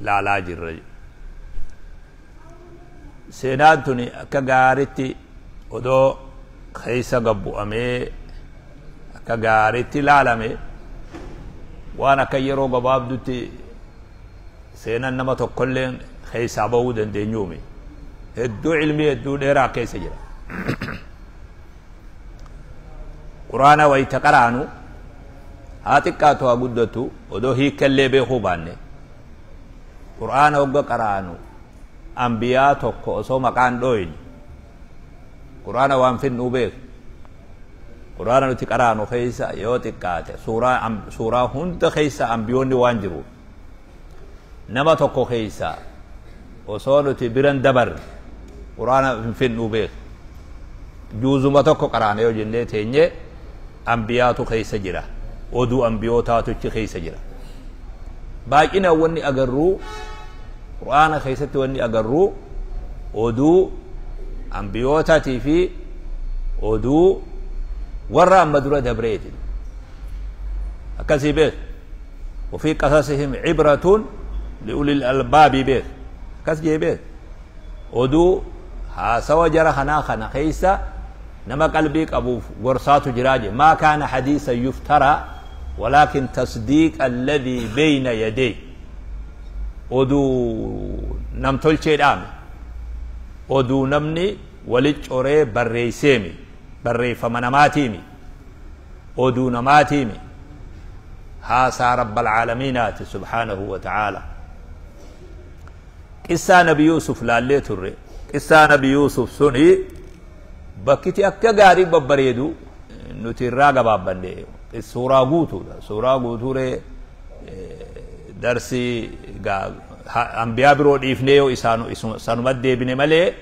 laalaa jirra. Seenaan tuni akka gaaritti odoo keessa gabbu'amee akka gaaritti laalame, waan akka yeroo gabaabdutti seenan nama tokkolleen keessaa bahuu dandeenyuumi. Hedduu ilmii hedduu dheeraa keessa jira. Quraana wayta qaraanu, haa xiqqaatu haa guddatu, odoo hiikkallee beekuu baanne, Qur'aana hogga qaraanu ambiyaa tokko osoo maqaan dhooyne Qur'aana waan finnuu beeku. Qur'aana nuti qaraanu keessa yoo xiqqaate suuraa hunda keessa ambiyoonni waan jiru, nama tokko keessa osoo nuti biran dabarre Qur'aana hin finnuu beeku. Juuzuma tokko qaraana yoo jennee teenye, ambiyaatu keessa jira, oduu ambiyootaatu achi keessa jira. Baay'inaan wanni agarruu Qur'aana keessatti, wanni agarruu oduu ambiyootaatii fi oduu warra amma dura dabreeti. Akkasii beek. وفي قصصهم عبرة لأولي الألباب beek, akkas jee beek. Oduu haasawa jara kanaa kana keessa nama qalbii qabuuf gorsaatu jiraa je. ما كان حديثا يفترى ولكن تصديق الذي بين يديه. Oduu namtolcheedhaami, oduu namni walit coree barreeyseemi, barreeffama namaatiimi, oduu namaatiimi, haasaa رب العالمين aati سبحانه وتعالى. Qissaa Nabi Yuusuf laallee turre. Qissaa Nabi Yuusuf suni bakkiti akka gaarii babbareedu nuti irraa gabaabbanne. Suuraa guutuudha, suuraa guutuuree darsii ambiyaa biroo dhiifnee yoo isaan sanuma deebine malee,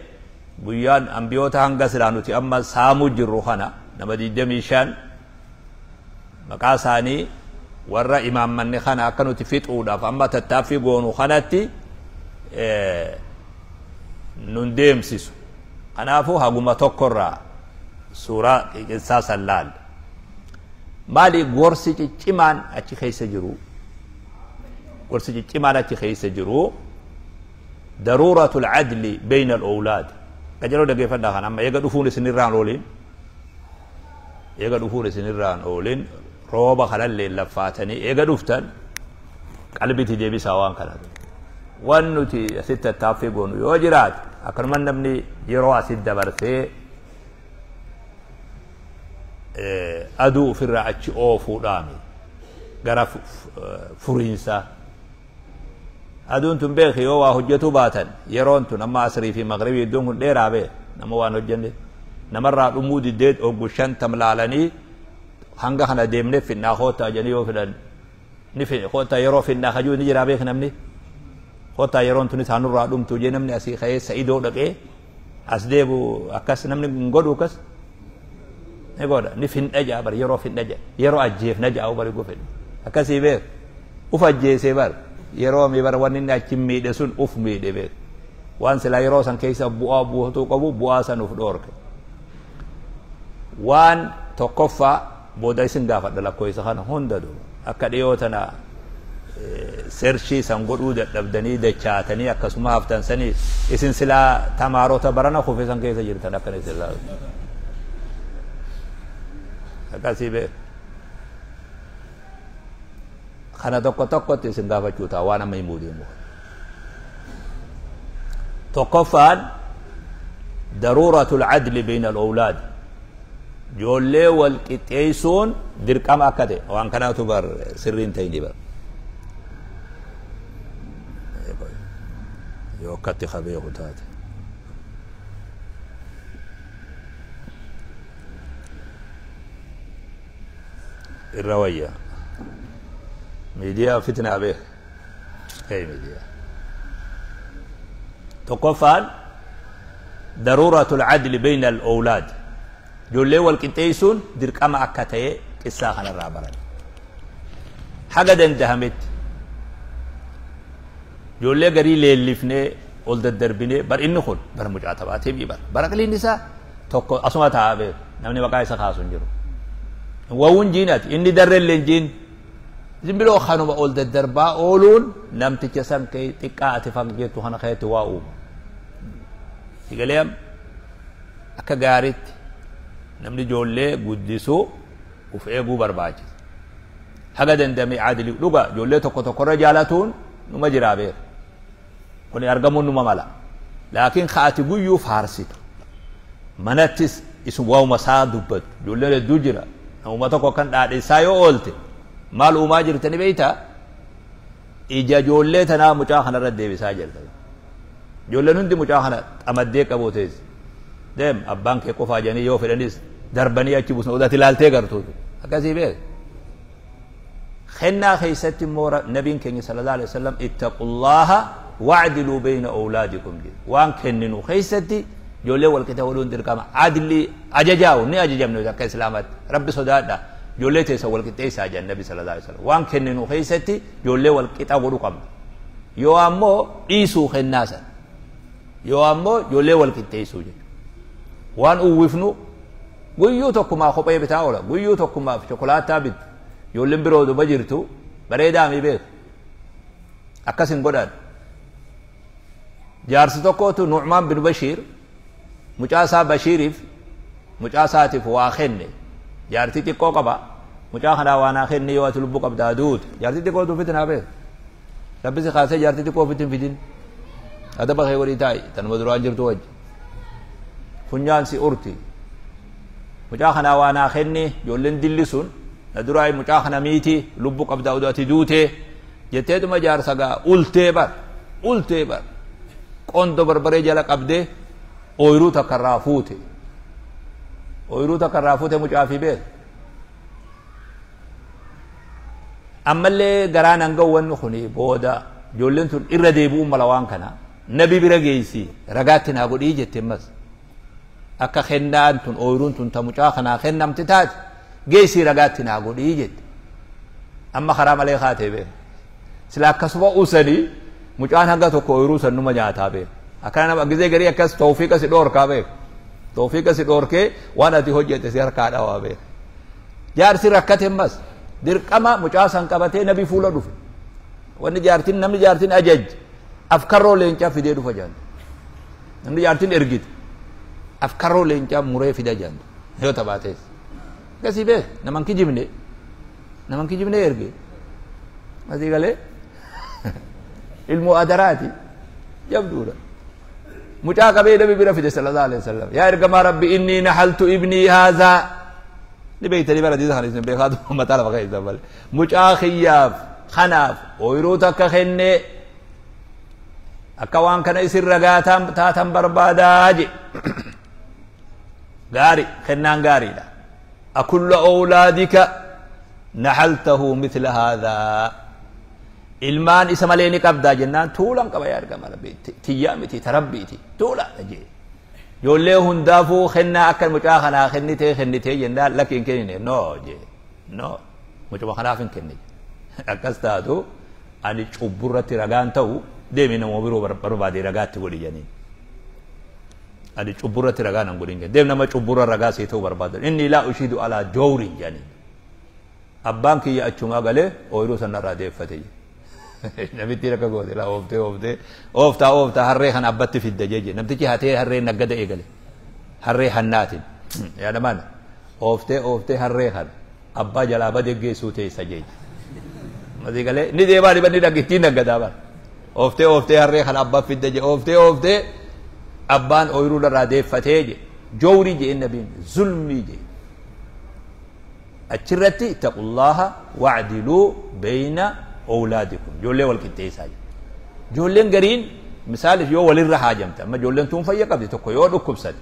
guyyaan ambiyoota hanga silaa nuti amma saamuu jirru kana nama 25 maqaa isaanii warra imaammanne kana akka nuti fixuudhaaf amma tattaaffii goonu kanatti nun deemsisu. Kanaafuu haguma tokkorraa suuraa qissaa san laal. Maali gorsi ciccimaan achi keessa jiru? Gorsi ciccimaan achi keessa jiru ضرورة العدل بين الأولاد. Qajaloo dhaggeeffadhaa. Kan amma eega dhufuun isinirraan oolin, eega dhufuun isinirraan oolin, rooba kanallee laffaatanii eega dhuftan, qalbitti deebisaa waan kana. Waan nuti asitti tattaaffii goonu yoo jiraate, akkanuma namni yeroo asitti dabarsee aduu ofirraa achi oofuudhaami gara furiinsaa. Aduun tun beeki, yoo waa hojjetuu baatan, yeroon tun amma asrii fi magribii iddoon kun dheeraa beek. Nama waan hojjenne namarraa dhumuu diddeet oggu 50 laalanii hanga kana deemnee finnaa, koottaa jedhanii yoo fedhan ni koottaa, yeroo finnaa kajuu ni jiraa beek. Namni koottaa yeroon tunis haanurraa dhumtu jee, namni asii ka'ee sa'idoo dhaqee as deebu akkas namni hin godhu. Akkas ni godha, ni finna ja'a bar, yeroo finna ja'a, yeroo ajjeefna ja'a bari gofedhu akkasii beek. Uf ajjeesee bar, yeroo mi bar wanni inni achi miidhe sun uf miidhe beek. Waan silaa yeroo san keessa bu'aa buutuu qabu, bu'aa san uf dhoorke. Waan tokkoffaa booda isin gaafadha lakkoofsa kana hunda duuba. Akka dhiyoo tana search san godhuu dadhabdanii dachaatanii akkasuma haftan sanii, isin silaa tamaarota barana kufe san keessa jirtan akkana isin laalu akkasii beek. Kana tokko tokkotti isin gaafachuu ta'a waan amma himuu deemu. Tokkoffaan ضرورة العدل بين الأولاد, ijoollee wal qixxeessuun dirqama akka ta'e. Waan kanaatu bar sirriin ta'ini bar yoo akkatti kabeeku taate. Irra wayya miidiyaa fitnaa beek kay miidiyaa. Tokkoffaan ضرورة العدل بين الأولاد, ijoollee wal qixxeessuun dirqama akka ta'e qissaa kanarraa baran. Haga dandahametti ijoollee garii leellifnee ol daddarbinee bar, inni kun bara mucaa taphaatee bar bara qiliin isaa tokko asuma taa'aa beeku, namni maqaa isa kaasu hin jiru. Wawuun jiinati inni darreellee hin jiin. Zimbiloo kanuma ol daddarbaa ooluun namticha san kee xiqqaa ati fan jettu kana keetti waa uuma. Sigalee akka gaariitti namni ijoollee guddisuu uf eeguu barbaachisa. Haga dandame adli dhuga ijoollee tokko tokkorra jaalatuun numa jiraa beeka. Kuni argamuun numa mala. Laakiin ka ati guyyuu faarsitu manattis isun waa'uma isaa dubbattu ijoolleen hedduu jira. Namuma tokko kan dhaadheessaa yoo oolte maal uumaa jirtani beeytaa? Ija ijoollee tanaa mucaa kanarra deebisaa jirta. Ijoolleen hundi mucaa kana xamaddee qabuu teessi. Deem abbaan kee qofaa jedhanii yoo fedhanis darbanii achi buusna odaati ilaaltee gartuutu. Akkasii beek. Kennaa keessatti immoo nabiin keenya sallallahu alaihi wasallam ittaqullaha wa'diluu bayna awlaadikum jedhe. Waan kenninu keessatti ijoollee wal qixa godhuun dirqama. Adli ajajaa'u ni ajajamne akka islaamaatti. Rabbi sodaadha. Ijoollee teessa wal qixxeessaa jedhan nabi sallallahu alaihi wasallam. Waan kenninu keessatti ijoollee wal qixa godhuu qabna. Yoo ammoo dhiisuu kennaa sana. Yoo ammoo ijoollee wal qixxeessuu jechuudha. Waan uwwifnu guyyuu tokkumaa kophee bitaa oola. Guyyuu tokkumaaf chokolaataa bitu. Ijoolleen biroo duba jirtu bareedaa mi beeku. Akkas hin godhan. Jaarsi tokkootu Nu'maan bin Bashiir mucaa isaa Bashiiriif mucaa isaatiif waa kenne. Jaartii xiqqoo qaba. Mucaa kanaa waa naa kenni yoo ati lubbuu qabdaa duute. Jaartii xiqqoo ofitti naa beeku. Rabbi si kaasee jaartii xiqqoo ofitti hin fidin. Adaba kee godhii taa'i tanuma duraan jirtu wajji. Funyaan si urti. Mucaa kanaa waa naa kenni ijoolleen dilli sun na duraa mucaa kana miiti lubbuu qabdaa oduu ati duute jetteetuma jaarsa gaa ultee bar ultee bar qondo barbaree jala qabdee ooyiruu takka irraa fuute. Ooyiruu takka irraa fuute mucaa fi beeku. Ammallee garaan hanga wanni kuni booda ijoolleen tun irra deebi'uun mala waan kana nabi bira geessi ragaatti naa godhii jette ammas. Akka kennaan tun ooyiruun tun ta mucaa kanaa kennamte taate geessi ragaatti naa godhii jette. Amma karaa malee kaatee beeku. Sila akkasuma usanii mucaan hanga tokko ooyiruu san numa nyaataa beeku. Akkana nama gizee garii akkas tawfiiqa si dhoorkaa beeku. Tawfiiqa si dhoorkee waan ati hojjette si harkaa dhawaa beeku. Jaarsi rakkate ammas dirqama mucaa san qabatee nabi fuula dhufe. Wanni jaartiin namni jaartiin ajajje afkarroo leencaa fidee dhufa jaantu. Namni jaartiin ergite afkarroo leencaa muree fida jaantu yoo taphatees. Akkasii beek naman kijibne naman kijibne erge. Asii galee ilmoo adaraati jabduudha. Mucaa qabee nabi bira fide sallallahu alaihi wasallam. Yaa ergamaa rabbi inni nahaltu ibnii haazaa. Ni beektanii bara hadiisa kana isin beekaatu mataa lafa keessa malee. Mucaa kiyyaaf kanaaf ooyiruu takka kennee akka waan kana isin ragaa taatan barbaadaa je. Gaari kennaan gaariidha. Akulla awlaadika nahaltahu mithla haadhaa. Ilmaan isa malee ni qabdaa jennaan tuulaan qaba yaa ergamaa rabbi tiyyaa miti tarabbiiti tuulaadha jee. Ijoollee hundaafuu kennaa akka mucaa kanaa kennitee kennitee jennaan lakki hin kennine no jee no mucuma kanaaf hin kennine. Akkas taatu ani cubburratti ragaan ta'u deemi nama biroo barbaade ragaatti godhi jedhaniin. Ani cubburratti ragaa nan godhin jedhan. Deemi nama cubburra ragaa sii ta'u barbaadan. Inni laa ushiidu alaa jawrin jedhaniin. Abbaan kiyya achumaa galee ooyiruu sanarraa deeffate jedhe. Namitti akka goote laa ooftee ooftee ooftaa ooftaa harree kana abbatti fidda jeje. Namtichi hatee harree naggada eegale. Harree hannaatiin. Yaadamaan ooftee ooftee harree kana abbaa jalaa badee geessuu teessa jeje. Masii galee ni deemaa dhiba ni dhaggittiin naggadaa bara. Ooftee ooftee harree kana abbaa fidda je ooftee ooftee abbaan ooyiruu irraa deeffatee je. Jawrii je nabiin zulmii je. Achirratti ittaqullaha wa'diluu bayna awlaadikum. Ijoollee wal qixxeessaa jiru. Ijoolleen gariin misaaliif yoo walirra haajamte amma ijoolleen tun fayya qabdi tokko yoo dhukkubsate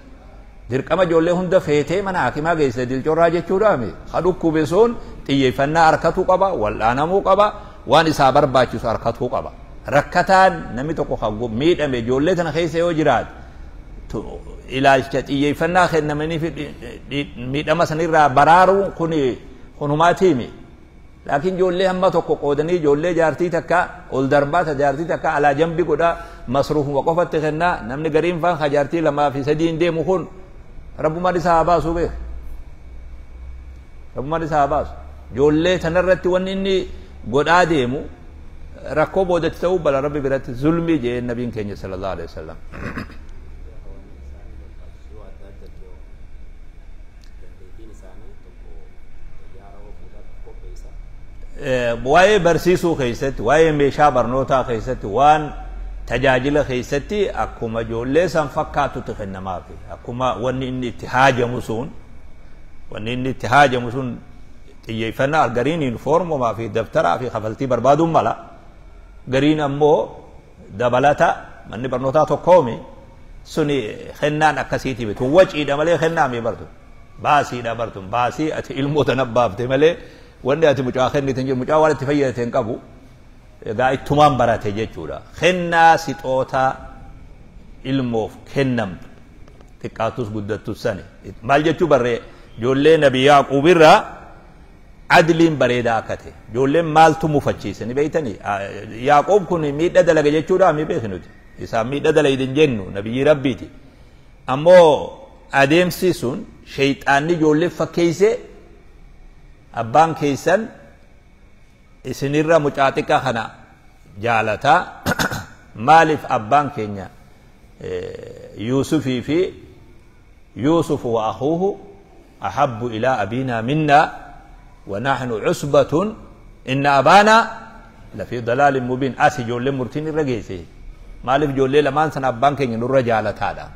dirqama ijoollee hunda feetee mana hakimaa geessite dilcorraa jechuudhaami. Ha dhukkube sun xiyyeeffannaa harkatuu qaba, wal'aanamuu qaba, waan isaa barbaachisu harkatuu qaba. Rakkataan namni tokko kan miidhame ijoollee tana keessa yoo jiraate ilaalcha xiyyeeffannaa kennamanii fi miidhama sanirraa baraaruun kuni kunumaatiimi. Laakiin ijoollee hamma tokko qoodanii ijoollee jaartii takka ol darbaa ta jaartii takka alaa jambi godhaa masruufuma qofatti kennaa namni gariin faan ka jaartii 2 fi 3 deemu kun rabbumaan isaa haa baasu beeku. Rabbumaan isaa haa baasu. Ijoollee tanarratti wanni inni Godhaa deemu rakkoo boodatti ta'uu bala Rabbi biratti zulmii jee nabiin keenya sallallahu alaihi wasallam. Waa'ee barsiisuu keessatti, waa'ee meeshaa barnootaa keessatti, waan tajaajila keessatti akkuma ijoollee san fakkaatutti kennamaafi. Akkuma wanni inni itti haajamu sun, wanni inni itti haajamu sun xiyyeeffannaa. Gariin yuunifoormumaa fi dabtaraa fi kafaltii barbaaduun mala, gariin ammoo dabalata manni barnootaa tokkoomi suni kennaan akkasiiti tun waciidha malee kennaami bartu baasiidha bartu baasii ati ilmoo tana baafte malee wanni ati mucaa kennite hin jiru. Mucaa waan itti fayyadate hin qabu, egaa ittumaan barate jechuudha. Kennaa sixoota ilmoof kennamtu xiqqaatus guddattus sani maal jechuu barree ijoollee Nabi Yaaquub irraa adliin bareedaa akka ta'e ijoolleen maaltu mufachiise ni beeytanii. Yaaqoob kun miidha dalaga jechuudha mi beeki nuti isaan miidha dalayde hin jennu, nabiyyi Rabbiiti. Ammoo adeemsi sun sheyxaanni ijoollee fakkeeyse, abbaan keessan isinirra mucaa xiqqaa kana jaalataa, maaliif abbaan keenya Yuusufii fi Yuusufu wa akhuuhu ahabbu ilaa abiinaa minnaa wa nahnu usbatun inna abaanaa lafii dalaalin mubiin. As ijoolleen murtiin irra geesse, maaliif ijoollee lamaan sana abbaan keenya nurra jaalataadha.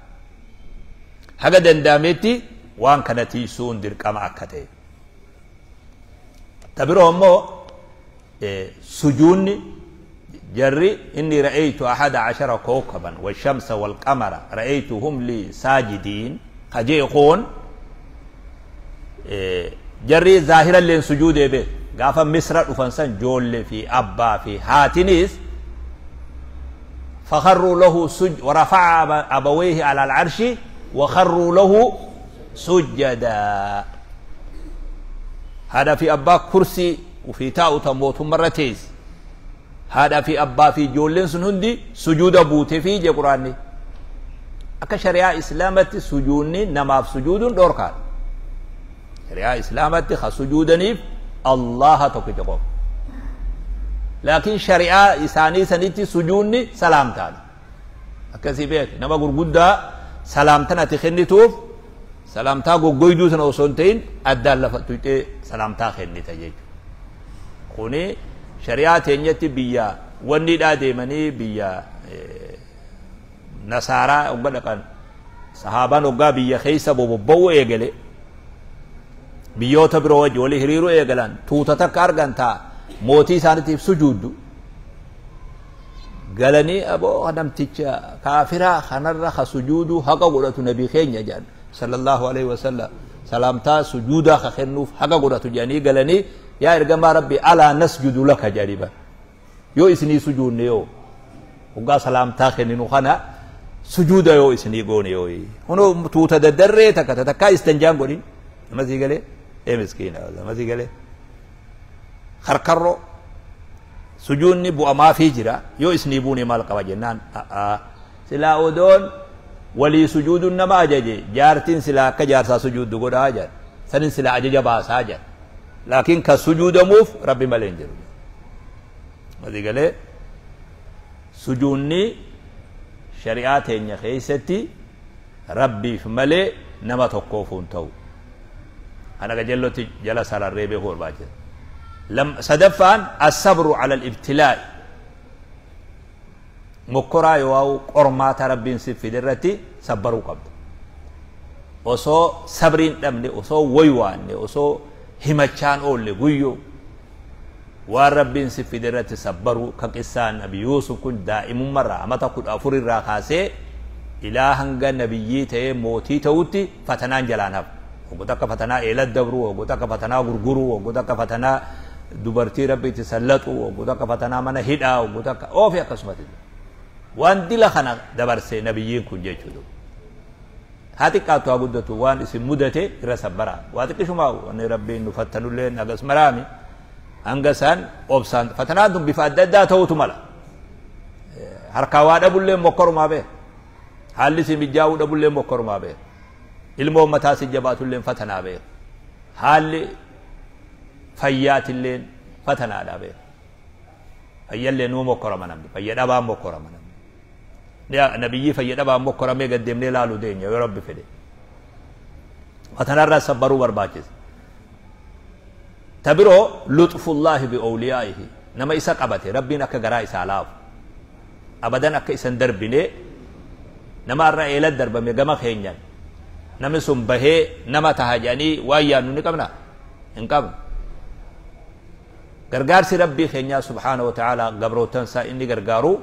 Haga danda'ametti waan kana tiisuun dirqama akka ta'e. Ta biroo ammoo sujuunni jarri inni ra'aytu ahada ashara kawkaban washamsa walqamara ra'aytuhum li saajidiin kajee koon jarri zaahira illeen sujuudee beek. Gaafa Misra dhufan san joollee fi abbaa fi haatinis fakharruu lahu suj ورفع أبويه على العرش وخروا له سجدا. Haadha fi abbaa kursii ufii taa'u tan mootummarra teessi, haadha fi abbaa fi ijoolleen sun hundi sujuuda buute fi je. Quraanni akka shari'aa Islaamatti sujuunni namaaf sujuuduun dhoorkaadha. Shari'aa Islaamatti ka sujuudaniif Allaha tokkicha qofa, laakiin shari'aa isaanii sanitti sujuunni salaamtaadha. Akkasii beek, nama gurguddaa salaamtan ati kennituuf salaamtaa goggoyduu sana osoo hin ta'in addaan lafa tuqxee salaamtaa kennita jechuudha. Kuni shari'aa teenyatti biyya wannidhaa deemanii biyya nasaaraa hogga dhaqan, sahaabaan hoggaa biyya keessa bobobba'uu eegale, biyyoota biroo wajji walii hiriiruu eegalan, tuuta takka argan taa mootii isaaniitiif sujuuddu galanii, aboo namticha kaafiraa kanarra ka sujuuduu haqa godhatu nabii keenya jedhan sallallahu alaihi wasallam, salaamtaa sujuudaa ka kennuuf haqa godhatu jedhanii galanii, yaa ergamaa Rabbi, alaa nasjudu laka jedhanii bar, yoo isinii sujuudne, yoo hoggaa salaamtaa kenninu kana sujuuda yoo isinii goone, yoo hunoo tuuta daddarree takka takkaa istanjaan godhin nama sii galee ee miskiina nama sii galee karkarroo sujuudni bu'amaafii jira, yoo isinii buune maal qaba jennaan, silaa odoon walii sujuuduun nama ajaje jaartiin silaa akka jaarsaa sujuuddu godhaa jedhan, sanin silaa ajaja baasaa jedhan, laakiin kan sujuudamuuf Rabbi malee hin jiru. Masii galee sujuunni shari'aa teenya keessatti Rabbiif malee nama tokkoof hin ta'u. Kana qajeellotti jala sararree beekuu barbaachisa. Sadaffaan asabru ala al-ibtilaa'i, mokkoraa yoo qormaata Rabbiin si fide irratti sabbaruu qabda. Osoo sabriin dhabne, osoo woywaanne, osoo himachaan oolle, guyyoo waan Rabbiin si fide irratti sabbaruu ka qissaan Nabi Yuusuf kun daa'imummarraa amata 14 irraa kaasee ilaa hanga nabiyyii ta'ee mootii ta'utti fatanaan jalaan hafa. Waggoota akka fatanaa eelat dabruu, waggoota akka fatanaa gurguruu, waggoota akka fatanaa dubartii Rabbi itti sallaxu, waggoota akka fatanaa mana hidhaa, waggoota akka oofi akkasumatti. Waan dila kana dabarse nabiyyiin kun jechuudha. Haa xiqqaattu haa guddatu waan isin mudate irra sabbaraa. Waa xiqqishumaa wanni Rabbiin nu fattanullee hagas maraami. Hanga isaan obsaan fatanaan tun bifa adda addaa ta'utu mala. Harkaa waa dhabullee mokkorumaa beeka. Haalli si mijaa'uu dhabullee mokkorumaa beeka. Ilmoon mataa si jabaatullee fatanaa beeka. Haalli fayyaatillee fatanaadha beeka. Fayyallee nuu mokkorama namni. Fayya dhabaan mokkorama namni. Nabiyyii fayya dhabaan mokkoramee gad deemnee laaluu deenya yoo Rabbi fedhe. Watanarraa sabbaruu barbaachisa. Ta biroo luxfullaahi bi'awliyaa'ihi nama isa qabate Rabbiin akka garaa isaa laafu. Abadan akka isan darbine nama har'a eela darbame gama keenyan namni sun bahee nama taha jedhanii waan yaadnu ni qabna hin qabnu. Gargaarsi Rabbii keenyaa subhaana wa ta'ala gabrootan isaa inni gargaaru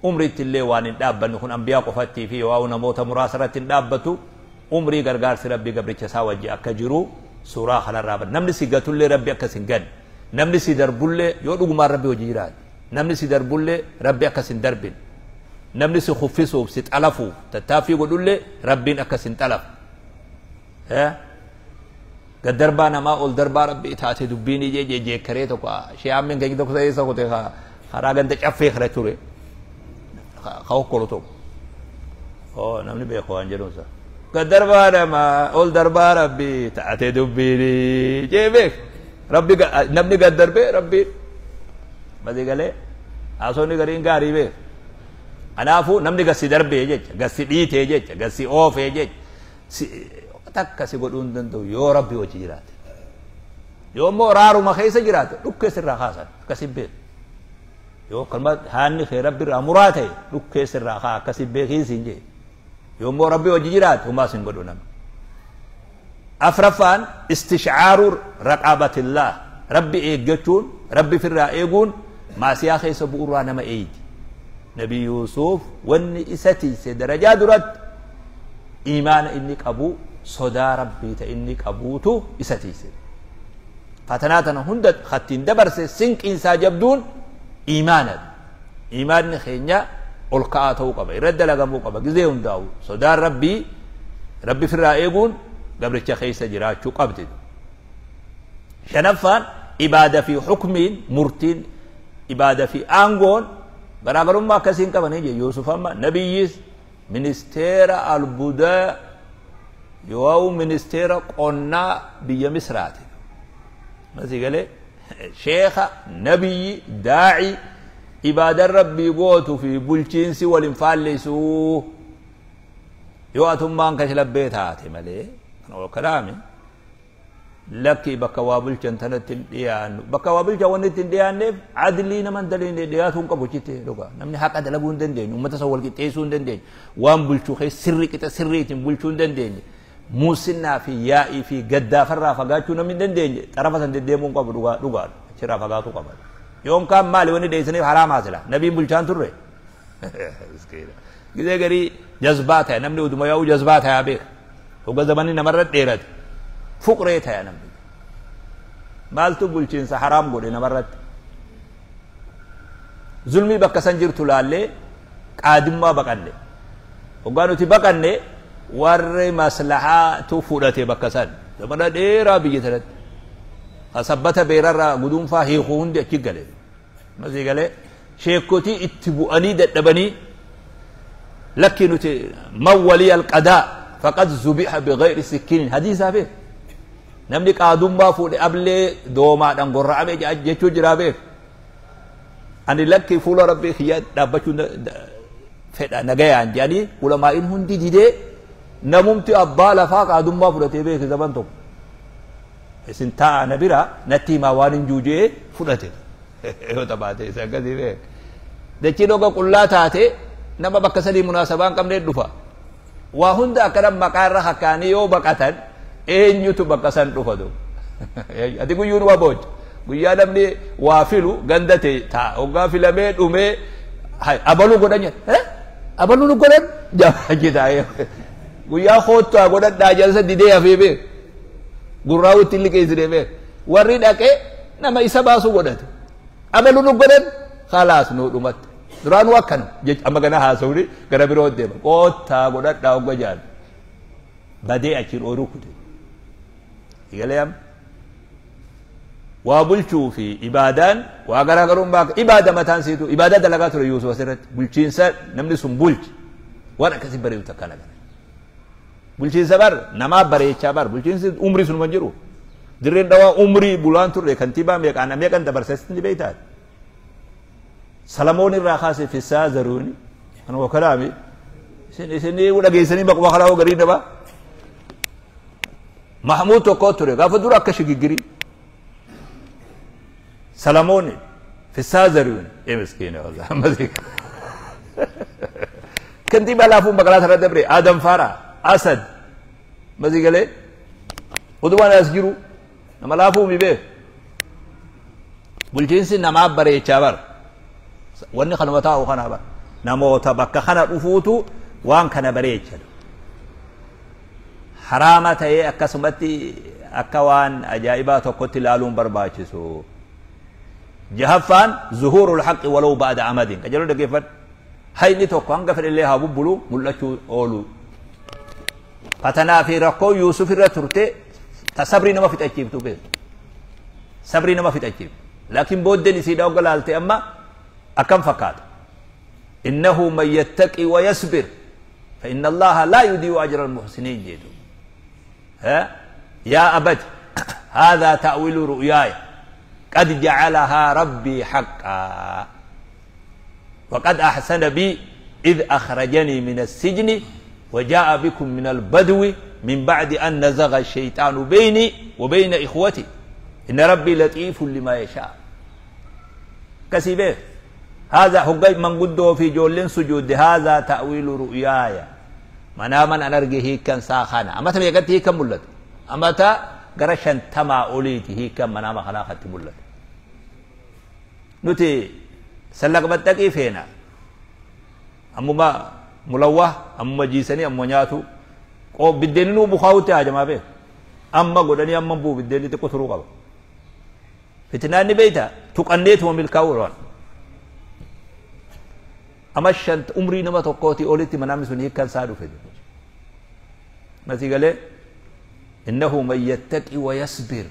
umriitti illee waan hin dhaabbanne kun ambiyaa qofattii fi yoo namoota muraasa irratti hin dhaabbatu umrii gargaarsi Rabbii gabricha isaa wajji akka jiru suuraa kanarraa bara namni si gatullee Rabbi akkas hin ganne namni si darbullee yoo dhugumaan Rabbi hojii jiraate namni si darbullee Rabbi akkas hin darbin namni si kuffisuuf si xalafuuf tattaaffii godhullee Rabbiin akkas hin xalafu. Gad darbaa namaa ol darbaa Rabbii taate dubbiin ijee jeekkaree tokko shee ammeen keenya tokko ta'ee kute karaa ganda caffee kana ture ka hokkolu tokko. Oo namni beeku waan jedhuunsa. Gad darbaa namaa ol darbaa Rabbii taate dubbiin ijee beek. Rabbi namni gad darbee Rabbiin badii galee haasonni gariin gaarii beek. Kanaafuu namni gad si darbee jecha gad si dhiitee jecha gad si oofee jecha takka si godhuu hin danda'u yoo Rabbi wajji jiraate. Yoo immoo raaruma keessa jiraate dhukkee sirraa kaasan akkasi beeku. Yoo kalma haanni kee Rabbi irraa muraa ta'e dhukkee sirraa kaa akkasi beekiin siin jee. Yoo immoo Rabbi wajji jiraate humaa sin godhu namni. Afraffaan istishcaaru raqaabatillah Rabbi eeggachuun Rabbi firraa eeguun maasiyaa keessa bu'urraa nama eeydi. Nabi Yuusuf wanni isa tiise darajaa duratti iimaana inni qabu sodaa Rabbii ta inni qabuutu isa tiise. Fatanaa tana hunda kattiin dabarse sinqiinsaa jabduun iimaana. Iimaanni keenya ol ka'aa ta'uu qaba. Irra dalagamuu qaba. Gizee hundaa'u sodaan Rabbii Rabbi firraa eeguun gabricha keessa jiraachuu qabdi. Shanaffaan ibaada fi hukmiin murtiin ibaada fi aangoon garaagarummaa akkasiin qabanii jee Yuusuf amma nabiyyis ministeera albuudaa yoo ministeera qonnaa biyya Misraati. Masii galee sheekha nabiyyi daa'ii ibaadan Rabbii gootu fi bulchiinsi waliin faalleessuu yoo atummaan kashlabbee taate malee kan ol kalaami lakki bakka waa bulchan tanatti hin dhiyaannu bakka waa bulchan wanni itti hin dhiyaanneef adlii nama hin daliine dhiyaatuu hin qabu jettee dhugaa namni haqa dalaguu hin dandeenye uummata isa wal qixxeessuu hin dandeenye waan bulchuu keessa sirrii qixa sirriitiin bulchuu hin dandeenye muusinnaa fi yaa'ii fi gaddaafarraa fagaachuu namni hin dandeenye xarafa san deddeemuu hin qabu dhugaa dhugaa achirraa fagaatuu qaba. Yoom kaan maali wanni dheessaniif haraamaa sila nabiin bulchaan turre. Gizee garii jazbaa ta'e namni uduma yaa'uu jazbaa ta'aa beeka. Hogga zamanni namarra dheerate fuqree ta'e namni. Maaltu bulchiinsa haraam godhe namarratti. Zulmii bakka san jirtu laallee qaadimmaa baqanne. Hoggaa nuti baqanne warri maslahaatu fudhate bakka san. Zamana dheeraa biyya sanatti. Sabbata beerarraa guduunfaa hiikuu hundi achi gale. Masii galee sheekotii itti bu'anii dadhabanii lakki nuti man waliya alqadaa faqad zubiha bighayri sikkiinin hadiisaa beek. Namni qaadummaa fuudhe ablee doomaadhaan gorra'ame jechuu jiraa beek. Ani lakki fuula Rabbii kiyyaa dhaabbachuu fedha nagayaan jedhanii ulamaa'iin hundi didee namumti abbaa lafaa qaadummaa fudhatee beeke zaman tokko. Isin taa'a na bira natti himaa waan hin juujee fudhate. Yoo tabaate isa akkasii beek. Dachiin oga qullaa taate nama bakka sadii munaasabaa hin qabnee dhufa. Waa hunda akkana maqaa irra hakkaanii yoo baqatan eenyutu bakka san dhufa du. Ati guyyuun waa boocha. Guyyaa namni waa filu ganda ta'e ta'a. Hoggaa filamee dhumee abaluu godhan jedha. Abaluu nu godhan jaa Guyyaa koottaa godhadhaa jalsa didee hafee beek. Gurraa wutti liqeessine beek. Warri dhaqee nama isa baasu godhate. Abaluu nu godhan khalaas nu dhumatte. Duraanuu akkana jecha amma gana haasawni gara biroo deema. Koottaa godhadhaa hogga jaan. Badee achiin ooyiruu kute. Egalee amma waa bulchuu fi ibaadaan waa garaagarummaa ibaada mataan siitu ibaadaa dalagaa ture Yuusuf asirratti bulchiinsa namni sun bulchi waan akkasii bareedu takka laga. Bulchiinsa bar namaa bareechaa bar bulchiinsi umrii sunuma jiru. Dirreen dhawaa umrii bulaan turre kantiibaa meeqaan meeqan dabarsees ni beektaa. Salamoon irraa kaasee Fissaa Zaruuni kanuma kalaami isin isinii dhageessanii maquma kanaa hoo garii nama Mahmuud tokko ture gaafa dura akka shigigirii Salamoon Fissaa Zaruuni ee miskiina wallah ammasii kantiibaa laafuun magaalaa sana dabre Adam Faara Asad masii galee utumaan as jiru nama laafuu mi beeku bulchiinsi namaa bareechaa bara wanni kanuma taa'u kana bara namoota bakka kana dhufuutu waan kana bareecha haraama ta'ee akkasumatti akka waan ajaa'ibaa tokkotti ilaaluun barbaachisu. Jahaffaan zuhuurul haqqi walaw ba'da amadin qajeeloo dhaggeeffadhu hayni tokko hanga fedhellee haa bubbulu mul'achuu oolu. Fatanaa fi rakkoo Yuusuf irra turte ta sabrii nama fixachiiftu beeku. Sabrii nama fixachiiftu. Laakiin booddeen isiidha hogga laalte amma akkam fakkaata. Innahu man yattaqi wa yasbir fa inna Allaha laa yudii'u ajra al-muhsiniin jedhu. Yaa abati haadhaa ta'wiilu ru'yaaya qad ja'alahaa rabbii haqqaa wa qad ahsana bii idh akhrajanii min as-sijni wa jaa'a bikum min al-badwi min ba'di an nazagha ash-shaytaanu beynii wa beyna ikhwatii inna rabbii laxiifun limaa yashaa. Akkasii beek. Haadha hogga manguddoo fi ijoolleen sujuudde haadha ta'wiilu ru'yaaya. Manaaman an arge hiikkan isaa kana. Amata meeqatti hiikkan mul'ata? Amata gara 50 oliiti hiikkan manaama kanaa katti mul'ata. Nuti sallaq baxxaqii feena. Ammuma mulawwah, ammuma jiisanii, ammuma nyaatu. Qoo biddeenni nuu bukaa'utti haajamaa beeku. Amma godhanii amma buu biddeenni xiqqoo turuu qaba. Fitinaan ni beeyta tuqanneetuma milkaa'uu waan. Amma shan umrii nama tokkootii olitti manaamni sun hiikkan isaa dhufe. Masii galee innahu man yattaqi wa yasbir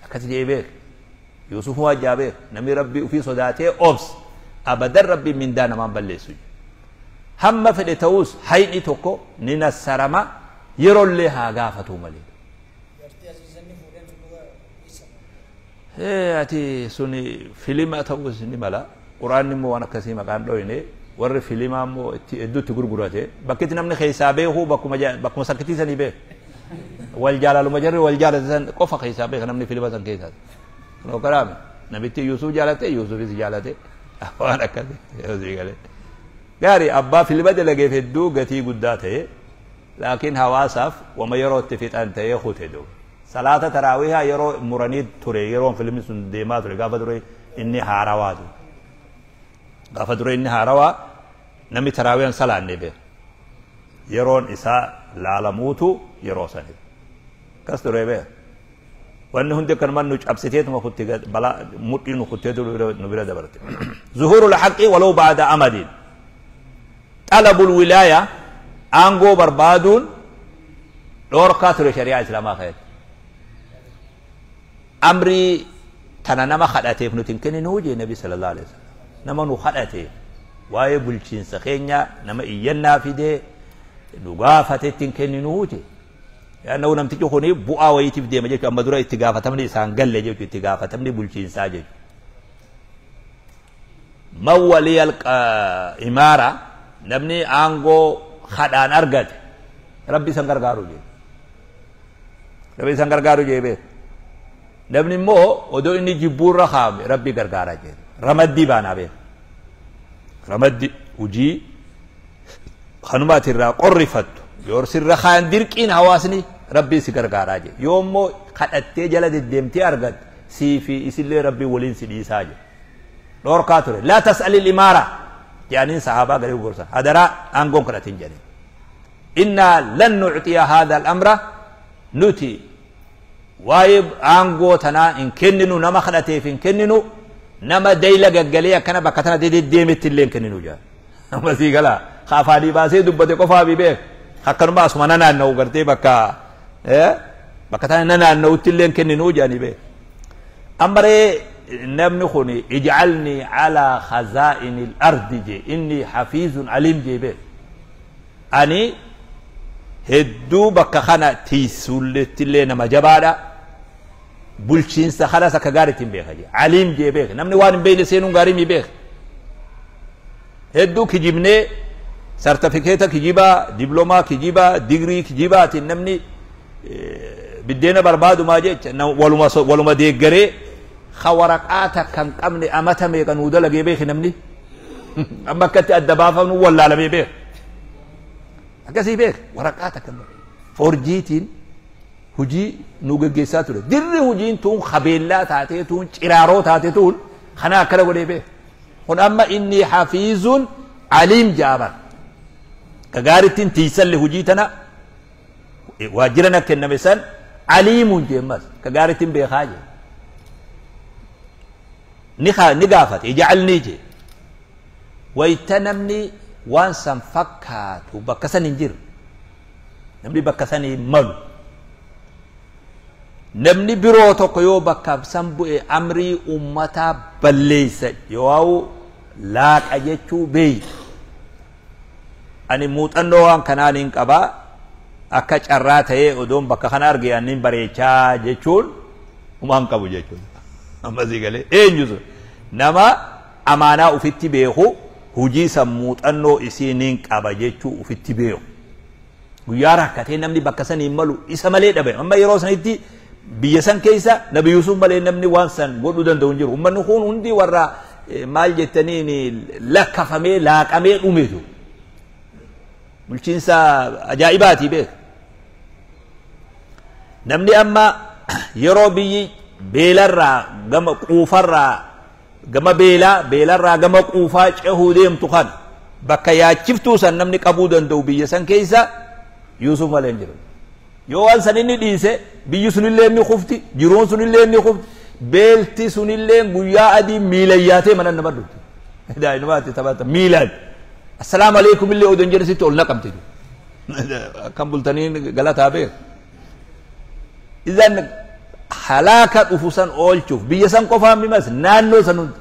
akkas jedhee beek. Yuusuf waa jaa beek namni rabbii ofii sodaatee obs abadan rabbiin mindaa namaan balleessu. Hamma fedhe ta'us hayni tokko ni nassarama yeroollee haa gaafatu malee. Ati suni filima ta'us ni mala. Quraanni immoo waan akkasii maqaan dhoyne warri filimaa immoo itti hedduutti gurgurate bakkitti namni keessaa beeku bakkuma bakkuma sakkitii sanii beeku. Wal jaalaluma jarri wal jaalate san qofa keessaa beeka namni filima san keessaa. Kanoo karaame namitti Yuusuf jaalate Yuusufis jaalate waan akkasii yoo sii galee. Gaarii abbaa filima dalageef hedduu gatii guddaa ta'e laakiin hawaasaaf wama yeroo itti fixan ta'ee kute duuba. Salaata taraawihaa yeroo muranii ture yeroon filimni sun deemaa ture gaafa ture inni haarawaa ture. Gaafa dura inni haarawaa namni taraawihan salaanne beeku. Yeroon isaa laalamuutu yeroo sani. Akkas ture beeku. Wanni hundi akkanuma nu cabsiteetuma kutti balaa mudhii nu kutteetu nu bira dabarte. Zuhuurul haqqi walaw ba'da amadin. Xalabul wilaaya aangoo barbaaduun dhoorkaa ture shari'aa islaamaa keessatti. Amrii tana nama kadhateef nuti hin kenninuu jee nabi sallallahu alaihi wasallam. Nama nu kadhate waa'ee bulchiinsa keenya nama iyyannaa fidee nu gaafatetti hin kenninuu jee. Yaanna'u namtichi kuni bu'aa wayiitiif deema jechuudha. Amma dura itti gaafatamni isaan galle jechuudha. Itti gaafatamni bulchiinsaa jechuudha. Man waliya imaara namni aangoo kadhaan argate rabbi isan gargaaru jee. Rabbi isan gargaaru jee beeku. Namni immoo odoo inni jibbuurra kaa'ame rabbi gargaara jee. Ramaddii baanaa beeku. Ramaddi hojii kanuma ati irraa qorrifattu yoo sirra kaayan dirqiin hawaasni rabbiin si gargaaraa jee. Yoo immoo kadhattee jala deddeemtee argatte sii fi isillee rabbiin waliin si dhiisaa jee. Dhorkaa ture. Laa tas'alil imaara jedhaniin sahaabaa garii gorsan. Hadaraa aangoon kadhatin jedhaniin. Innaa lan nucxiya haadha al-amra nuti waa'ee aangoo tanaa hin kenninu nama kadhateef hin kenninu nama dayla gaggalee akkana bakka tana deddeemetti illee hin kenninu jedhan. Amma sii galaa ka afaanii baasee dubbate qofaa bi beek akkanuma asuma nanaanna'u gartee bakka bakka tana nanaanna'utti illee hin kenninu jedhanii beek. Amma ree namni kun ij'alnii alaa khazaa'inil ardi jee inni hafiizun aliim jee beek. Ani hedduu bakka kana tiisullettillee nama jabaadha. Bulchiinsa kanas akka gaariitti hin beeka jee. Aliim jee beek. Namni waan hin beekne seenuun gaarii mi beek. Hedduu kijibnee sartifikeeta kijibaa, diplomaa kijibaa, digrii kijibaatiin namni biddeena barbaadumaa jecha waluma deeggaree ka waraqaa takka hin qabne amata meeqa nuu dalagee beeki namni. Amma akkatti adda baafamnu wallaalamee beeka. Akkasii beeka waraqaa takka hin qabne. Forjiitiin hujii nu geggeessaa ture. Dirri hujiin tuun kabeellaa taatee tuun ciraaroo taate tuun kana akkana godhee beeka. Kun amma inni hafiizun aliim jaabar. Ka gaarittiin tiisalle hujii tana waajjira na kenname san aliimuun jeemmas ka gaarittiin beekaa jee. Ni gaafate ijacalnii jee. Wayta namni waan san fakkaatu bakka san hin jiru. Namni bakka san hin malu. Namni biroo tokko yoo bakka san bu'e amrii ummataa balleessa yoo laaqa jechuu beeytu. Ani muuxannoo waan kanaan hin qabaa akka carraa ta'ee odoon bakka kana arge annin bareechaa jechuun humaa hin qabu jechuudha. Amma sii galee eenyu sun nama amaanaa ufitti beeku hujii san muuxannoo isiin hin qaba jechuu ufitti beeku. Guyyaa rakkatee namni bakka san hin malu isa malee dhabe. Amma yeroo sanitti biyya san keessa Nabi Yusuf malee namni waan san godhuu danda'u hin jiru. Uummanni kun hundi warra maal jettaniin lakkafamee laaqamee dhumetu. Bulchiinsa ajaa'ibaatii beeka. Namni amma yeroo biyyi beelarraa gama quufarraa gama beelaa beelarraa gama quufaa cehuu deemtu kan bakka yaachiftuu san namni qabuu danda'u biyya san keessa Yusuf malee hin jiru. Yoo waan san inni dhiise biyyi sunillee inni kufti, jiruun sunillee inni kufti, beelti sunillee guyyaa adii miilayyaatee mana nama dhufti. Daa'imaatti taphata miilaan. Assalaamu alaikum illee odoo hin jedhin sitti ol naqamte. Akkam bultaniin galataa beeku. Idan halaaka dhufu san oolchuuf biyya san qofaan mimas naannoo san hundi.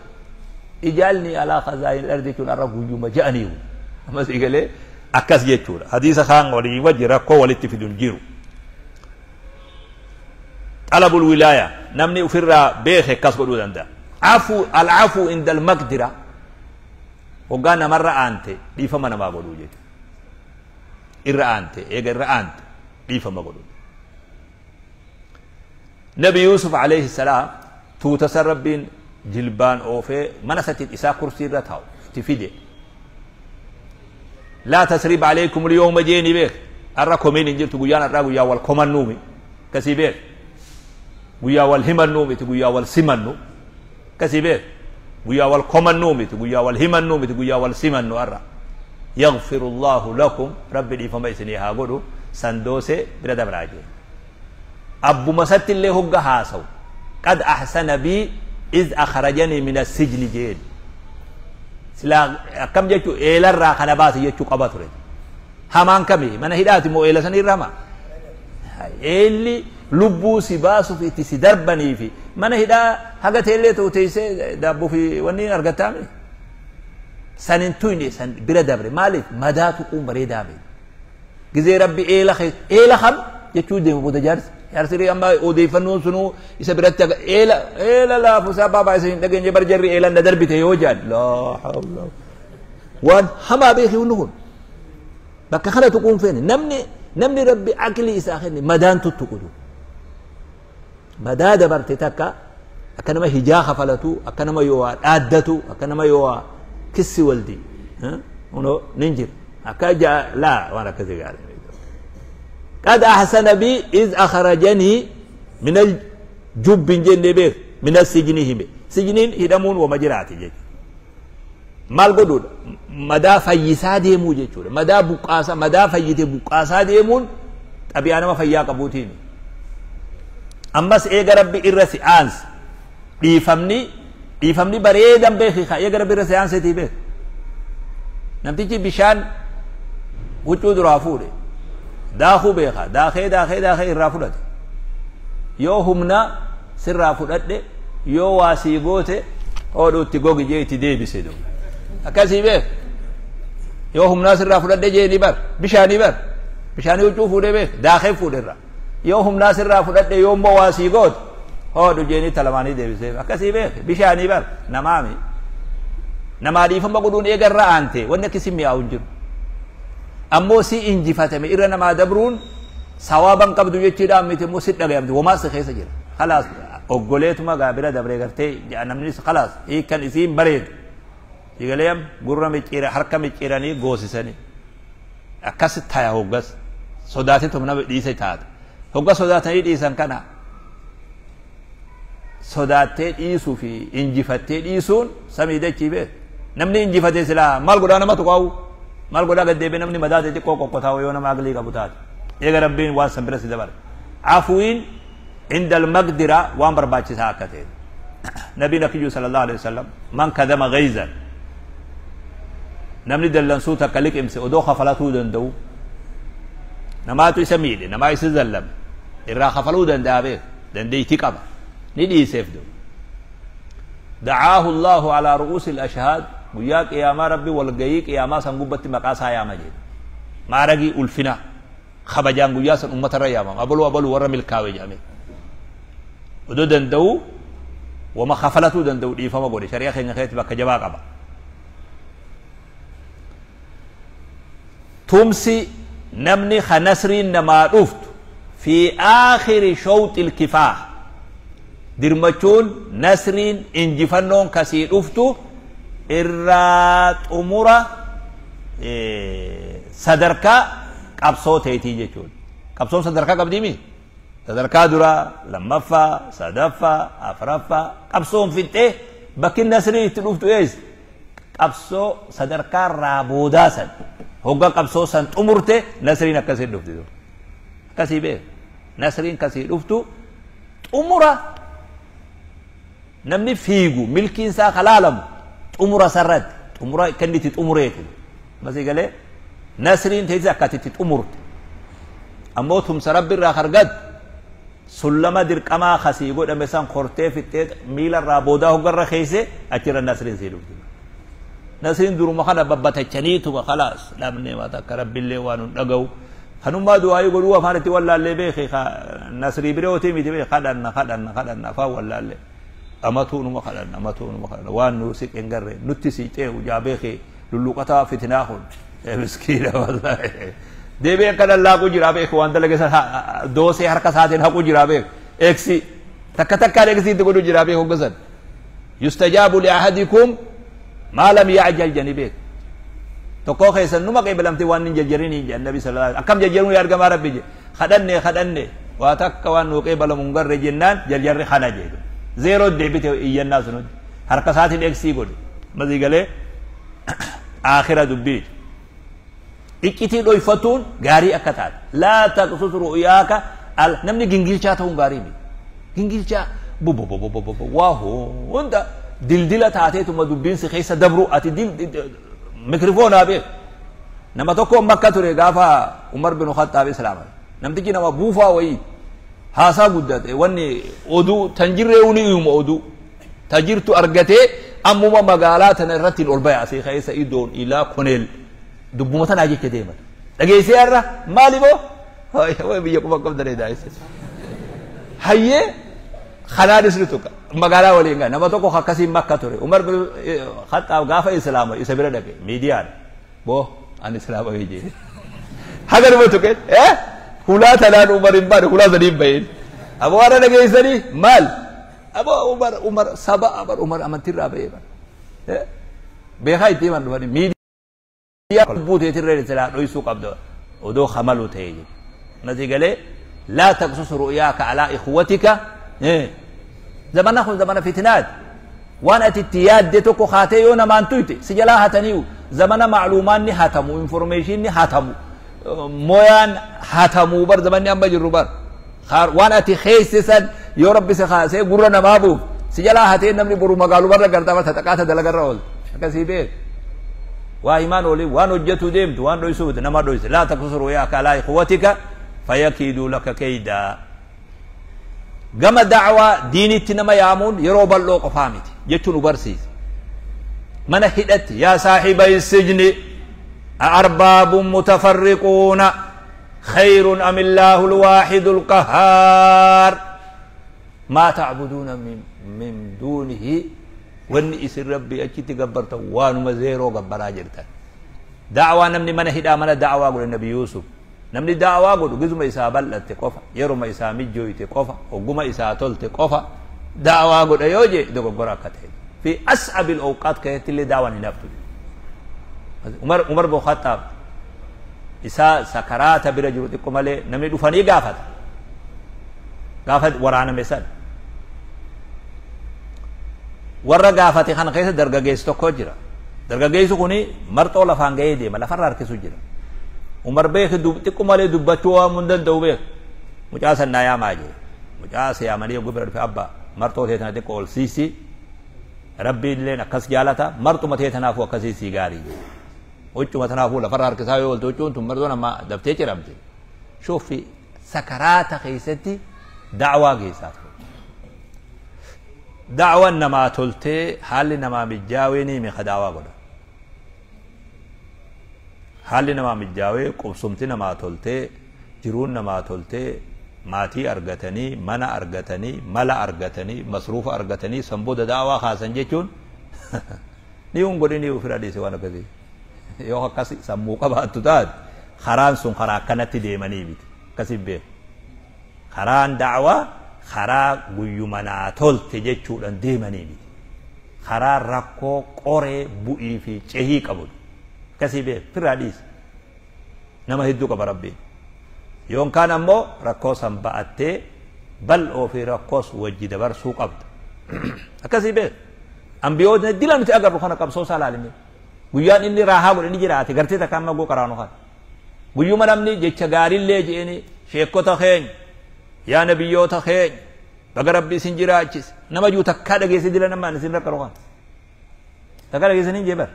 Ijaalni alaa khazaayin ardi jechuun har'a guyyuma ja'aniiru. Ammas eegalee akkas jechuudha. Hadiisa kaan walii wajji rakkoo walitti fidu hin jiru. Talabul wilaaya namni ofirraa beeke akkas godhuu danda'a. Afu al-afu inda al-maqdira hoggaa namarra aante dhiifama namaa godhuu jechuudha. Irra aante eega irra aante dhiifama godhuu. Nabi Yusuf alayhi salaam tuuta san rabbiin jilbaan oofee mana satti isaa kursii irra taa'u itti fide. Laa tasriba alaykum al-yawma jeeni beek. Har'a komiin hin jirtu guyyaan har'aa guyyaa wal komannuumi. Kasii beek. Guyyaa wal himannuu miti guyyaa wal simannu. Kasii beek. Guyyaa wal komannuu miti guyyaa wal himannuu miti guyyaa wal simannu har'a. Yaghfiru Allahu lakum rabbi dhiifama isinii haa godhu sandoosee bira dabraa jee. Abbuma satti illee hogga haasawu. Qad ahsana bii iz akhrajanii min as-sijni jeen. Silaa akkam jechuu eelarraa kana baase jechuu qaba ture. Hamaan kami mana hidhaati moo eela sanirra hamaa? Eelli lubbuu si baasuuf itti si darbanii fi mana hidhaa haga teellee ta'u teessee daabboo fi wanni argattaame. San hin tuyne san bira dabre maaliif madaa tuquun bareedaa beeku. Gizee rabbi eela eela kam jechuu deemu booda jaarsi. Jaarsi amma odeeffannoon sunuu isa biratti eela eela laafu isaa baabaa isa hin dhageenye bar jarri eelan na darbite yoo jedhan laa hawla waan hamaa beeki hundi kun bakka kana tuquun feene namni rabbi aqlii isaa kenne madaan tuttuqutu. Madaa dabarte takka akka nama hijaa kafalatu akka nama yoo waa dhaaddatu akka nama yoo waa kissi waldi uno nin jira akka laa waan akkasii gaarii. قد أحسن بي إذ أخرجني من الجب جنبه من السجن هم سجنين هدمون ومجراتي جي مال قدود مدى فيسا ديمو جيشور مدى بقاسا مدى فيتي بقاسا ديمون أبي أنا ما فيا قبوتين أمس إيغا ربي إرسي آنس إيفمني بريدم بيخي خا إيغا ربي إرسي آنس تي بيخ نمتيجي بشان وجود رافوري daakuu beekaa daakee daakee daakee irraa fudhate yoo humna sirraa fudhadhe yoo waa sii goote hodhuutti gogi jee itti deebise duuba akkasii beek yoo humnaa sirraa fudhadhe jee ni bar bishaanii bar bishaanii huccuu fuudhee beek daakee fuudhe irraa yoo humnaa sirraa fudhadhe yoo immoo waa sii goote hodhu jeeni talamaanii deebisee akkasii beek bishaanii bar namaami Namaa dhiifama godhuun eega irra aante wanni akkasii mi'aawu hin jiru. Ammoo si injifatame irra namaa dabruun sawaaban qabdu jechuudhaan miti, immoo si dhagayamti womaa si keessa jira. Khalaas, oggoleetuma gaa bira dabree gartee namnis khalaas hiikkan isiin bareedu. Sigaleem gurra micciira harka micciiranii goosisanii akkas taya. Hoggas sodaateetuma nama dhiise taata. Hogga sodaatanii dhiisan kana sodaattee dhiisuu fi injifattee dhiisuun samii dachii beeku. Namni injifatee silaa maal godhaa? Nama tuqaawu maal godhaa? Gad deebi'ee namni madaate xiqqoo qoqqotaa'u yoo nama aqlii qabu taate. Eega Rabbiin waan san bira si dabala. Afuwiin inda almaqdira waan barbaachisaa akka ta'e Nabiin akkiyyuu sallallahu alaihi wasallam: man kadama gayzan, namni dallansuu takka liqimse odoo kafalatuu danda'u, namaatu isa miidhe, namaa isa zallame, irraa kafaluu danda'a, beek dandeeytii qaba, ni dhiiseef du, dacaahu Allahu alaa ru'uusi al-ashhaad. Guyyaa qiyaamaa Rabbi walgayii qiyaamaa san gubbatti maqaa isaa yaama jedhe. Maaragii ulfina kabajaan guyyaa san ummatarra yaamama, abaluu abaluu warra milkaawe jedhame. Odoo danda'u, wama kafalatuu danda'u dhiifama godhe, shari'a keenya keessatti bakka jabaa qaba. Tumsi namni ka nasriin namaa dhuftu fi aakhiri shawxil kifaah, dirmachuun nasriin injifannoon kasii dhuftu irraa xumura sadarkaa qabsoo teetii jechuudha. Qabsoon sadarkaa qabdiimi? Sadarkaa duraa, lammaffaa, sadaffaa, afraffaa qabsoon fixxee bakki nasriin itti dhuftu eessa? Qabsoo sadarkaa irraa boodaa san hogga qabsoo san xumurte nasriin akkasii dhufti. Akkasii beeku. Nasriin kasii dhuftu xumura namni fiigu milkiin isaa kalaalamu xumura sarratti xumura kan itti xumureeti. Masii galee nasriin teessee akka itti xumurte. Ammoo tumsa Rabbi irraa argattu sullama dirqamaa kasii godhame san kortee fixxee miila irraa boodaa hoggarra keesse achirra nasriin sii dhufti. Nasriin duruma kana babbatachaniituma khalaas dhabne waan takka Rabbillee waan hin dhaga'u. Kanummaa du'aayii godhuu afaan itti wallaallee beeke, nasrii birootii miti beeke. Kadhanna, kadhanna, kadhanna, afaan wallaallee. Amatuu numa kadhanna, amatuu numa kadhanna, waan nu siqeen garree nutti siixee ujaa beeke lulluqataa fitinaa kun miskiina wallaahi. Deebi'ee akka lallaaquu jira beeku, waan dalage san doosee harka isaatiin haquu jira beeku. Eeksi takka takkaan eeksii itti godhu jira beeku hoggasan. Yustajaabu li ahadikum maa lam ya'jal jani beeku. Tokkoo keessan numa qeebalamtee waan hin jarjarinii jedhan Nabi sallallahu alaihi. Akkam jarjaruu yaa ergamaa Rabbi jedhe? Kadhanne, kadhanne, waa takka waan nuu qeebalamu hin garre jennaan jarjarri kana jedhu. Zeeroo deebite iyyannaa sunutti. Harka isaatiin eeksii godhe. Masii galee aakhira dubbiiti. Iccitii dhoyfatuun gaarii akka taate. Laa taqsus ru'yaaka, namni gingilchaa ta'uun gaarii miti. Gingilchaa bubububububu waa hunda dildila taateetuma dubbiin si keessa dabru ati mikrifoonaa beeku. Nama tokko Makka ture gaafa Umar bin Khattaab islaama. Namtichi nama buufaa wayii haasaa guddate, wanni oduu tan jirree ni uuma, oduu ta jirtu argatee ammuma magaalaa tana irratti ol baya, asii keessa idoon ilaa koneel dubbuma tanaa jecha deeman. Dhageessee har'a maali boo? Way biyya quba qabdanee daa'ise. Hayyee kanaanis ni tuqa. Magaalaa waliin gaa nama tokko akkasiin Makka ture. Umar bin Khattaab gaafa islaama isa bira dhaqe miidiyaadha. Boo ani islaama jee. Haga numa tuqe hulaa tanaan Umar hin baane, hulaa sanii hin bahin. Aboo warra dhageessanii maal? Aboo Umar, Umar saba abar Umar amantiirraa bahee bara. Beekaa itti himan dhufanii miidiyaa lubbuu teetirree silaa dhoysuu qabda odoo kamalu ta'e jedhe. Nasi galee laa taqsus ru'yaaka alaa ikhwatika, zamana kun zamana fitinaati. Waan ati itti yaadde tokko kaatee yoo namaan tuyte si jalaa hataniiyu. Zamana macluumaanni hatamu, informationni hatamu, moyaan hatamu bar zamanni amma jirru bar. Waan ati keessisan yoo Rabbi si kaasee gurra namaa buuf si jalaa hatee namni boru magaalumarra gartaa barta xaqaata dalagarra oolta. Akkasii beek. Waa himaan olii waan hojjetu deemtu waan dhoysuuti nama dhoyse. Laa taqsus ru'yaaka alaa ikhwatika fayakiiduu laka kaydaa. Gama da'waa diinitti nama yaamuun yeroo bal'oo qofaa miti jechuun nu barsiisa. Mana hidhatti yaa saahiba sijni arbaabun mutafarriquuna khayrun am illaahu alwaahidu alqahhaar maa ta'buduuna min duunihi. Wanni isin Rabbii achitti gabbartan waanuma zeeroo gabbaraa jirtan. Da'waa namni mana hidhaa mana da'waa godhe Nabi Yuusuf. Namni da'waa godhu gizuma isaa bal'atte qofa, yeruma isaa mijjooyte qofa, hogguma isaa tolte qofa da'waa godha yoo jee dogoggora akka ta'e. Fi as'abil awqaat keessatti illee da'waan hin haftu. Umar bin Khattaab isaa sakaraata bira jiru xiqqo malee namni dhufanii gaafata. Gaafa waraaname san. Warra gaafate kana keessa dargaggeessi tokko jira. Dargaggeessi kuni marxoo lafaan ga'ee deema, lafarra harkisu jira. Umar beeki xiqqo malee dubbachuu waan hin danda'u beeku. Mucaa san naa yaamaa jee. Mucaa si yaamanii yogguu bira dhufe abbaa marxoo tee tana xiqqo ol siisi. Rabbi illeen akkas jaalata marxuma tee tanaafuu akkasii sii gaarii jee. Huccuma tanaafuu lafarra harkisaa yoo oolte huccuun tun marxoon amma daftee ciramte. Shuufi sakaraata keessatti da'waa geessaa ture. Da'waan namaa toltee haalli namaa mijjaawee ni hime ka da'waa godha. Haalli namaa mijjaawee qubsumti namaa toltee jiruun namaa toltee maatii argatanii mana argatanii mala argatanii masruufa argatanii san booda da'waa kaasan jechuun ni hun godhini ofirra dhiise waan akkasii. Yoo akkas sammuu qabaattu taate karaan sun karaa akkanatti deemanii miti akkasii beeku. Karaan da'waa karaa guyyuma naa tolte jechuudhaan deemanii miti. Karaa rakkoo qoree bu'ii fi cehii qabu. Akkasii beeku ofirraa dhiise. Nama hedduu qaba Rabbiin. Yookaan ammoo rakkoo san ba'attee bal'oo fi rakkoos wajji dabarsuu qabda. Akkasii beeku. Ambiyoota dila nuti agarru kana qabsoo isaa laalime. Guyyaan inni raahaa godhe ni jiraate gartee takka amma goo qaraanu kana. Guyyuma namni jecha gaariillee je'eni sheekota keenya yaa nabiyyoota keenya baga Rabbi isin jiraachise nama jiru takkaa dhageesse dila namaan isin rakkatu kana. Takkaa dhageesse ni jeebar.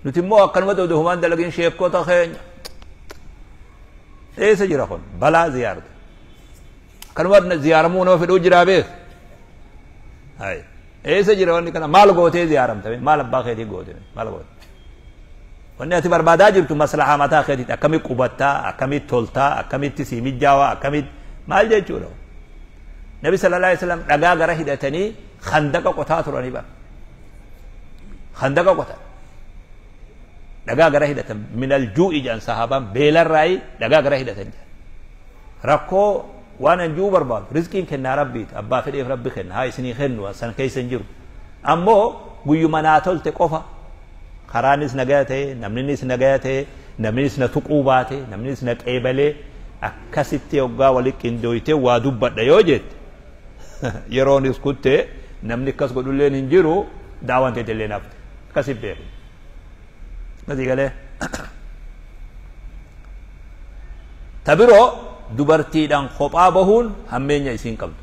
Nuti immoo akkanumatti oduu humaan dalagin sheekota keenya. Eessa jira kun balaa ziyaarta. Akkanumatti ziyaaramuu nama fedhuu jiraa beek. Hayi. Eessa jira wanni kana maal gootee ziyaaramta maal abbaa keetii goote maal goote. Wanni ati barbaadaa jirtu maslahaa mataa keetiiti akkamitti qubattaa akkamitti toltaa akkamitti sii mijaawaa akkamitti maal jechuudha. Nabi sallallahu alaihi wasallam dhagaa gara hidhatanii khandaqa qotaa turanii bara. Khandaqa qotan. Dhagaa gara hidhatan minal juu'i jedhan sahaabaan beelarraayi dhagaa gara hidhatan jedhan. Rakkoo waan an ji'uu barbaadu rizqiin kennaa Rabbiiti abbaa fedheef Rabbi kenna haa isinii kennu san keessa hin jiru. Ammoo guyyuma naa tolte qofa karaanis nagaya ta'e namninis nagaya ta'e namninis na tuquu baate namninis na qeebalee akkasitti hoggaa walitti qindooytee waa dubbadha yoo jette yeroonis kuttee namni akkas godhulleen hin jiru daawwan teetillee nafte akkasi beeku. Akkasii galee. Ta biroo dubartiidhaan kophaa bahuun hammeenya isiin qabdu.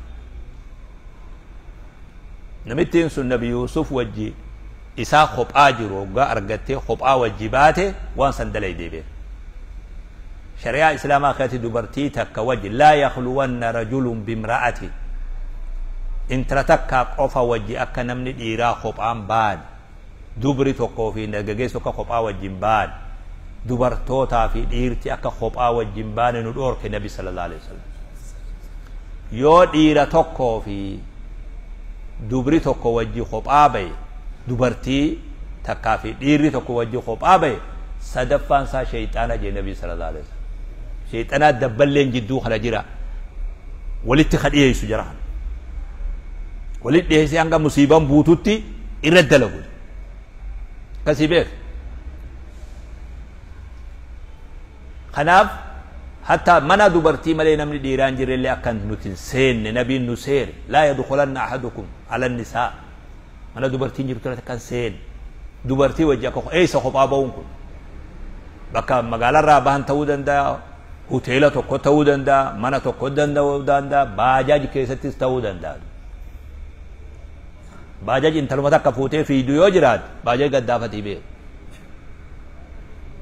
Namittiin sun Nabi Yuusuf wajji isaa kophaa jiru hoggaa argattee kophaa wajji baate waan san dalagdee beeku. Shari'aa Islaamaa keessatti dubartii takka wajji laa yakhluwanna rajulun bimra'ati. Intala takka qofa wajji akka namni dhiiraa kophaan baane. Dubri tokkoo fi dargaggeessi tokko kophaa wajjin baane. Dubartootaa fi dhiirti akka kophaa wajjin baane nu dhoorke Nabi sallallahu alaihi wasallam. Yoo dhiira tokkoo fi dubri tokko wajji kophaa bahe dubartii takkaa fi dhiirri tokko wajji kophaa bahe sadaffaan isaa sheeyxaana jee Nabi sallallahu alaihi wasallam. Sheeyxanaa dabballeen jidduu kana jira. Walitti ka dhiyeessu jara kana. Walitti dhiyeessee hanga musiibaan buututti irra dalagu. Akkasii beek. Kanaaf hatta mana dubartii malee namni dhiiraa hin jirre illee akka nuti hin seenne nabiin nu seere laa yadkhulanna ahadukum ala nisaa mana dubartiin jirtu irratti akka hin seenne dubartii wajji akka eessa kophaa ba'uun kun bakka magaalarraa bahan ta'uu danda'a hoteela tokko ta'uu danda'a mana tokko ta'uu danda'a baajaaji keessattis ta'uu danda'a. Baajaaji intaluma takka fuutee fiidu yoo jiraate baajaaji gaddaafatii beeku.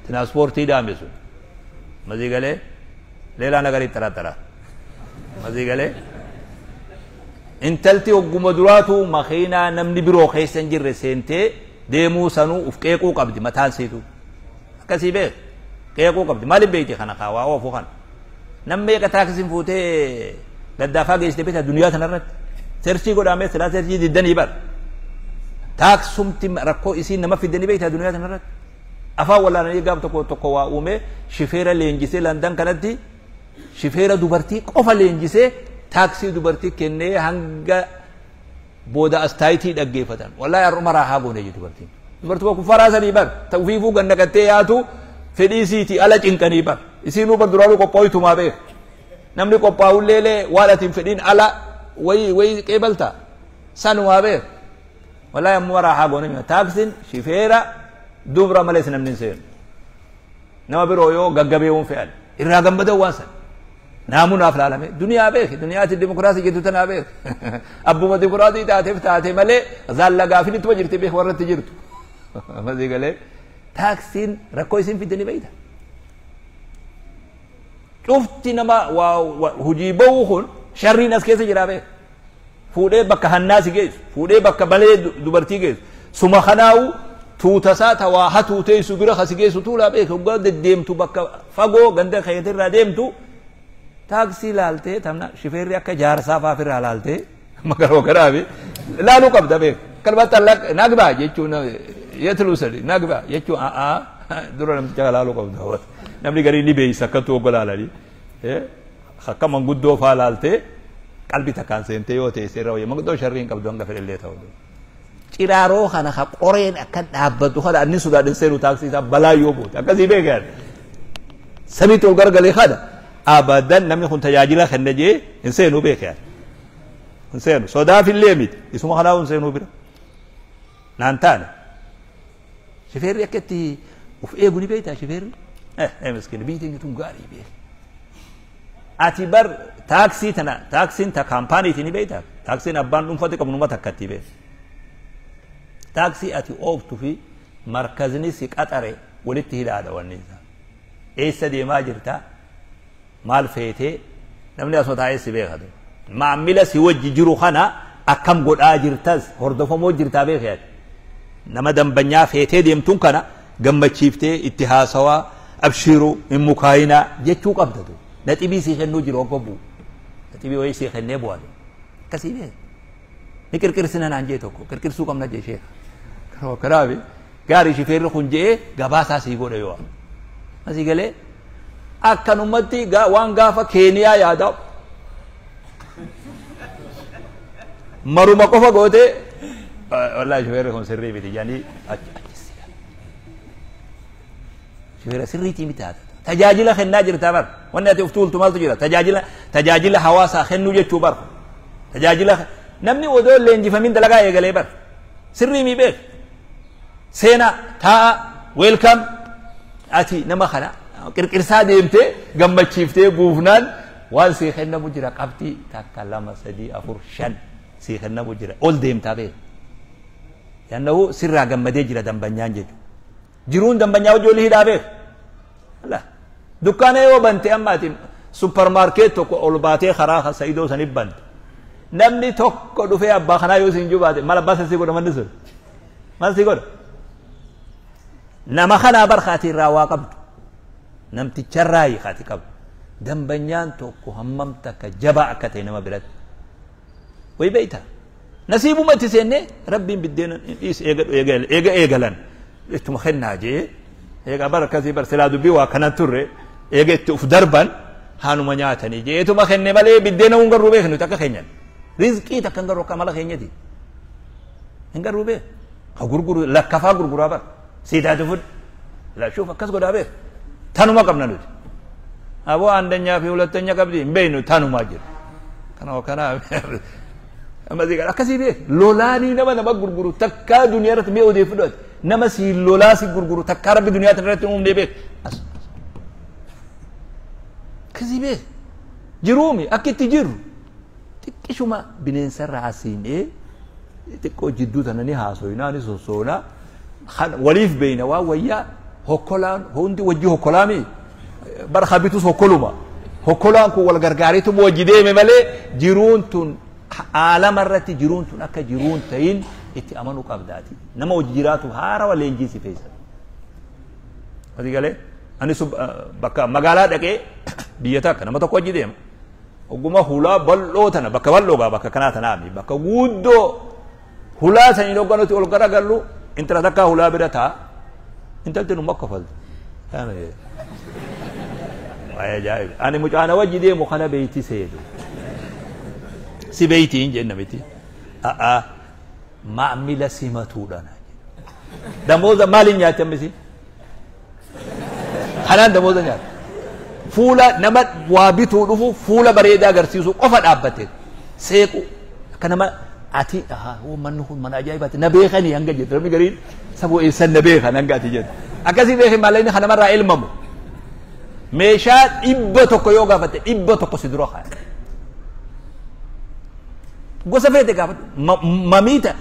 Tiraanspoortii daame sun. Mazii galee leelaa nagarii xaraxara. Mazii galee intalti hogguma duraatu makiinaa namni biroo keessa hin jirre seentee deemuu sanuu uf qeequu qabdi mataan siitu. Akkasii beeku. Qeequu qabdi. Maaliif beekti kana kaa waa oofu kana. Namni meeqa taaksiin fuutee gaddaafaa geessite beektaa duniyaa tanarratti. Search godhamee silaa search diddanii bar. Taaksumti rakkoo isiin nama fiddanii beektaa duniyaa kanarratti. Afaan wallaalanii gaaf tokko tokko waa uumee shifeera leenjisee Landan kanatti shifeera dubartii qofa leenjisee taaksii dubartii kennee hanga booda astaayitii dhaggeeffatan. Wallaahi har'uma raahaa goone jedhu dubartiin. Dubartii kuffaraa sanii bar ta'ufiifuu gannaqattee yaatu fedhii isiitii ala cinqanii bar. Isiinuu bar duraanuu qophaa'itumaa beeka. Namni qophaa'ullee waan ati hin fedhiin ala wayi wayi qeebalta. Sanumaa beeka. Wallaahi ammoo raahaa goone taaksiin shifeera dubra malees namni hin seenu. Nama biroo yoo gaggabeewwan fe'an irraa gammadan waan sana. Naamunaaf laalame duniyaa beeki duniyaatti dimokiraasii jettu tanaa beeki. Abbuma dimokiraasii taateef taate malee zaallagaafin ittuma jirti beeki warratti jirtu. Masii galee taaksiin rakkoo isin fidde ni beekta. Cufti nama waa hojii ba'uu kun sharriin as keessa jiraa beeka. Fuudhee bakka hannaa si geessu, fuudhee bakka balee dubartii geessu. Suma kanaa'u tuutasaa tawaa hatuu teessu bira kasi geessu tuulaa beeka. Hoggaa deddeemtu bakka fagoo ganda keetirraa deemtu taaksii laaltee tamna shifeerri akka jaarsaa fa'aa ofirraa laaltee magaroo garaafi laaluu qabda beeka. Kalbaatti nagbaa jechuun yetiluu sadi nagbaa jechuun a'aa dura namticha laaluu qabda. Namni garii ni beeysa akkattuu hogga laalanii. Akka manguddoo fa'aa laaltee qalbii takkaan seentee yoo ta'e seerra wayya manguddoo sharrii hin qabdu hanga fedhellee ta'u. Ciraaroo kana ka qoreen akka dhaabbatu kana anni sodaadhin seenu taaksii isaa balaa yoo buute akkasii beekan. Samiitti ol garagalee kana abadan namni kun tajaajila kenna jee hin seenuu beekan. Hin seenu sodaafillee miti isuma kanaa hin seenuu bira. Naan taane. Shifeerri akka itti uf eegu ni beektaa shifeerri? Miskiin biyyi teenya tun gaarii beeka. Ati bar taaksii tana taaksiin ta kaampaaniiti ni beektaa? Taaksiin abbaan dhuunfatti qabu numa takkatti beeka. Taaksii ati ooftu fi markazni si qaxare walitti hidhaadha wanni isaa. Eessa deemaa jirta? Maal feetee? Namni asuma taa'ee si beekatu. Maamila si wajji jiru kana akkam godhaa jirtas hordofamoo jirtaa beekee ati. Nama dambanyaa feetee deemtuun kana gammachiiftee itti haasawaa abshiiruu hin mukaayinaa jechuu qabda tu. Naxibii sii kennuu jiru hogga bu'u. Naxibii wayii sii kennee bu'a. Akkasii beeka. Ni qirqirsina naan jee tokko qirqirsuu qabna jee sheeka. Kanaaf gaarii shifeerri kun jee gabaasaa sii godha yoo. Asii galee akkanumatti waan gaafa Keeniyaa yaadaa maruma qofa gootee wallaahi shifeerri kun sirrii miti jedhanii achi si gala. Shifeera sirriitii miti haata. Tajaajila kennaa jirtaa bar. Wanni ati of tuultu maaltu jira? Tajaajila hawaasaa kennuu jechuu bar. Tajaajila namni odoo leenjifamin dalagaa eegalee bar. Sirrii mii beek. Seenaa taa'a welcome ati nama kana qirqirsaa deemtee gammachiiftee buufnaan waan sii kennamu jira qabxii 1 2 3 4 5 sii kennamu jira ol deemtaa beek. Yannahu sirraa gammadee jira dambanyaan jechuudha. Jiruun dambanyaa hojii olii hidhaa beek. Dukkaana yoo bante amma ati suppermaarkeet tokko ol baatee karaa Sa'idoo saniif bante. Namni tokko dhufee abbaa kanaa yoo siin jubaate maal abbaa sasii godha manni sun? Maal sii godha? Nama kanaa barkaati irraa waa qabdu. Namticharraa hiikaati qabdu. Dambanyaan tokko hammam takka jabaa akka ta'e nama biratti. Wayi beektaa? Nasiibuma itti seennee rabbiin biddeena dhiis eega eegalan. Ittuma kennaa jee eega bara akkasii bar silaa dubbii waa kanan turre eega itti uf darban haanuma nyaatanii jee ituma kenne malee biddeena hun garuu beeknu takka keenyan. Rizqii takka hin garuu akka mala keenyati. Hin garuu beek. Ka gurguru lakkafaa gurguraa bar. Siitaati fudhu. Laashuuf akkas godhaa beek. Tanuma qabna nuti. Aboo aandanyaa fi hulattanyaa qabdi hin beeknu tanumaa jira. Kanaa kanaa akkasii beek. Lolaanii nama gurguru takkaa duniyaa irratti mi'a odeeffadhu ati. Nama si lolaa si gurguru takkaa rabbi duniyaa irratti uumnee beek. Akkasii beek. Jiruumi akka itti jirru xiqqishuma bineensarraa asiinee xiqqoo jidduu tana ni haasoyinaa ni sossoonaa waliif beeyna waan wayyaa hokkolaan hundi wajji hokkolaami bara habitus hokkoluma hokkolaan kun wal gargaareetuma wajji deeme malee jiruun tun aalama irratti jiruun tun akka jiruun ta'in itti amanuu qabdaati. Nama wajji jiraatu haarawa leenjii si feesa. Asii galee ani bakka magaalaa dhaqee biyya takka nama tokko wajji deema. Ogguma hulaa bal'oo tana bakka bal'oo gaa bakka kanaa tanaami bakka guddoo hulaa saniin hoggaa nuti ol garagallu intala takkaa hulaa bira taa intalti nu makkafalti. Ajaa'iba! Ani mucaana wajji deemu kana beeyti seetu. Si beeyti hin jenne miti. A'a maamila simatuudha. Damooza maaliin nyaatti ammisi? Kanaan damooza nyaatti. Fuula nama waa bituu dhufu fuula bareedaa agarsiisu qofa dhaabbate. Seequ akka nama ati manni kun mana ajaa'ibaati na beekanii hanga jettu namni gariin saboo eessan na beekan hanga ati jettu. Akkasii beekin maallaqni kan namarraa elmamu. Meeshaa 100 yoo gaafatte 100 si dura kaaya. Gosa feete gaafadhu mamiita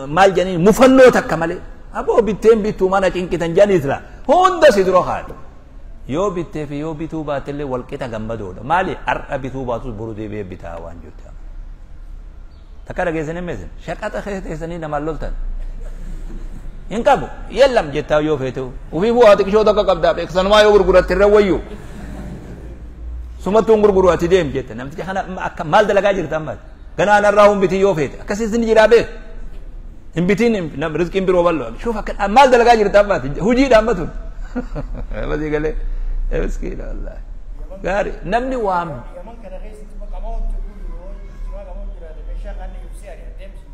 maal jedhanii mufannoo takka malee aboo bitteen bittuu mana cinqitan jedhaniitira hunda si dura kaaya. Yoo bittee fi yoo bituu baatellee walqixa gammadoodha. Maali har'a bituu baatus boru deebi'ee bitaa waan jirti. Takka dhageessanii meesin shaqaxa keessa teessanii namaan loltan. Hin qabu yellam jettaa yoo feete ofii bu'aa xiqqishoo takka qabdaa beeksanumaa yoo gurguratte irra wayyu. Sumattuun gurguru ati deem jette namticha kana akka maal dalagaa jirta ammaati. Ganaan irraa hin bitiin yoo feete akkasiis ni jiraa beek. Hin bitiin rizqiin biroo bal'oo. Shuuf akka maal dalagaa jirta ammaati hojiidha amma tun. Masii galee miskiina wallaahi. Gaarii namni waan. Yaman kana keessatti qamoon tuquu yoo qamoon jiraate meeshaa kan ibsee ari'atee deemsisu.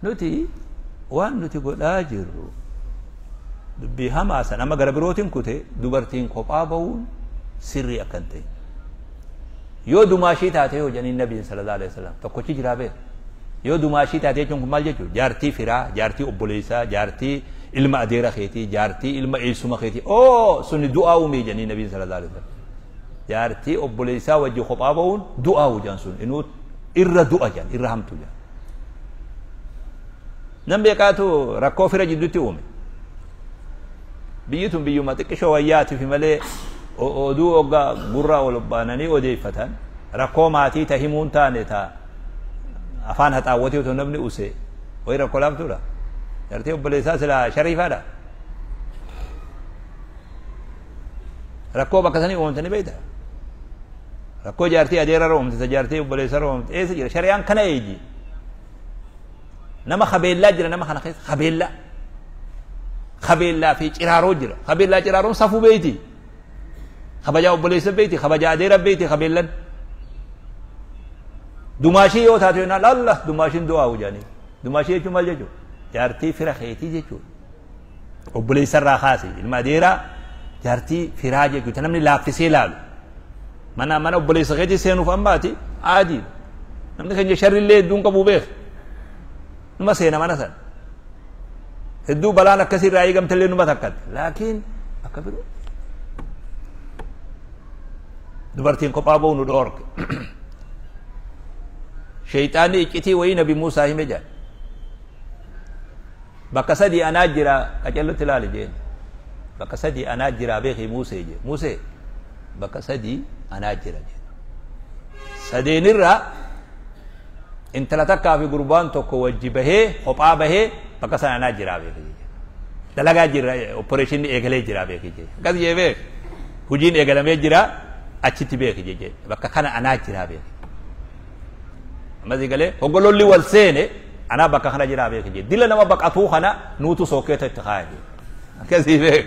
Nuti waan nuti godhaa jirru dubbii hamaa sana amma gara birootiin kute dubartiin kophaa bahuun sirrii akka hin ta'in. Yoo dumaashii taate yoo jedhanii nabiin sallallahu alaihi wasallam tokkochi jiraa beeku. Yoo dumaashii taate jechuun kun maal jechuudha? Jaartii firaa, jaartii obboleessaa, jaartii ilma adeera keetii, jaartii ilma eessuma keetii. Oo suni du'aa uumee jedhanii nabiin sallallahu alaihi wasallam. Jaartii obboleessaa wajji kophaa bahuun du'aa jedhan sun inuu irra du'a jedhan irra hamtu jedhan. Nam beekaatu rakkoo fira jidduutti uume. Biyyi tun biyyuma xiqqishoo wayyaatiif malee oduu hoggaa gurra ol baananii odeeffatan rakkoo maatii ta himuun taane ta afaan haxaawwatee otoo namni use wayi rakkoo laaftuudha. Jaartii obboleessaa silaa shariifaadha. Rakkoo bakka sanii uumamtanii beekta. Rakkoo jaartii adeerarra uumamte ta jaartii obboleessarra uumamte eessa jira shari'aan kana eeji. Nama kabeellaa jira nama kana keessa kabeellaa. Kabeellaa fi ciraaroo jira. Kabeellaa ciraaroon safuu beeyti. Kabajaa obboleessa beeyti, kabajaa adeera beeyti kabeellan. Dumaashii yoo taate yennaan Allah dumaashiin du'aa jedhanii. Dumaashii jechuun maal jechuudha? Jaartii fira keetii jechuudha. Obboleessarraa kaase ilma adeeraa jaartii firaa jechuudha. Namni laaffisee laalu. Mana mana obboleessa keetii seenuuf ammaati aadii. Namni keenya sharrillee hedduun qabu beeka. Numa seena mana sana. Hedduu balaan akkasirraa eegamtallee numa takkatti. Laakiin akka biroo dubartiin kophaa ba'u nu dhoorke. Shayxaanni iccitii wayii nabi Muusaa hime jedha. Bakka sadii anaa jira qacellotti ilaali jeen. Bakka sadii anaa jira beeki Muusee jee. Muusee bakka sadii anaa jira jeen. Sadeenirraa intala takkaa fi gurbaan tokko wajji bahee kophaa bahee bakka sana anaa jira beeki jee. Dalagaa jira opereeshinni eegalee jira beeki jee. Akkas jee beek. Hojiin eegalamee jira achitti beeki jee. Bakka kana anaa jira beeki. Ammas galee hoggololli wal seene anaa bakka kana jira beeki jee. Dila nama baqatuu kana nuutu sookeeta itti kaaya jee. Akkasii beek.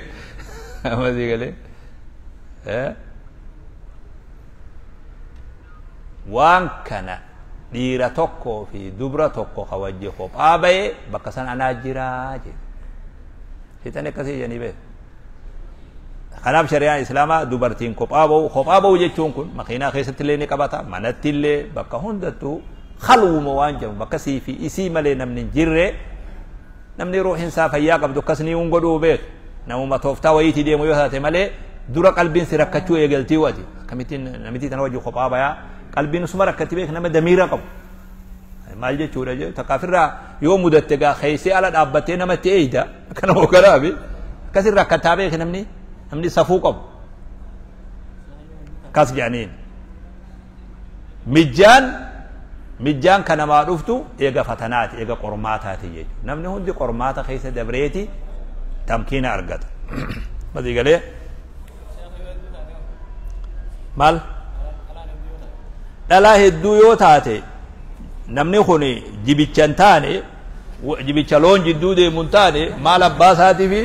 Ammas galee. Waan kana dhiira tokkoo fi dubra tokko ka wajji kophaa bahee bakka sana anaa jiraa jee. Seexanni akkasii jedhanii beeku. Kanaaf shari'aan islaamaa dubartiin kophaa bahu kophaa bahu jechuun kun makiinaa keessatti illee ni qabata manatti illee bakka hundattuu khalwuma waan jedhamu bakka sii fi isii malee namni hin jirre namni ruuxiin isaa fayyaa qabdu akkas ni hin godhuu beeku. Namuma tooftaa wayiitii deemu yoo taate malee dura qalbiin si rakkachuu eegaltii wati akkamittiin namitii tana wajji kophaa bayaa qalbiin suma rakkatti beek nama damiira qabu. Maal jechuudha jedhu takkaafirraa yoo mudatte gaa keessee ala dhaabbattee namatti eeyda akkana hoogganaafi akkasin rakkataa beek namni namni safuu qabu. Akkas jedhaniin. Mijjaan mijjaan kan namaa dhuftu eega fatanaati eega qormaataati jechuudha. Namni hundi qormaata keessa dabreeti tamkiina argata. Masii galee maal? Dhalaa hedduu yoo taate namni kun jibicha hin taane, jibicha loon jidduu deemu hin taane, maal abbaa isaatii fi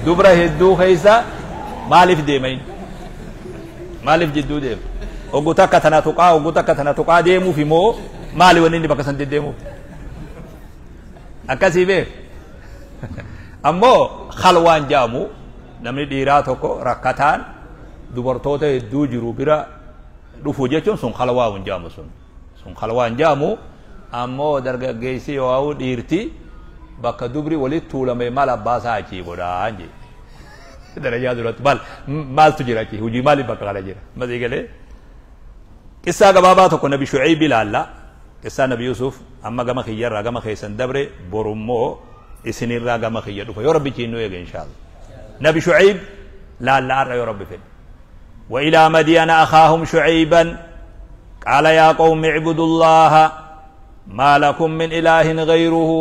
dubra hedduu keessa maaliif deema inni? Maaliif jidduu deema? Oggu takka tana tuqaa, oggu takka tana tuqaa deemuuf immoo maali wanni inni bakka san deddeemuuf? Akkasii beek. Ammoo khalwaan jaamu namni dhiiraa tokko rakkataan dubartoota hedduu jiru bira dhufu jechuun sun khalwaa hin jaamu sun. Sun khalwaa hin jaamu. Ammoo dargaggeessi yoo dhiirti bakka dubri walitti tuulame maal abbaa isaa achii godhaa jee. Darajaa duratti maal maaltu jira achii, hojii maaliif bakka kana jira? Masii galee. Qissaa gabaabaa tokko Nabi Shu'ayb ilaalla. Qissaa Nabi Yusuf amma gama kiyyarraa gama keessan dabre, borummoo isinirraa gama kiyya dhufa yoo Rabbi nu eege inshaallah. Nabi Shu'ayb laalla har'a yoo Rabbi fedhe. وإلى مدين أخاهم شعيبا قال يا قوم اعبدوا الله ما لكم من إله غيره.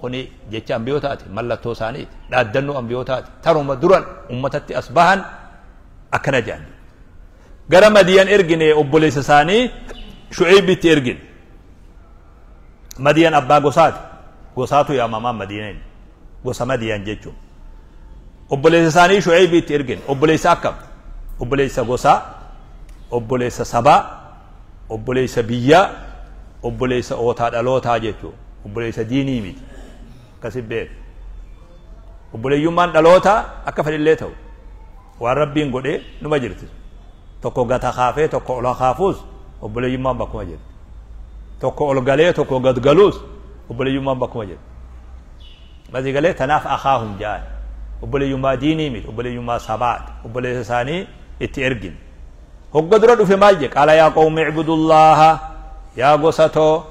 خني جتش أنبيوتات ملتو سانيت لا دنو أنبيوتات تروا درا أمتت أصبحا أكنجان قال مدين إرجني أبوليس ساني شعيب ترجن مدين أبا قصات قصاتو يا ماما مدينين قص مدين جتشو أبوليس ساني شعيب ترجن أبوليس أكب أبوليس قصا أبوليس سبا أبوليس بيا obboleessa ootaa dhalootaa jechuun obboleessa diinii miti akkasi beek. Obboleeyyummaan dhalootaa akka fedhillee ta'u waan Rabbiin godhee numa jirti. Tokko gata kaafee tokko ol kaafuus obboleeyyummaan bakkuma jirti. Tokko ol galee tokko gad galuus obboleeyyummaan bakkuma jirti. Masii galee tanaaf akaahum ja'an obboleeyyummaa diinii miti, obboleeyyummaa sabaati. Obboleessa isaanii itti ergin. Hogga dura dhufe maal jedhe? Qaala yaa qawmi icbudullaaha, yaa gosatoo,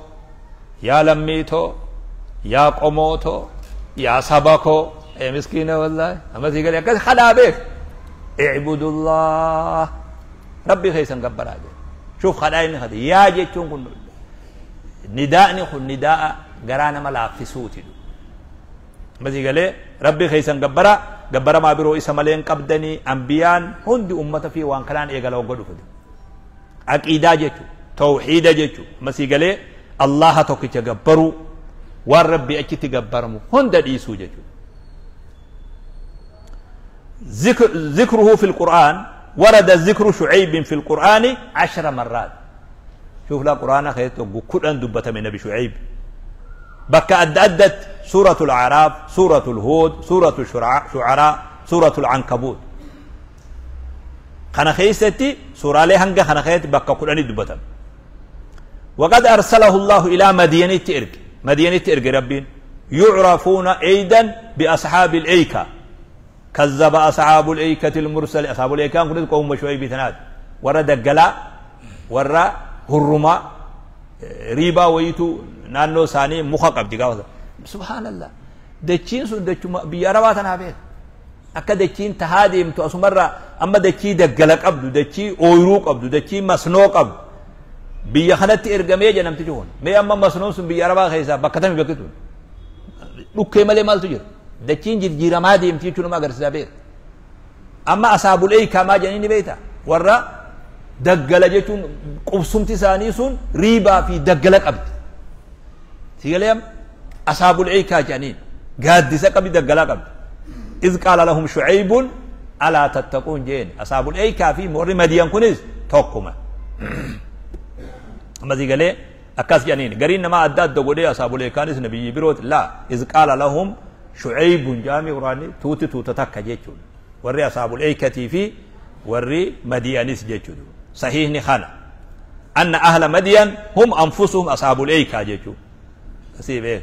yaa lammiitoo, yaa qomootoo, yaa sabakoo. Ee miskiina wallaahi ammasii galee akkas kadhaa beek. Icbudullah, Rabbii keessan gabbaraa jedhe. Shuuf kadhaa inni kadhe yaa jechuun kun nidaa'ni kun nidaa'a garaa nama laaffisuuti. Ammasii galee Rabbii keessan gabbaraa, gabbaramaa biroo isa malee hin qabdanii. Ambiyaan hundi ummata fi waan kanaan eegala hogga dhufute. Aqiidaa jechuudha. Tawxiida jechuudha. Ammasii galee Allaha tokkicha gabbaruu, waan Rabbii achitti gabbaramu hunda dhiisuu jechuudha. ذكره في القرآن ورد ذكر شعيب في القرآن 10 مرات. شوف لا قرآن خيط كل دبة من نبي شعيب. بك أدت سورة الأعراف، سورة الهود، سورة الشعراء، سورة العنكبوت. خنا خيستي سورة لهنجة خنا خيت بك كل دبة. وقد أرسله الله إلى مدينة إرج، مدينة إرج ربين يعرفون أيضا بأصحاب الأيكة. كذب أصحاب الأيكة المرسل. أصحاب الأيكة كنت قوم شعيب تناد ورا دجلا ورا هرما ريبا ويتو نانو ساني مخاقب دي. سبحان الله دچين سو دچو بياربا تنابه akka dachiin tahaa deemtu asumarra amma dachii daggala qabdu, dachii ooyiruu qabdu, dachii masnoo qabdu biyya kanatti ergamee jedha namtichi kun. Mee amma masnoon sun biyya Arabaa keessaa bakka tami bakki tun dhukkee malee maaltu jira? Dachiin jijjiiramaa deemti jechuun nama agarsiisaa beeka. Amma asaabul eeykaa maa jedhanii ni beekta? Warra daggala jechuun qubsumti isaanii sun riibaa fi daggala qabdi. Sigalee asaabul eeykaa jedhaniin gaaddisa qabdi, daggalaa qabdi. إذ قال لهم شعيب ألا تتقون جين. أصحاب الأيكة في مور مدين كنز توكما. أما زي قال أكاس جانين قرين ما أداد دقولي أصحاب الأيكة نبي بروت لا. إذ قال لهم شعيب جامع وراني توت توت تك جيتشون وري أصحاب الأيكة في وري مدينس جيتشون. صحيح نخانا أن أهل مدين هم أنفسهم أصحاب الأيكة جيتشون. سيب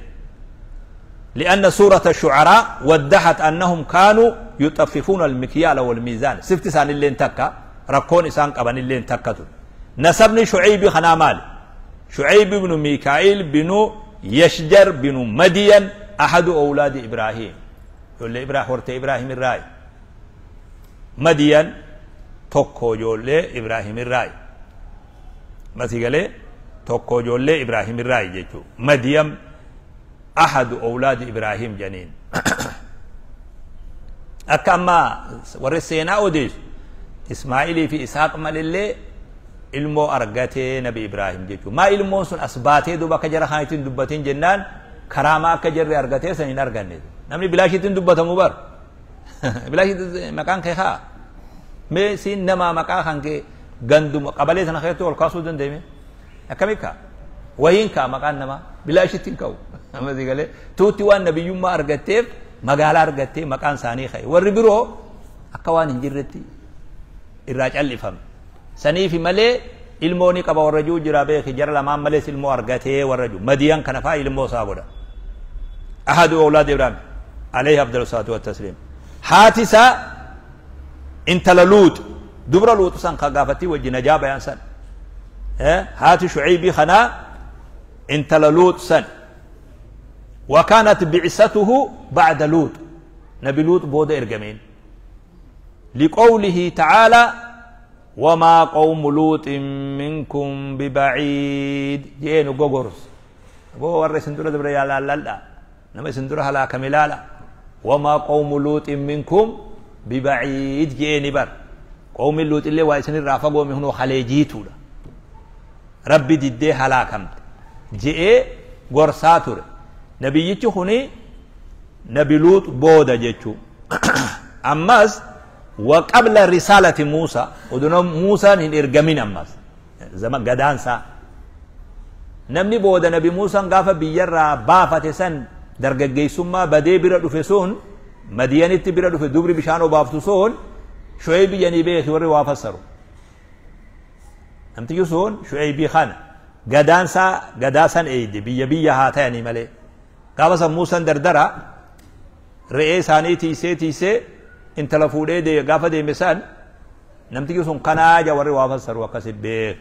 لأن سورة الشعراء وضحت أنهم كانوا يطففون المكيال والميزان. سفت سان اللي انتكا ركون إسان قبن اللي انتكتوا. نسبني شعيب خنامال شعيب بن ميكائيل بن يشجر بن مدين أحد أولاد إبراهيم. يقول لي إبراهيم ورت إبراهيم الراي مدين توكو جول إبراهيم الراي. ما تقول توكو جول إبراهيم الراي جيتو مدين أحد أولاد إبراهيم جنين. أكما ورسينا أوديش إسماعيلي في إسحاق مالله Ilmoo argatee Nabi Ibraahim jechuudha. Maa ilmoon sun as baatee duuba akka jara kaanitti dubbatin jennaan karaamaa akka jarri argatee san hin arganne. Namni bilaashitti hin dubbatamu bar. Bilaashitti maqaan kee haa. Mee siin namaa maqaa kan kee ganduma qabalee sana keessatti ol kaasuu dandeenye. Akkami kaa? Wayiin kaa maqaan namaa bilaashitti hin ka'u. Amma si galee tuutti waan nabiyyummaa argatteef magaalaa argattee maqaan isaanii ka'e. Warri biroo akka waan hin jirretti irraa callifame. Saniifi malee ilmoo ni qaba warra jiru jira beeki jara lamaan malees ilmoo argatee warra jiru. Madiyan kana faa ilmoo isaa godha. Ahadu awlaad Ibraahim alayhi afdalu salaatu wa tasliim. Haati isaa intala Luut dubra Luut san ka gaafattii wajji najaa bayan san. Haati Shucaybii kanaa intala Luut san. وكانت بعثته بعد لوط نبي لوط بود إرجمين لقوله تعالى وما قوم لوط منكم ببعيد جينو غوغورس بو ور سندورة دبر يا لا لا لا نما سندورة هلا كملالا وما قوم لوط منكم ببعيد جيني بر قوم لوط اللي وايسن رافقوا من هنا خليجيتو ربي دي هلاكمت جي غورساتور نبيتي خني نبي لوط بودا جيتشو أماس وقبل رسالة موسى ودون موسى هن إرجمين أماس زمان قدانسا نمني بودا نبي موسى قافة بيرا بافة سن درجة جيسما بدي بيرا فسون مدينة بيرا في دبري بشانو بافتسون شعيب يعني بيت وري وافسرو أنت يسون شعيبي خان قدانسا قداسا إيدي بيا بيا هاتاني ملي قابس موسى دردرا رئيس هاني تيسي تيسي انت لفولي دي قافة دي مثال نمتي يسون قناجة وري وافسر وكسب بيخ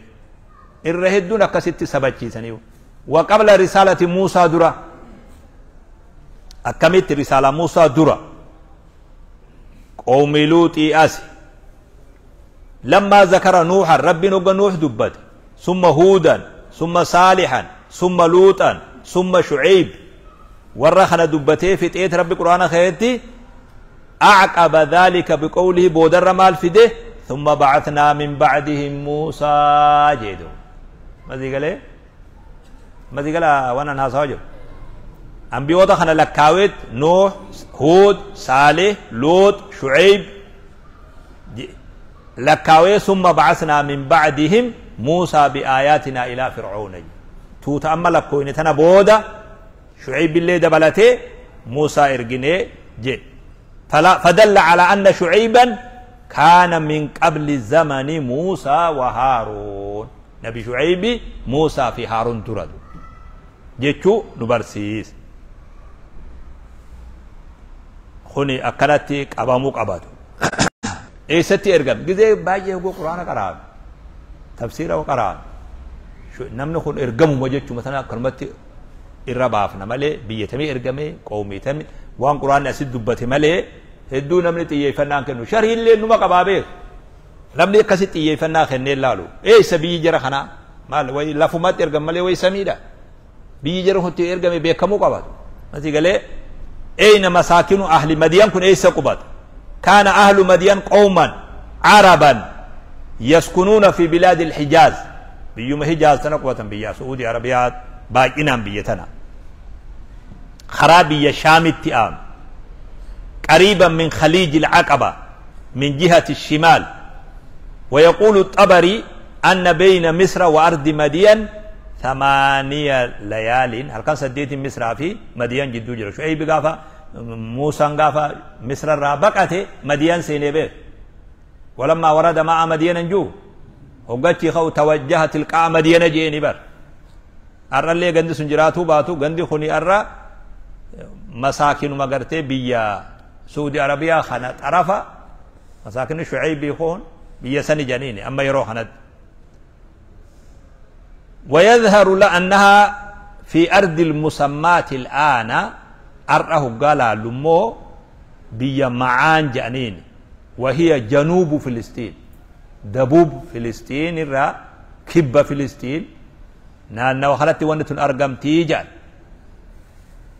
الرهدون كست سبتشي سنيو وقبل رسالة موسى درا أكملت رسالة موسى درا قوم لوط أسي لما ذكر نوحا ربي نوح نوح دبت ثم هودا ثم صالحا ثم لوطا ثم شعيب ورخنا دبته في تيت ربي قرآن خيرتي أعقب ذلك بقوله بودر مال فده ثم بعثنا من بعدهم موسى جيدو ما زي قال ما زي قال وانا ناس هاجر أنبيوتا خنا لكاوت نوح هود صالح لوط شعيب لكاوي ثم بعثنا من بعدهم موسى بآياتنا إلى فرعون توت أما لكوين تنا بودا شعيب اللي دبلته موسى إرجني جي فدل على أن شعيبا كان من قبل زمن موسى وهارون نبي شعيب موسى في هارون ترد جيتشو نبرسيس خني أكلتي أبامو قباتو إيه ستي إرقم جزء باجي هو قرآن قرآن تفسيره قرآن شو نمن خن إرقمو مجتشو مثلا كلمة الربافنا مالي بيتمي إرقمي قومي تمي وان قرآن أسد دبتي مالي هدو نمني تيجي فنان كنو شرح اللي نما قبابه نمني كسي تيجي فنان خني لالو إيه سبي جرا خنا مال وي لفمات إرقم مالي وي سميدا بيجي جرا هو تي إرقمي بيكمو قبات مثلا قال أين مساكن أهل مدين كن أي سقبات كان أهل مدين قوما عربا يسكنون في بلاد الحجاز بيوم حجاز تنقوة بيا سعودي عربيات باقينا بيتنا خرابي شام التئام قريبا من خليج العقبة من جهة الشمال. ويقول الطبري أن بين مصر وأرض مدين 8 ليال. هل كان سديت مصر في مدين جدو جرى شعيب قافة موسى قافة مصر الرابقة مدين سينيبير ولما ورد مع مدين جو وقتي خو توجه تلقاء مدين جينيبر أرى اللي قند سنجراتو باتو قند خني أرى مساكن مقرتي بيا سعودي عربية خانت عرفة مساكن شعيب يخون بيا سني جنيني أما يروح خانت. ويظهر لأنها في أرض المسمات الآن أرأه قال لمو بيا معان جنين وهي جنوب فلسطين دبوب فلسطين الرا كبة فلسطين نانا وخلت ونتن أرقم تيجان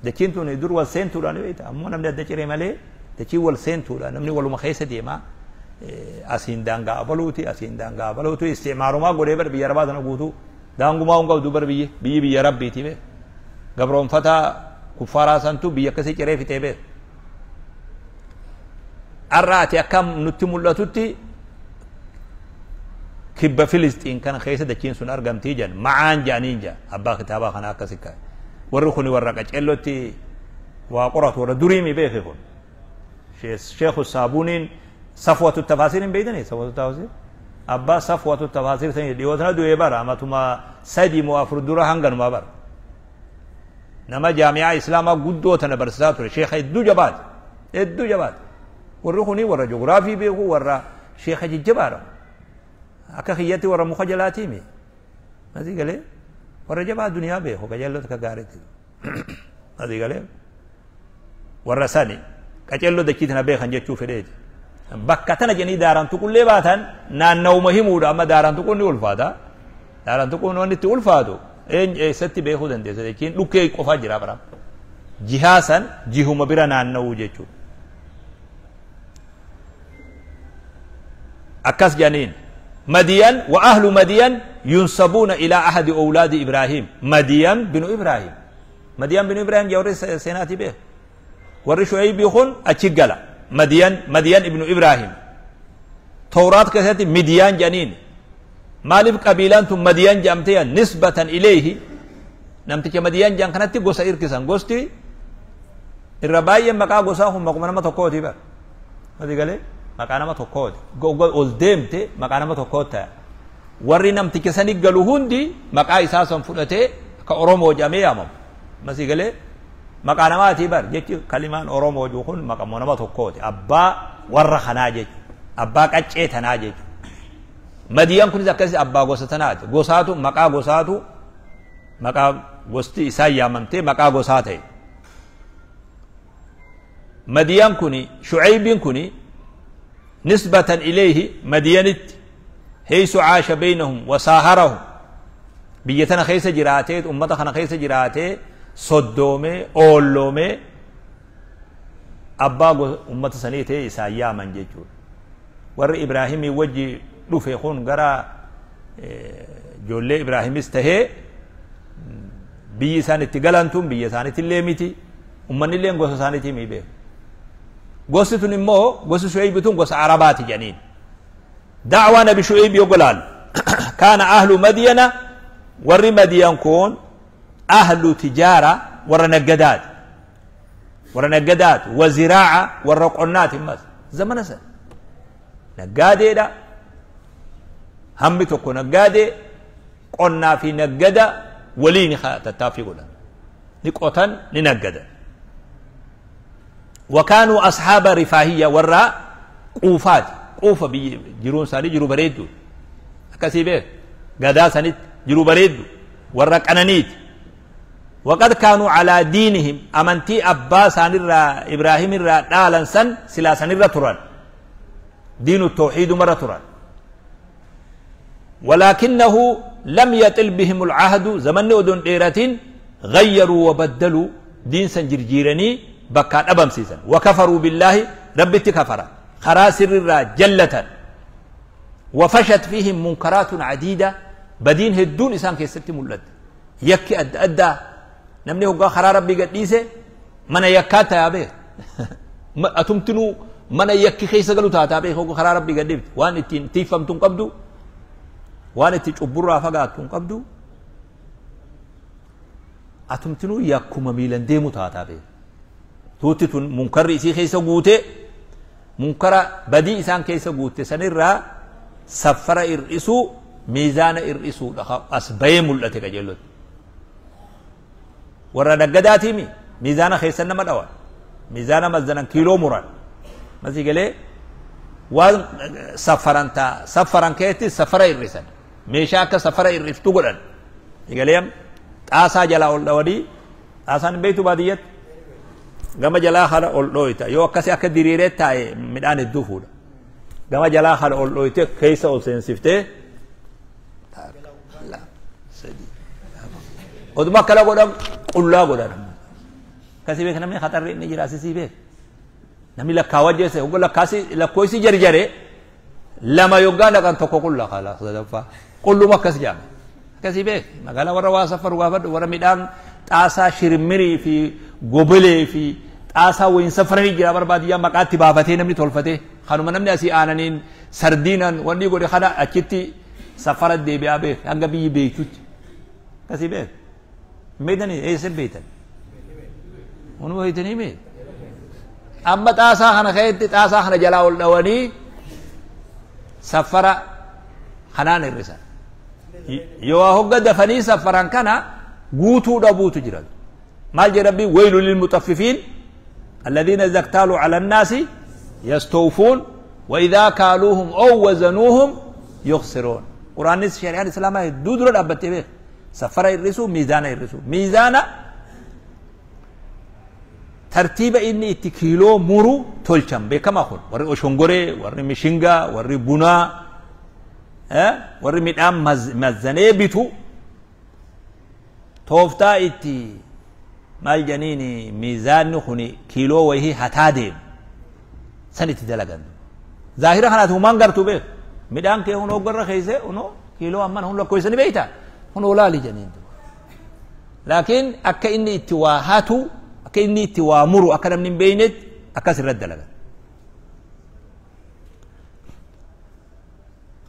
دكين تون يدور والسين تولان بيتا أمونا من الدكير مالي دكي والسين تولان نمني والو مخيسة ديما Asiin daangaa abaluuti, asiin daangaa abaluuti, isticmaarumaa godhee bar biyya arabaa tana guutuu daangumaa hin qabdu bar biyyi biyyi biyya rabbiiti bee gabroonfataa kuffaaraa santu biyya akkasii ciree fixee bee. Har'a ati akkam nutti mul'atutti kibba Filisxiin kana keessa dachiin sun argamtii jedhan ma'aan jedhaniin jedha abbaa kitaabaa kana akkasi kaa'e. Warri kuni warra qaceellotti waa qoratu, warra duriimi beeke kun. Sheekhu Saabuuniin Safwatu Tafaasiir hin beektanii? Safwatu Tafaasiir abbaa Safwatu Tafaasiir sanii dhiyoo tana du'ee bara amatuma 3 moo 4 dura hanganumaa bara nama jaami'aa islaamaa guddoo tana barsiisaa ture. Sheekha hedduu jabaate, hedduu jabaate. Warri kuni warra joogiraafii beeku, warra sheekha jajjabaadha. Akka kiyyatti warra muka jalaatiimi asii galee warra jabaa duniyaa beeku qajeelloota akka gaariitti asii galee warra sani qajeelloo dachii tana beekan jechuu fedheeti. Bakka tana jedhanii daaraan tuqullee baatan naannawuma himuudha. Amma daaraan tuquun ni ulfaata. Daaraan tuquun wanni itti ulfaatu eessatti beekuu dandeessa jechiin dhukkee qofaa jira bara jihaa san jihuma bira naannawuu jechuudha. Akkas jedhaniin Madiyan wa ahlu Madiyan yunsabuuna ilaa ahadi awlaadi Ibraahim, Madiyan binu Ibraahim, Madiyan binu Ibraahim jaa warri seenaatii beeku. Warri Shu'aybii kun achi gala. Madiyan, Madiyan ibnu Ibraahim, Tawraat keessatti Midiyaan jedhaniin. Maaliif qabiilaan tun Madiyan jedhamtee? Nisbatan ilayhi, namticha Madiyan jedhan kanatti gosa irkisan. Gosti irra baay'een maqaa gosaa kun maquma nama tokkooti bara mati galee maqaa nama tokkooti ol deemte maqaa nama tokkooti ta'a. Warri namticha sani galu hundi maqaa isaa san fudhatee akka Oromoo jedhamee yaamamu. Masii galee maqaa namaatii bar jechi kalimaan Oromoo jiru kun maqaa nama tokkooti, abbaa warra kanaa jechu, abbaa qaccee tanaa jechu. Madiyaan kunis akkasii abbaa gosa tanaati. Gosaatu maqaa gosaatu maqaa gosti isaa yaamamtee maqaa gosaa ta'e. Madiyaan kuni Shucaybiin kuni nisbatan ilayhi Madiyanitti heeysu caasha beynahum wasaaharahum, biyya tana keessa jiraatee ummata kana keessa jiraatee soddoomee oolloomee abbaa ummata sanii ta'e isaan yaaman jechuudha. Warri Ibraahimii wajji dhufe kun gara ijoollee Ibraahimis tahee biyyi isaan itti galan tun biyya isaaniitti illee miti, ummanni illee gosa isaaniitii mi beeku. Gosti tun immoo gosti Shu'aybi tun gosa Arabaati jedhaniin. Da'waa Nabi Shu'aybi yoo golaalu kaana ahlu Madiyana, warri Madiyan kun ahlu tijaara, warra naggadaati, warra naggadaati, wa ziraa'a, warra qonnaati. Ammas zamana san naggaadeedha, hammi tokko naggaadee qonnaa fi naggada waliin tattaaffii godhan, ni qotan, ni naggadan. Wakaanuu ashaaba rifaahiyya, warra quufaati, quufa biyyi jiruun isaanii jiru bareeddu akkasii beek gadaa sanitti jiru bareeddu, warra qananiiti. Waqad kaanuu calaa diinihim, amantii abbaa isaanirraa Ibraahim irraa dhaalan san silaa sanirra turan, diinu tawxiidumarra turan. Walaakinnahu lam yaxil bihim alcahdu, zamanni odon dheeratin gayyaruu wabaddaluu, diin san jirjiiranii bakkaa dhabamsiisan. Wakafaruu billaahi, rabbitti kafara, karaa sirrirraa jallatan. Wafashat fiihim munkaraatun cadiida, badiin hedduun isaan keessatti mul'atte, yakki adda addaa. Namni hoggaa karaa rabbii gadhiise mana yakkaa tayaa beek, atumtinuu mana yakki keessa galu taataa beek. Hoggaa karaa rabbii gadhiifte waan ittiin tiiffamtu hin qabdu, waan itti cubburraa fagaattu hin qabdu, atumtinuu yakkuma miilan deemu taataa beek. Tuutti tun munkarri isii keessa guute, munkara badii isaan keessa guute sanirraa saffara hir'isuu, miizaana hir'isuudha as bayee mul'ate qajeellotti. Warra naggadaatiimi miizaana keessan nama dhawan, miizaana mazzanan, kiiloo muran masii galee waan saffaran taa saffaran keessatti safara hir'isan, meeshaa akka safara hir'iftu godhan. Galee xaasaa jalaa ol dhawanii, xaasaan hin beektu, baadiyyatti gama jalaa kana ol dhooyta, yoo akkasi akka diriiree taa'e midhaan hedduu fuudha. Gama jalaa kana ol dhooyte keessa ol seensiftee oduma akkana godhan, qullaa godhan akkasii beek. Namni khatarri inni jira asisii beek, namni lakkaawwa jeesse hogga lakkaasi lakkoofsi jarjare. Lama yoggaa dhaqan tokko qulla kala sadaffaa. Qulluma akkas jaame. Akkasii beek magaalaa warra waa safaru gaafadhu, warra midhaan xaasaa shirmirii fi gobolee fi xaasaa wayin safaranii jira barbaadiyyaa maqaatti baafatee namni tolfatee kanuma namni asii aananiin sardiinan wanni godhe kana achitti safara deebi'aa beek hanga biyyi beektutti. Akkasii beek. Hin beektanii? Eessa beektan? Wanuma beektanii mee? Amma xaasaa kana keessatti xaasaa kana jalaa ol dhawanii safara kanaan hir'isan. Yoo hogga dafanii safaran kana guutuu dhabuutu jira. Maal jedha Rabbiin? Waylu lilmutaffifiin alladhiina idha iktaaluu ala annaasi yastawfuun wa idhaa kaaluuhum aw wazanuuhum yukhsiruun. Quraannis shari'aan islaamaa hedduu dura dhaabbattee beeka. Safara hir'isuu, miizaana hir'isuu. Miizaana tartiiba inni itti kiiloo muru tolchan beekamaa kun warri oshongoree, warri mishingaa, warri bunaa, warri midhaan mazzanee bitu tooftaa itti maal janiini miizaanni kun kiiloo wayii hataa deemu san itti dalagan. Zaahira kanaati humaan gartuu beeku. Midhaan kee hunoo garra keesse hunoo kiiloo amman hun lakkoofsanii beektaa hunoo laali janiin. Laakiin akka inni itti waa hatu, akka inni itti waa muru, akka namni hin beeknetti akkas irratti dalagan.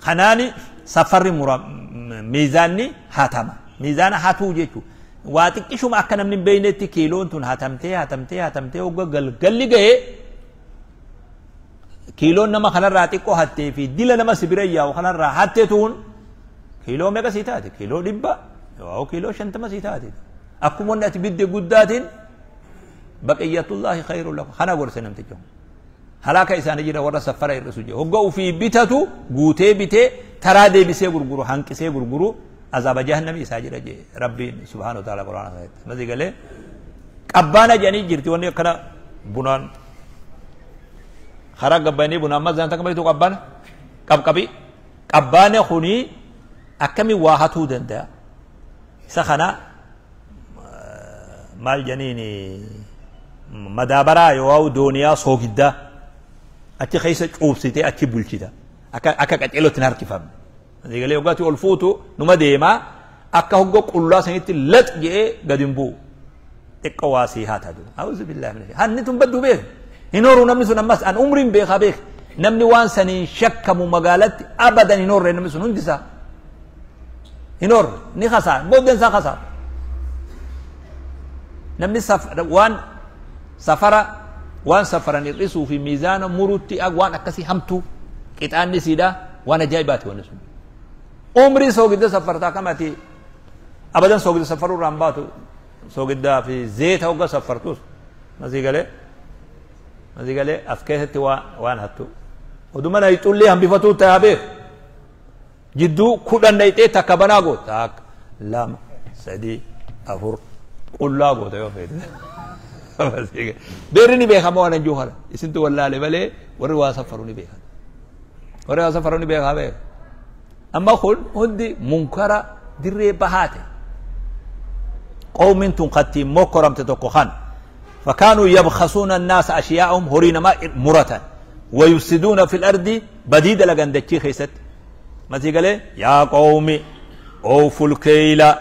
Kanaani safarri mura miizaanni hatama. Miizaana hatuu jechuudha. Waa xiqqishuma akka namni hin beeknetti kiiloon tun hatamtee hatamtee hatamtee hogga galgalli ga'ee kiiloon nama kanarraa xiqqoo hattee fi dila nama si bira yaa'u kanarraa hattee tuun kiiloo meeqa sii taate? Kiiloo 100 yoo kiiloo 50 sii taate. Akkuma wanni ati bidde guddaatiin baqiyyatullaahi khayru lakum. Kana gorse namtichi kun. Halaaka isaanii jira warra safara hir'isu jira. Hogga ofii bitatu guutee bitee taraa deebisee gurguru hanqisee gurguru azaaba jahannamii isaa jira jee Rabbiin subhaanahu wa ta'ala quraana keessatti. Masii galee qabbaana jedhanii jirti wanni akkana bunaan karaa gabbaanii bunaan mazaan takka beektu qabbaana qabqabii qabbaana kuni akkamiin waa hatuu danda'a. Isa kana maal jedhaniini madaabaraa yoo dooniyaa soogiddaa achi keessa cuubsitee achi bulchita akka qaceelootti hin harkifamne. Eegalee hoggaatti ol fuutu numa deemaa akka hogga qullaa sanitti lax jedhee gadi hin bu'u. Xiqqoo waa sii haa taatu. A'uuzu billaahi mina hanni tun badduu beek. Hin horu namni sun ammas an umriin beekaa beek. Namni waan saniin shakkamu magaalatti abadan hin horre namni sun hundisaa. Hin horre ni kasaa booddeen isaa kasaa. Namni waan safara waan safaran hir'isuu fi miizaana murutti waan akkasii hamtuu qixaanni siidhaa waan ajaa'ibaati wanni sun. Umrii soogidda safartaa kamati abadan soogidda safaruu irraan baatu soogiddaa fi zeeta hogga safartus masii galee as keessatti waan hattu. Oduma nayixullee hambifatuu ta'aa beeku. Jidduu 10 nayixee takka banaa goota. Takka, 2, 3, 4 qullaa goota yoo feete. Beerri ni beekama waan anjuu kana. Isintu wallaale malee warri waa safaru ni beekan. Warri waa safaru ni beekaa beeka. Amma kun hundi munkara dirree bahaate. Qawmiin tun kattiin mokkoramte tokko kan. Fakaanuu yabkhasuuna annaasa ashiyaa'ahum horii namaa muratan. Wayufsiduuna fil ardi badii dalagan dachii keessatti. Masii galee yaa qawmi ooful keeyla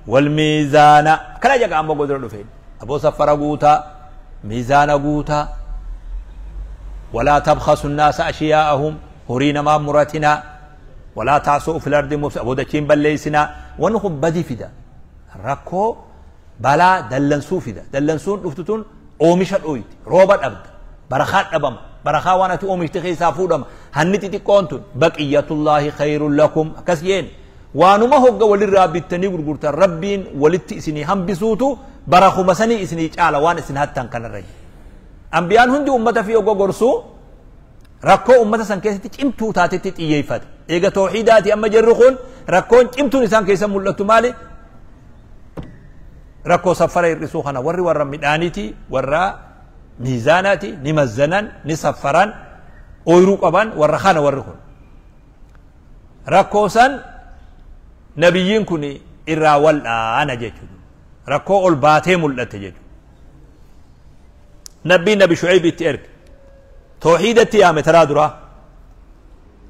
wal miizaana. Kana jaga ammoo godina dhufeen. Aboo safara guutaa miizaana guutaa. Walaa tabkhasu annaasa ashiyaa'ahum horii namaa muratinaa. Walaa taasuu fil ardi mufsidiin aboo dachiin balleessinaa. Wanni kun badii fida. Rakkoo balaa dallansuu fida. Dallansuun dhuftu tun oomisha dhooyti. Rooba dhabda. Barakaa dhabama. Barakaa waan ati oomishte keessaa fuudhama. Hanni xixiqqoon tun baqiyyatullaahi khayrun lakum akkas jeen. Waanuma hogga walirraa bittanii gurgurtan Rabbiin walitti isinii hambisuutu barakuma sanii isinii caala waan isin hattan kanarra jira. Ambiyaan hundi ummata fi hogga gorsuu rakkoo ummata san keessatti cimtuu taatetti xiyyeeffate. Eega tawhiidaati amma jirru kun rakkoon cimtuun isaan keessa mul'attu maali? Rakkoo safara hir'isuu kana warri warra midhaaniiti warra miizaanaati ni mazzanan ni saffaran ooyiruu qaban warra kana warri kun. Rakkoo san nabiyyiin kun irraa wal'aana jechuudha. Rakkoo ol baatee mul'atte jechuudha. Nabbiin Nabi Shu'ayb itti erge. Tawhiidatti yaame taraa duraa.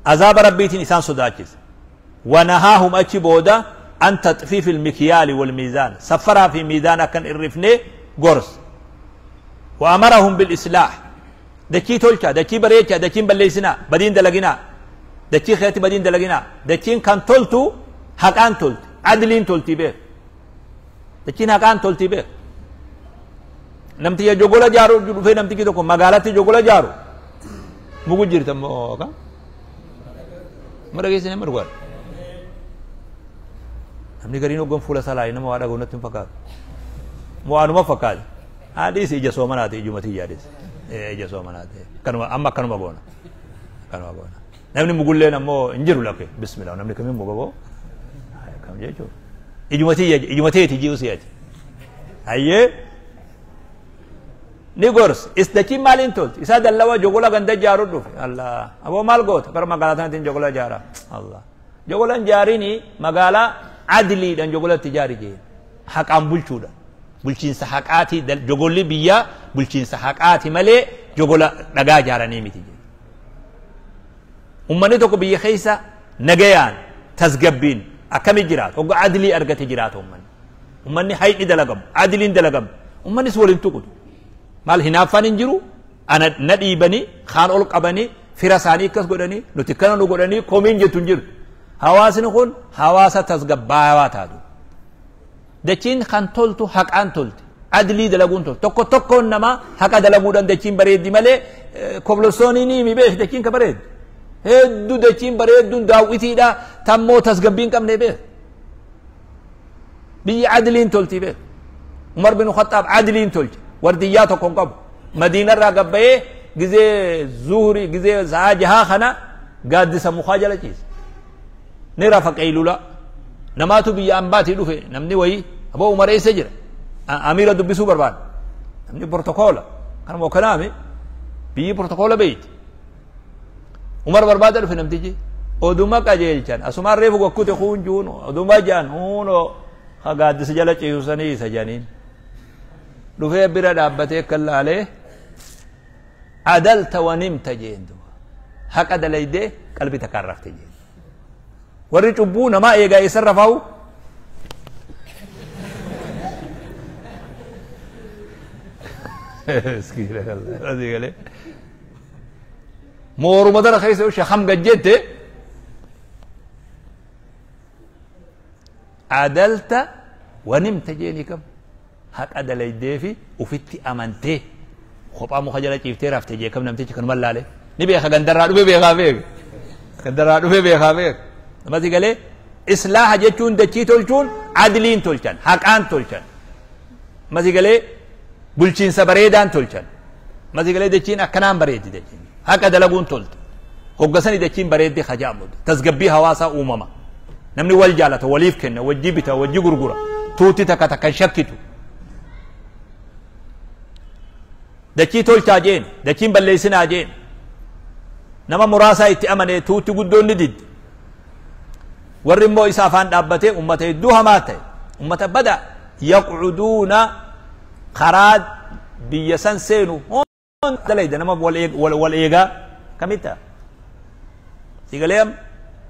Azaaba Rabbiitiin isaan sodaachise. Wanahaahum achi booda an taxfiifi ilmikyaali walmiizaan, saffaraa fi miizaan akkan irrifne gorse. Wa amarahum bilislaah, dachii tolcha, dachii bareecha, dachiin balleeysinaa, badiin dalaginaa, dachii keetti badiin dalaginaa. Dachiin kan toltu haqaan tolti, adliin tolti beek. Dachiin haqaan tolti beek. Namtiyya jogola jaaru dhufee, namtichi tokko magaalatti jogola jaaru mugu jirta moo kam ma dhageessine ma dhugaadha. Namni gariin hoggan fuula isaa laali nama waa dhagahu natti hin fakkaatu, moo anuma fakkaate. Haadhiis ija soomanaati, ijuma tiyyaadhis ija soomanaati. Kanuma amma akkanuma goona, akkanuma goona. Namni mugulleen ammoo hin jiru lakke bismillah. Namni kamiin muga boo kam jechuudha? Ijuma tiyya, ijuma teeti ji'u si'ati. Hayyee, ni gorse. Isdachiin maaliin tolti? Isaa dallawa jogola ganda jaaru dhufe. Allah, aboo maal goota? Bara magaalaa tanatiin jogola jaara. Allah, jogolan jaarini, magaalaa adliidhaan jogolatti jaari jeen. Haqaan bulchuudha, bulchiinsa haqaati. Jogolli biyyaa bulchiinsa haqaati malee jogola dhagaa jaaranii miti jeen. Ummanni tokko biyya keessa nagayaan tasgabbiin akkami jiraata? Hogga adlii argate jiraata ummanni. Ummanni hayni dalagamu, adliin dalagamu, ummannis waliin tuqutu. Maal, hinaaffaan hin jiru. Ana na dhiibanii, kaan ol qabanii, fira isaanii akkas godhanii, nuti kana nu godhanii, komiin jettu hin jirtu. Hawaasni kun hawaasa tasgabbaawaa taatu. Dachiin kan toltu haqaan tolti, adlii dalaguun tolti. Tokko tokkoon namaa haqa dalaguudhaan dachiin bareeddi malee koblostoonii ni himi beek. Dachiin ka bareeddu hedduu, dachiin bareedduun daawwitiidha, tammoo tasgabbii hin qabne beek. Biyyi adliin tolti beek. Umar bin Khattaab adliin tolche. Wardiyyaa tokko hin qabu. Madiinarraa gabbayee gizee zuhuri, gizee sa'aa jahaa kana gaaddisa mukaa jala ciise, ni rafa, qeylula. Namaatu biyya ambaatii dhufe. Namni wayii, aboo Umar eessa jira? Amiira dubbisuu barbaada. Namni protokoola kanuma kanaami, biyyi protokoola beeyti. Umar barbaada dhufe namtichi. Oduma qajeelchan, asumaan reefu gokkute kuun juun, oduma jaan huunoo ha gaaddisa jala ciisu sanii isa janiin. Dhufee bira dhaabbatee kan laalee, "Adalta wa nimta," jeen duba. "Haqa dalaydee qalbii takkaan rafte," jeen. Warri cubbuu namaa eegaa eessan rafaa'u? Mooruma dara keessa yoo shakam gajjette, "Adalta wa nimta," jeeni. Kam haqa dalaydee fi ufitti amantee kophaa muka jala ciiftee rafte jee. Kam namtichi kanuma laale ni beeka, gandarraa dhufe beekaa beeka, gandarraa dhufe beekaa beeka. Namatti galee islaaha jechuun dachii tolchuun adliin tolchan, haqaan tolchan. Namatti galee bulchiinsa bareedaan tolchan. Namatti galee dachiin akkanaan bareeddi. Dachiin haqa dalaguun tolte. Hoggasani dachiin bareeddi hajaamu, tasgabbii hawaasaa uumama. Namni wal jaalata, waliif kenna, wajji bita, wajji gurgura, tuuti takka takkan shakkitu. Dachii tolchaa jeen, dachiin balleessinaa jeen. Nama muraasaa itti amane, tuutti guddoon ni didde. Warri immoo isa afaan dhaabbatee ummata hedduu hamaa ta'e, ummata bada. Yaqcuduuna karaa biyya san seenu hunda dalayda, nama wal eegaa kamitta sigalee.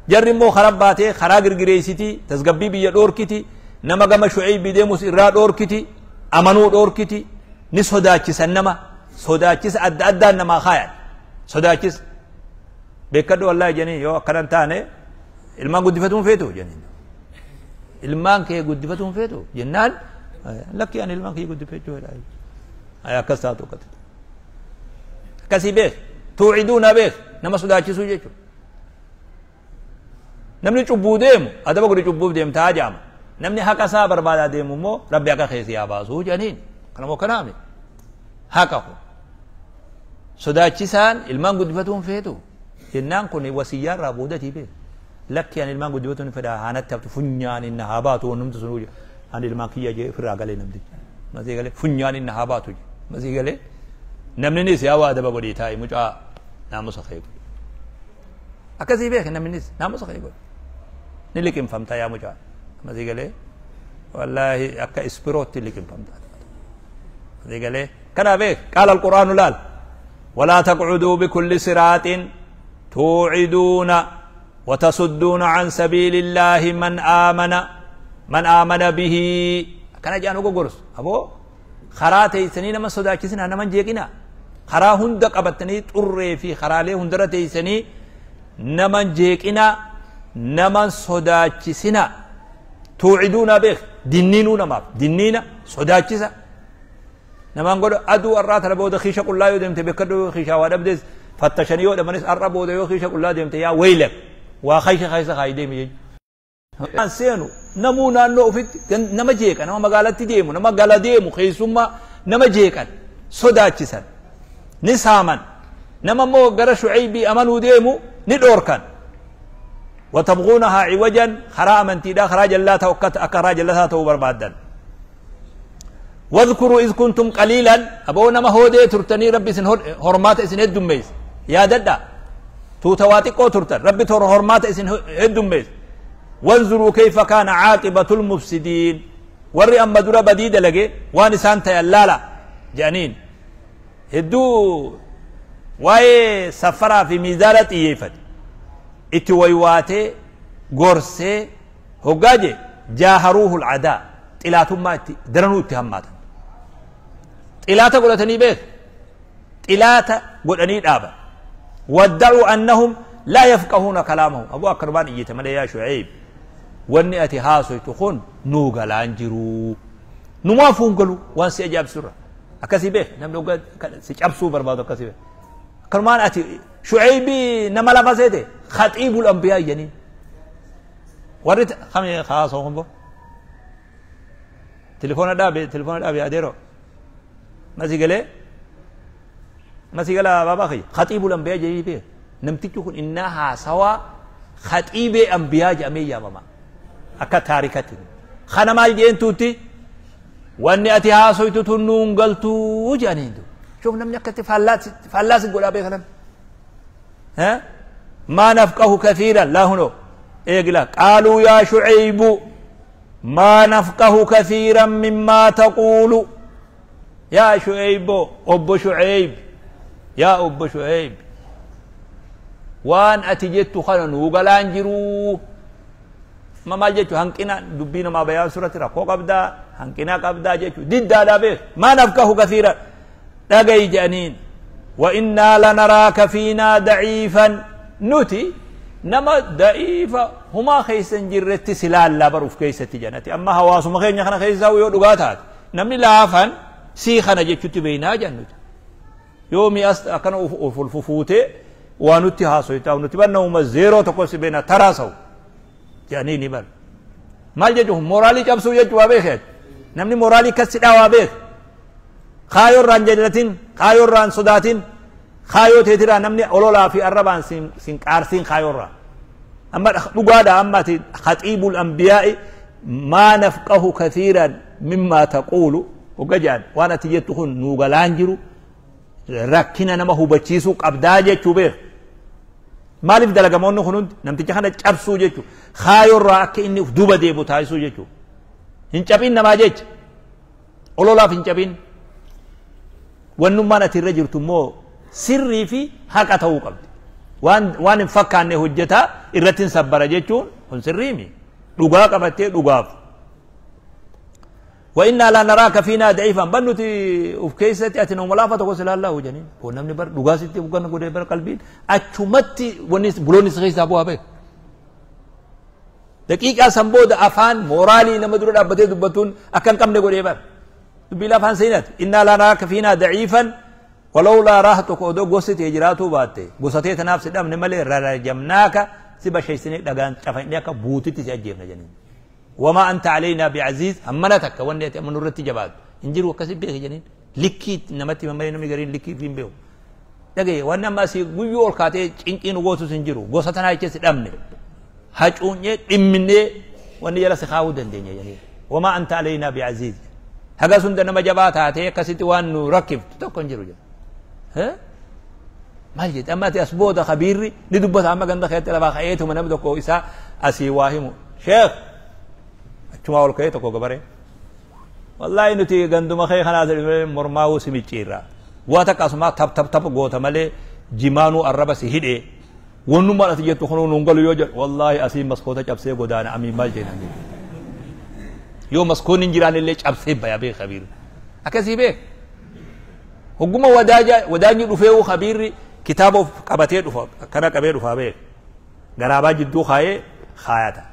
Jarri immoo karaa baatee karaa girgireessiti, tasgabbii biyya dhoorkiti, nama gama Shu'aybi deemus irraa dhoorkiti, amanuu dhoorkiti. Ni sodaachisan, nama sodaachisa adda addaan namaa kaayan. Sodaachisa beekadhu, wallahi janii, yoo akkanan taane ilmaan guddifatuun feetu janiin. Ilmaan kee guddifatuun feetu jennaan, "Lakki, ani ilmaan kee guddifachuu fedha." Akkas taatu akkasii beek. Tuuciduuna beek, nama sodaachisuu jechuudha. Namni cubbuu deemu adaba godhi, cubbuuf deemtaa jaama. Namni haqa isaa barbaadaa deemu immoo Rabbi haqa keessi haa baasuu jedhaniin. Kanamoo kanaami haqa kun sodaachisaan ilmaan guddifatuun feetu jennaan, kun wasiyyaarraa boodatii beek. "Lakki, ani ilmaan guddifatuun fedha, haanatti haftu funyaan inni haa baatu wannumti sun, ani ilmaan kiyya," jee ofirraa galee. Namtichi masii galee funyaan inni haa baatu masii galee. Namninis yaa waa adaba godhii taa'i mucaa, naamusa kee godhi. Akkasii beek, namnis naamusa kee godhi, ni liqimfamta yaa mucaa. Masii galee, wallaahi akka ispirootti liqimfamta. Masii galee, kana beek. Qaala alqur'aanu laal, "Walaa taqcuduu bikulli siraaxin." توعدون وتصدون عن سبيل الله من آمن من آمن به. كان جانو غورس أبو خراتي سنين ما صداكسنا نمن جيقنا خرا هند قبتني طري في خرالي هندرتي سني نمن جيقنا نمن صداكسنا توعدون به دنينون ما دنينا صداكسا نمان قول أدو الرات ربود خيشة قل لا يدمت بكدو خيشة ودبدز فتشني ودمنس الربود يو خيشة قل لا دمت يا ويلك وخيشة خيشة خايدين يجي سينو نمونا نوفت نما جيكا نما مقالة ديمو نما قالة ديمو خيسوما نما جيكا صداكسا نساما نما مو قرى شعيبي أمنو ديمو ندوركا وتبغونها عوجا خراما تيدا خراج الله توكت أكراج الله تو بربادا. واذكروا إذ كنتم قليلا أبونا ما هو دي ترتني ربي سن هرمات إسن هدم ميز يا ددا توتواتي قو ترتن ربي تور هرمات إسن هدم ميز. وانظروا كيف كان عاقبة المفسدين وري أما درا بديدة لقي وانسان تيلالا جانين هدو واي سفرا في ميزالة إيفت اتويواتي غورسي هقاجي جاهروه العداء طلاتهم ما درنو اتهمات طلاتا قلتني بيت طلاتا قلتني دابا وادعوا أنهم لا يفقهون كلامهم. أبو أكربان إيتمالي يا شعيب واني أتي هاسو تخون نوغا لانجرو نمافون قلو وان سيجاب سرة أكاسي بيه نملو قد سيجاب سوبر بادو أكاسي بيه كرمان أتي شعيبي نما لفظيته خطيب الأنبياء يعني وريت خمي خلاص هم بو تليفون دابي تليفون دابي أديرو ما سيقله ما سيقله بابا خي خطيب الأنبياء جاي بيه نمتكون إنها سوا خطيب أنبياء جميع يا ماما أكا تاريختي خنا مال جين توتي واني أتي هاسوي تتنون قلتو جانيندو شوف نم يكتي فلاس فلاس يقول أبي خلم ها ما نفقه كثيرا لا هنو إيه قالوا يا شعيب ما نفقه كثيرا مما تقول. يا شعيب أبو شعيب يا أبو شعيب وان أتجدت خلن وقلان جرو ما ما جيتو هنكنا دبينا ما بيان سورة ركو قبدا هنكنا قبدا جيتو ضد هذا به ما نفقه كثيرا لقي جانين وإنا لنراك فينا ضعيفا نتي نما ضعيفا هما خيسن جرت سلال لا بروف كيسة جنتي أما هواسو ما خيسن خنا خيسا ويودغاتات نمني لافن سيخنا جيتو تبينا جنتي يومي أست أكن أفلفوتي ونتي هاسويتا ونتي بأنه زيرو تقص بين تراسو يعني نبر ما جدهم مورالي كبسو يجوا بخير نمني مورالي كسر أوابيخ خايور ران جلتين خايور ران صداتين خايو تيترا نمني أولولا في الربان سين سين كارسين خايور ران أما بقادة أما خطيب الأنبياء ما نفقه كثيرا مما تقول وقجان وانا تجتهن نوغلانجرو ركنا نما هو بچيسو قبدا جچو بيخ مالف دلغمون خنون نمتي خنا چبسو جچو خايور را كإني دوبا ديبو تايسو جچو هنچبين نما جچ اولولا فنچبين ونما نتي رجرتو مو سري في حق تو قبد وان وان فكانه حجتا ارتين صبر جچون هن سريمي دغا قبته دغاف وإنا لا نراك فينا ضعيفا بنتي وفكيستي أتنا ملافة تقول الله جنين ونمني بر دغاستي وكان غودي بر قلبي أچمتي ونس بلونس خيس أبو أبي دقيقة سنبود أفان مورالي نمدر أبتي دبتون أكن كم نغودي بر بلا فان سينات إنا لا نراك فينا ضعيفا ولولا راحتك ودو غوستي هجراتو باتي غوستي تنافس دم نملي رجمناك سبا شيء سنة دغان چفنيك بوتي تجيبنا جنين وما أنت علينا بعزيز أمنتك وأنت أمن رتي جباد إنجيل وكسب به جنين لكي نمتي ممرين نمي لكي فين بيو دغه وانا ما سي غيو كاتي چنقين غوسو سنجرو غوستنا يچس دمني هاچوني دمني وأن يلا سخاو دندني يعني وما أنت علينا بعزيز هذا سند نما جبات هاتي كسيتي وان ركب تكون جرو ها ما جيت أما تأسبوت خبيري ندبت أما عند خيط لبا خيط ومن أبدو كويسا أسي واهمو شيخ شو أقول كي تكو كبره والله إنه تي عندما خي خنا مرماو سميتشيرا واتك أسمع تب تب تب قوت ملي جمانو الربا سهيد Wannummaan ati jettu kunuu nuun galu yoo jedhu wallaahi asii maskoota cabsee godaana amiin maal jeenaan jedhu. Yoo maskoonni hin jiraan illee cabsee baya beek kabiirri. Akkasii beek. Hogguma wadaanyi dhufee kabiirri kitaaba of qabatee dhufa akkana qabee dhufaa beek. Garaabaa jidduu kaayee kaayata.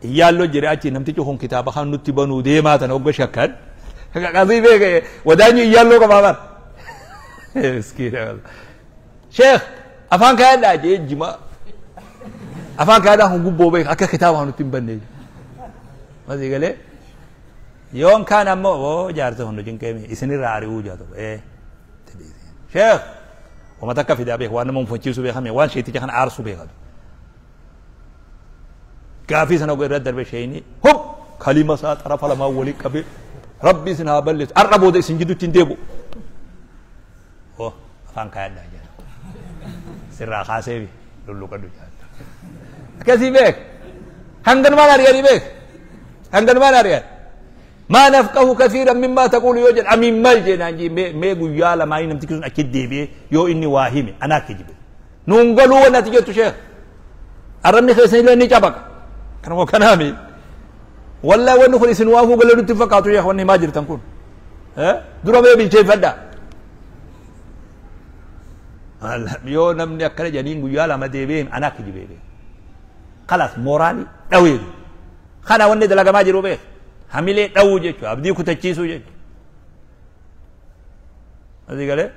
Iyyaalloo jedhe achi namtichi kun kitaaba kan nutti banuu deemaa tana hogga shakkan. Qasii beek wadaanyi iyyaalloo qabaa bar. Miskiina. Sheekh afaan kaayadhaa jee jima afaan kaayadhaa kun gubboo beek akka kitaaba nutti hin banne. Masii galee yoon kaan ammoo oo jaarsa hundu cinqeemi isinirraa ari'uu jaatu ee sheekh wama takka fidaa beek waan nama mufachiisuu beekame waan sheeticha kana aarsuu beekatu. Gaafii sana irra darbe sheeyni hub kalima isaa xarafa lamaan walii qabee rabbi isin haa balleessu har'a booda isin jidduutti hin deebi'u. Oh afaan kaayadhaa jedha. Sirraa kaaseefi lulluqadhu jaatu. Akkasii beek hanganumaan ari'anii beek hanganumaan ari'an. ما نفقه كثيرا مما تقول يوجد أمين مال جنان جي مي قيا لما ينم تكسون أكيد دي بي يو إني واهمي أنا كجب نونقلوا ونتيجة شيخ أرمني خيسني لأني جابك كانوا كنامي والله وين خلي سنوافو قالوا اتفقاتوا شيخ واني ما جرت نكون ها درا بي بيجي فدا يو نمني أكل جنين قيا لما دي بي أنا كجب بي خلاص مورالي أويل خنا وني دلقا ما جرو بيه hamilee dhawuu jechuudha abdii kutachiisuu jechuudha. Asii galee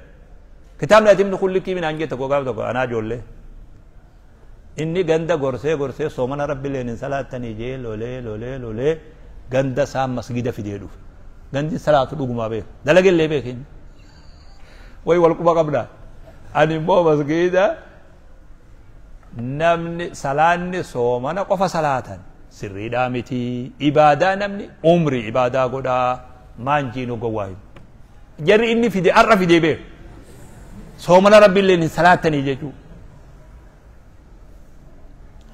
kitaabni ati himnu kun likkii minaan jette gogaaf tokko anaa ijoollee. Inni ganda gorsee gorsee soomana rabbileen hin salaattanii jee lolee lolee lolee ganda isaa masgida fidee dhufe. Gandi salaatu dhugumaa beeku dalagellee beeku inni. Wayi wal quba qabnaa. Ani immoo masgida namni salaanni soomana qofa salaatan. Sirriidhaa miti ibaadaa namni umrii ibaadaa godhaa maan jiinu gowwaa hin jarri inni fide har'a fidee beeku soomana rabbiillee hin salaattanii jechuu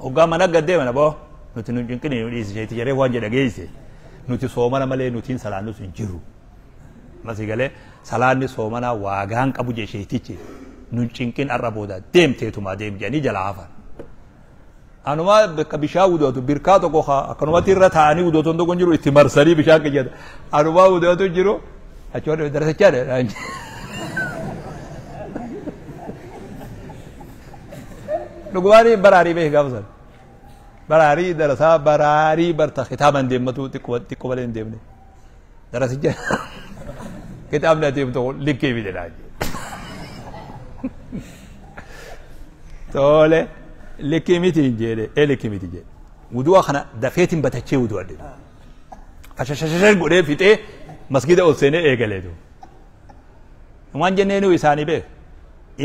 hoggaa mana gaddee mana boo nuti nu cinqinii nu dhiisi jeeti jaree waan jedha geesse nuti soomana malee nuti hin salaannus hin jiru masii galee salaanni soomanaa waagaan qabu jesheetichi nu cinqin har'a booda deemteetumaa deem jedhanii jalaa hafan. Anuma bakka bishaan wudotu birkaa tokko akkanumatti irra taa'anii wudotoon tokko jiru itti marsanii bishaan keeyyata. Anuma wudotu jiru achi waan darasachaa dha. Dhugumaan baraarii beeku gaafa sana. Baraarii darasaa baraarii barta kitaaban deemmatu xiqqoo malee hin deemne. Darasicha kitaabni ati himtu likkii miti dha. Tole. Likkii miti hin jedhe ee likkii miti jedhe wudu'a kana dafeetiin batachee wudu'a jedhe fashashashashan godhee fixee masgida ol seenee eegaleetu waan jenneenu isaanii beek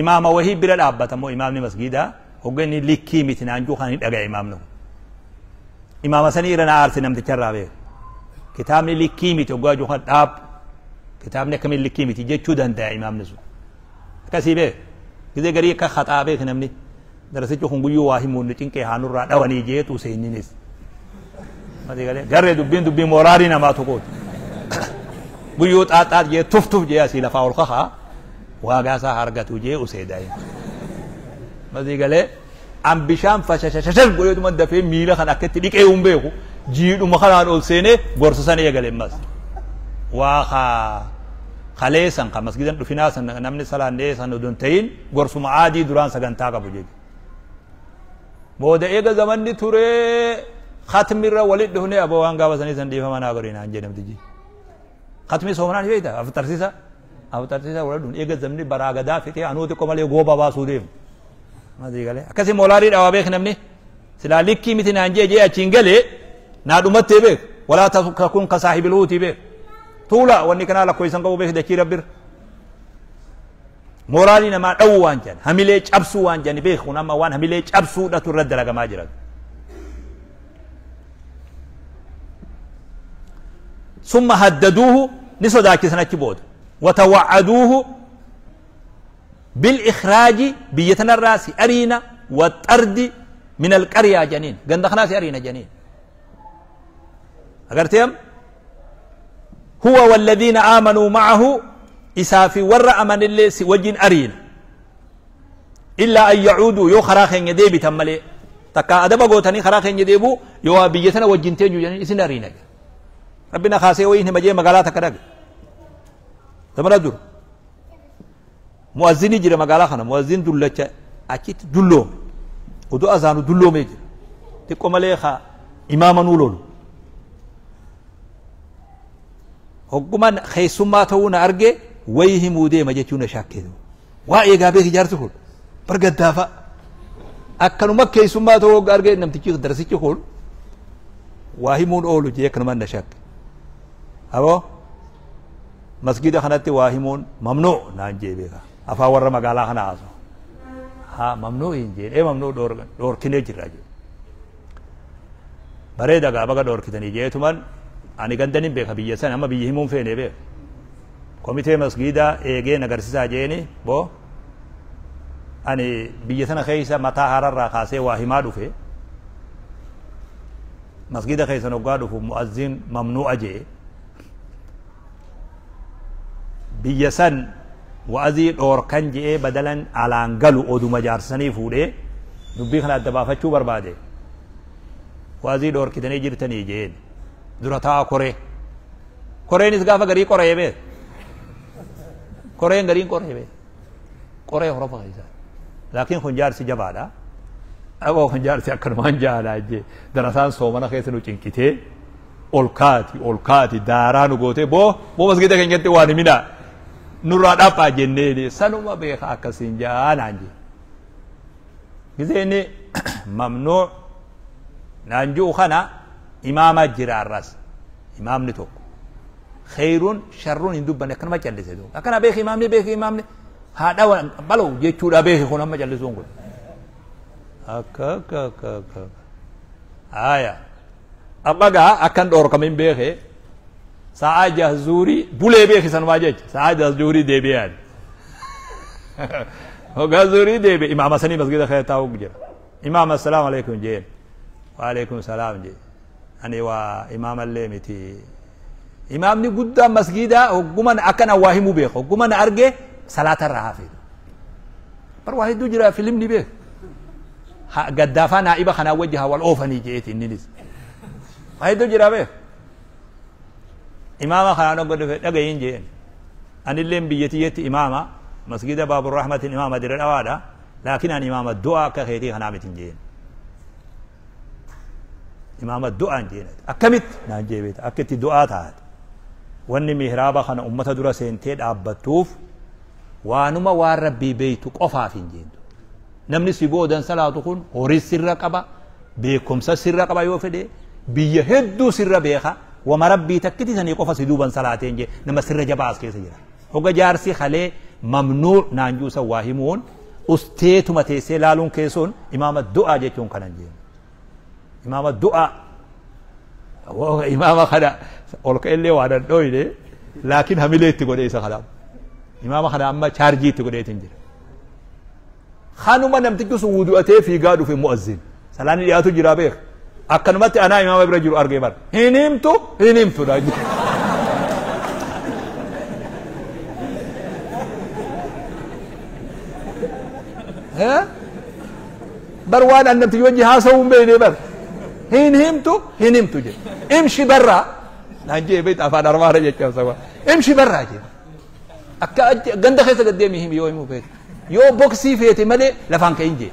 imaama wahii bira dhaabbata moo imaamni masgidaa hogganni likkii miti naanjuu kan hin dhagaye imaamni kun imaama sanii irra na aarse namticharraa beek kitaabni likkii miti hoggaa juu kan dhaab kitaabni akkamiin likkii miti jechuu danda'a imaamni sun akkasii beek gizee garii akka haxaa beek namni darasichi kun guyyuu waa himuun cinqee haanurraa dhawanii jeetu seenninis. Garee dubbiin dubbii mooraarii namaa tokkooti. Guyyuu xaaxaat jee tuf tuf jee asii lafaa ol kakaa waagaa isaa argatu jee useedaa'e. Masii galee an bishaan fashashashashan godheetuma dafee miila kan akka itti dhiqee hin beeku jiidhuma kanaan ol seenee gorsa sana eegale mas. Waa kaa kaleessan kan masgidan dhufinaa san namni salaannee san odoo hin ta'in gorsuma aadii duraan sagantaa qabu jechuudha. Booda eega zamanni turee khatmirra walit dhufne aboo waan gaafa sanii san dhiifama naa godhe naan jedhe namtichi. Khatmi soomanaan beekta aftarsiisa aftarsiisa wal dhufne eega zamni baraa gadaa fixee anuu xiqqoo malee gooba baasuu deemu. Masii galee akkasii moolaarii dhawaa beek namni silaa likkii miti naan jee jee achiin galee naa dhumattee beek walaa takun ka saahibil huutii beek tuula wanni kanaa lakkoofsan qabu beek dachii rabbir. Mooraalii namaa dhawuu waan jedhan hamilee cabsuu waan jedhan beeku nama waan hamilee cabsuudhatu irra dalagamaa jira. Summa haddaduuhu ni sodaachisan achi booda watawa'aduuhu bil'ikhraaji biyya tanarraa si ariina waxardi min alqaryaa janiin ganda kanaa si ariina janiin. Agarteem huwa walladhiina aamanuu ma'ahu isaa fi warra amanillee si wajjin ariina. Illaa an yacuuduu yoo karaa keenya deebitan malee takka adaba gootanii karaa keenya deebuu yoo biyya tana wajjin teenyu jedhanii isin ariina. Rabbi na kaasee wayiin hima jee magaalaa takka dhaqe. Zamana dur. Mu'azzinii jira magaalaa kana mu'azzin dullacha achitti dulloome. Oduu azaanu dulloomee jira. Xiqqoo malee haa imaama nuu lolu. Hoggumaan keessummaa ta'uu na arge wayii himuu deema jechuu na shakkee. Waa eegaa beeki jaarsi kun bargaddaafa. Akkanuma keessummaa ta'uu hogga arge namtichi darsichi kun waa himuun oolu jee akkanuma na shakke. Aboo masgida kanatti waa himuun mamnuu naan jee beeka. Afaan warra magaalaa kana haasa'u. Haa mamnuu hin jeen ee mamnuu dhoorkinee jirra jee. Bareeda gaa baga dhoorkitanii jeetuman ani gandanin beeka biyya sana amma biyya himuun feene beeka. Komitee masgiidaa eegeen agarsiisaa jeeni boo ani biyya sana keessa mataa hararraa kaasee waa himaa dhufe masgida keessa hoggaa dhufu mu'azzin mamnuu'a jee biyya san wa'azii dhoorkan je'ee badalan alaan galu oduma jaarsanii fuudhee dubbii kana adda baafachuu barbaade wa'azii dhoorkitanii jirtanii jeen dura taa'a koree koreenis gaafa garii qoree beek koreen gariin qoree beek qoree horofa keessa laakiin kun jaarsi jabaadha aboo kun jaarsi akkanumaan jaalaa jee darasaan soomana keessa nu cinqitee ol kaati daaraa nu gootee boo boo masgida keenyatti waan himinaa nurraa dhaphaa jennee sanuma beeka akkasiin jaanaan jee gisee inni mamnuu naan ji'u kana imaama jira arras imaamni tokko khayruun sharruun hin dubbanne akkanuma callise duuba akkana beeki imaamni beeki imaamni haadha baloo jechuudha beeki kun amma callisuun kun akka akka akka akka aya amma gaa akkan dhoorkamin beeke sa'a jahzuurii bulee beeki sanumaa jecha sa'a jahzuurii deebi'aan hoggaa zuurii deebi'e imaama sanii masgida keessa taa'u jira imaama assalaamu alaikum jeen waalaikum salaam jee ani waa imaamallee miti imaamni guddaan masgidaa hogguman akkana waa himuu beeka hogguman arge salaata irraa hafe bar waa hedduu jira filimni beeka gaddaafaa naa'iba kanaa wajji haa wal oofanii jeeti inninis waa hedduu jira beeka imaama kanaan hogga dhufe dhagayin jeen anilleen biyya tiyyetti imaama masgida baaburrahmatin imaama dire dhawaadha laakiin ani imaama du'aa akka keetii kanaa mitin jeen imaama du'aan jeen akkamitti naan jee beeta akka itti du'aa taate wanni mihraaba kana ummata dura seentee dhaabbattuuf waanuma waan rabbii beeytu qofaaf hin jeentu namni si boodan salaatu kun horii sirra qaba beekumsa sirra qaba yoo fedhe biyya hedduu sirra beeka wama rabbii takkiti sanii qofa si duuban salaateen jee nama sirra jabaa as keessa jira hogga jaarsi halee mamnuu naan juusa waa himuun usteetuma teessee laaluun keessoon imaama du'aa jechuun kanan jeen imaama du'aa imaama kana ol ka'ellee waan an dhoyne laakiin hamilee itti godhee isa kanaaf imaama kana amma chaarjii itti godheetin jira kanuma namtichi sun wudu'atee fiigaa dhufe mu'azzin salaanni dhiyaatu jira beek akkanumatti anaa imaama bira jiru argee bara hin himtu hin himtu dha bar waan an namtichi wajji haasa'uu hin beekne bar hin himtu hin himtu jedhe imshi barraa naan jee beekta afaan armaara jecha saba imshi barraa jedhe akka ganda keessa gad deemi himi yoo himuu feete yoo boksii feete malee lafaan ka'in jee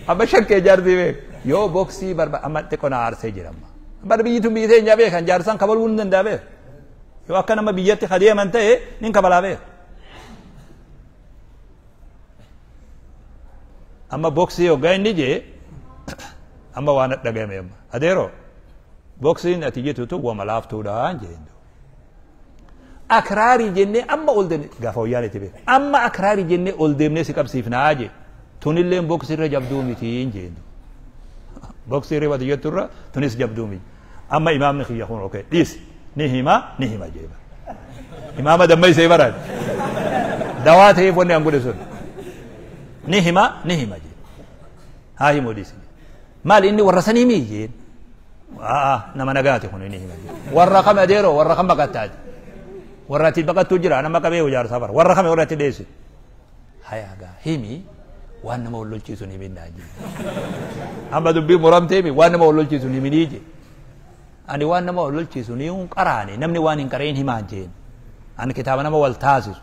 amma shakkee jaartii beek yoo boksii barba amma xiqqoo na aarsee jira amma bar biyyi tun biyyi teenya beekan jaarsaan kabaluu hin danda'a beek yoo akka nama biyyatti kadeeman ta'e nin kabalaa beek amma boksii hoggaa inni jee amma waan dhagahame amma adeero boksiin ati jettu tu wama laaftuudhaan jeen akraarii jennee amma ol deemne gaafa wayyaan itti beeku amma akraarii jennee ol deemnee si qabsiifnaa jee tunilleen boksirra jabduu mitiin jeen boksirra wati jetturra tunis jabduu miti amma imaamni kiyya kun okee dhiis ni hima ni hima jee imaama dammaysee baraan dawaa ta'eef wanni an godhe sun ni hima ni hima jee haa himuu dhiisi maal inni warra sanii mii jeen nama nagaati kun inni hima jee warra kam adeeroo warra kam baqattaati warra ati baqattuu jira nama qabee ijaarsaa bara warra kame warra ati dheessi hayaa gaa himi Waan nama wal lolchiisu hin himin naan jee. Amma dubbii muramteemi waan nama wal lolchiisu hin himinii jee. Ani waan nama wal lolchiisu ni hin qaraane, namni waan hin qara'in himaan jeen. Ani kitaaba nama wal taasisu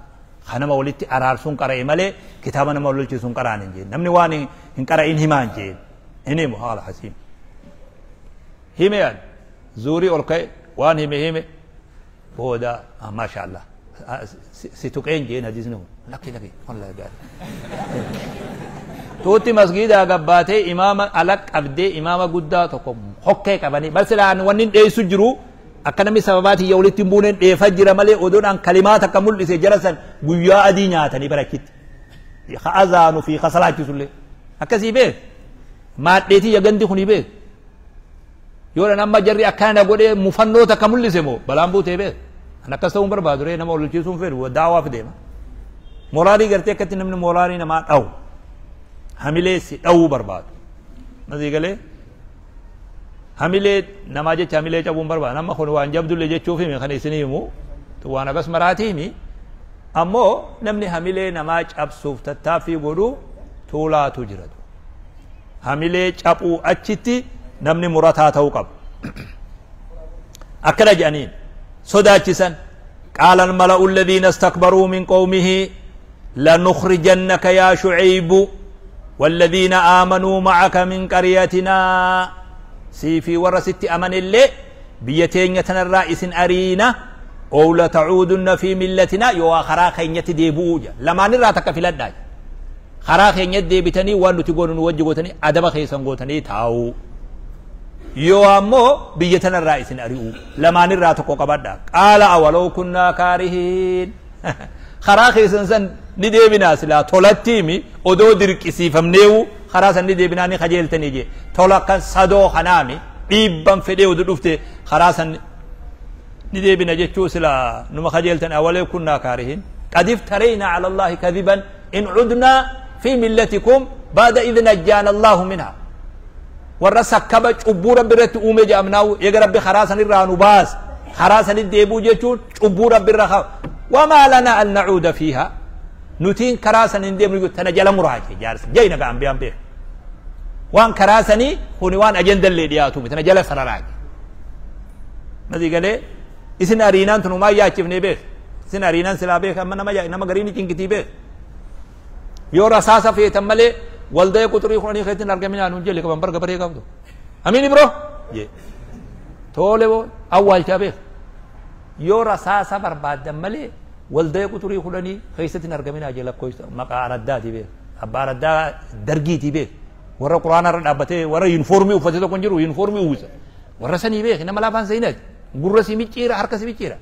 kan nama walitti araarsuun qara'e malee kitaaba nama wal lolchiisu hin qaraane jeen. Namni waan hin qara'in himaan jeen. Hin himu haala hasiim. Hime ani zuurii ol ka'e waan hime hime booda maasha Allah si tuqeen jeen hadiisni kun lakki lakki wallahi gaarii. Tuutti masgiidaa gabbaatee imaama ala qabdee imaama guddaa tokko hokkee qabanii bal silaan wanni hin dheessu jiru akka namni sababaatii walitti hin buuneen dheefa jira malee odoodhaan kalimaa takka mul'ise jara san guyyaa adii nyaatanii barachitti. Ka azaanu fi ka salaachisullee akkasii beek maadheetii yagandi kuni beek yoo amma jarri akkana godhee mufannoo takka mul'ise moo balaan buutee beek an akkas ta'uun barbaadu ree nama wal fedhu daawaaf deema. Moraalii gartee akkatti namni moraalii namaa dhawu hamilee si dhawuu barbaadu. Masii galee hamilee namaa jecha hamilee cabuun barbaadu. Nama kun waan jabdullee jechuuf himi kan isinii himu waan akkas maraatii himi ammoo namni hamilee namaa cabsuuf tattaaffii godhu tuulaatu jira. Hamilee cabuu achitti namni murataa ta'uu qaba. Akkana jedhaniin sodaachisan qaala almala'u alladhiina istakbaruu min qawmihi lanukhrijannaka yaa shucaybu والذين آمنوا معك من قريتنا سيفي ورست أمن اللي بيتين الرئيس أرينا أو لتعودن في ملتنا يوا خرا خينية ديبوجا لما نرى تكفي لداج خرا خينية ديبتني وانو تقولون وجهتني أدب خيسن قوتني تاو يوا مو بيتنا الرئيس أريو لما نرى تكوكبدا قال أولو كنا كارهين خرا خيسن سن نديبنا سلا تولتيمي odoo dirqisiifamneewu karaa san ni deebinaa ni kajeeltanii jee tola kan sadoo kanaami dhiibban fedhee oduu dhufte karaa san ni deebina jechuu sila numa kajeeltan awalee kunnaa kaarihin qad iftarayna ala allahi kadiban in cudnaa fi millatikum baada idh najjaana allahu minha warra sakkaba cubbuu rabbi irratti uume jedhamnaawu eega rabbi karaa san irraa nu baas karaa sanit deebuu jechuun cubbuu rabbi irra wamaa lanaa an nacuuda fiiha nutiin karaa san hin deemnu tana jala muraache jaarsi jayna ga ambiyaan beek waan karaa sanii kuni waan ajendallee dhiyaatu tana jala sararaache masii galee isin ariinaan tun umaa yaachifne beek isin ariinaan silaa beek amma nama nama gariin cinqitii beek yoo rasaasa feetan malee waldaya quxurii kudhanii keetin argaminaa nuun jelle qaban barga baree qabdu amiin ibro jee toole boo awwaalchaa beek yoo rasaasa barbaaddan malee waldaya quxurii kudhanii keessatti argaminaa jee lakkoofsa maqaa araddaati beek abbaa araddaa dargiiti beek warra quraana irra dhaabbatee warra yuunifoormii uffatee tokko hin jiru yuunifoormii uwwisa warra sanii beek nama laafaan seenati gurra si micciira harka si micciira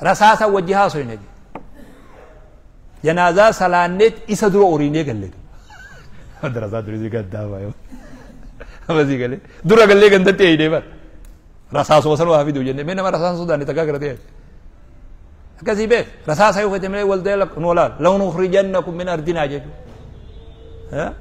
rasaasa wajji haasoyne janaazaa salaanneet isa dura oriinee galle darasaa durii si gaddaa yoo amasii galee dura gallee gandatti eeyidee bar rasaasuma san waa fiduu jenne mee nama rasaasa sodaanne takkaa garatee akkasii beek rasaasa yoo fete malee waldee nu olaal law nukhrijannakum min ardinaa jechuudha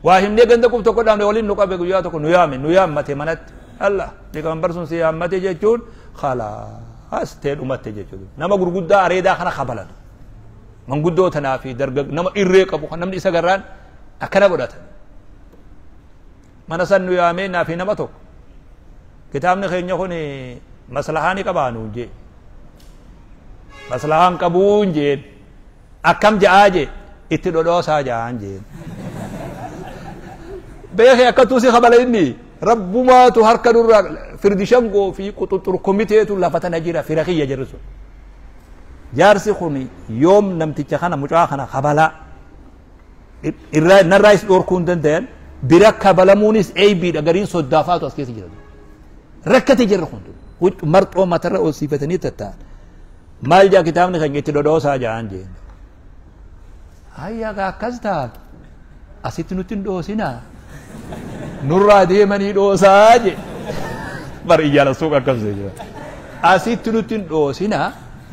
waa himnee ganda qub tokko dhaabne waliin nu qabe guyyaa tokko nu yaame nu yaammate manatti Allah liqaan barsuun si yaammate jechuun khalaas ta'e dhumatte jechuudha nama gurguddaa areedaa kana kabalatu manguddoo tanaa fi dargag nama irree qabu kan namni isa garraan akkana godhata mana san nu yaamee naa fi nama tokko kitaabni keenya kun maslahaa ni qabaa nuun jee maslahaan qabuun jeen akkam ja'aa jee itti dhodhoosaa ja'aan jeen beekee akkattuu si kabala inni rabbumaatu harka nurraa firdi shangoo fi quxuxur komiteetu lafa tana jira fira kiyya jirri sun jaarsi kun yoom namticha kana mucaa kana kabalaa irraa narraa is dhorkuu hin danda'an bira kabalamuunis eeybiidha gariin soddaafaatu as keessa jira rakkate jirri kun marxoo matarra ol siifatanii tatta'an maal jaa kitaabni kan itti dhodhoosaa ja'an jeen hayya gaa akkas taatu asitti nutti hin dhoosinaa nurraa deemanii dhoosaa je bar iyyaala suuqa akkas jira asitti nutti hin dhoosinaa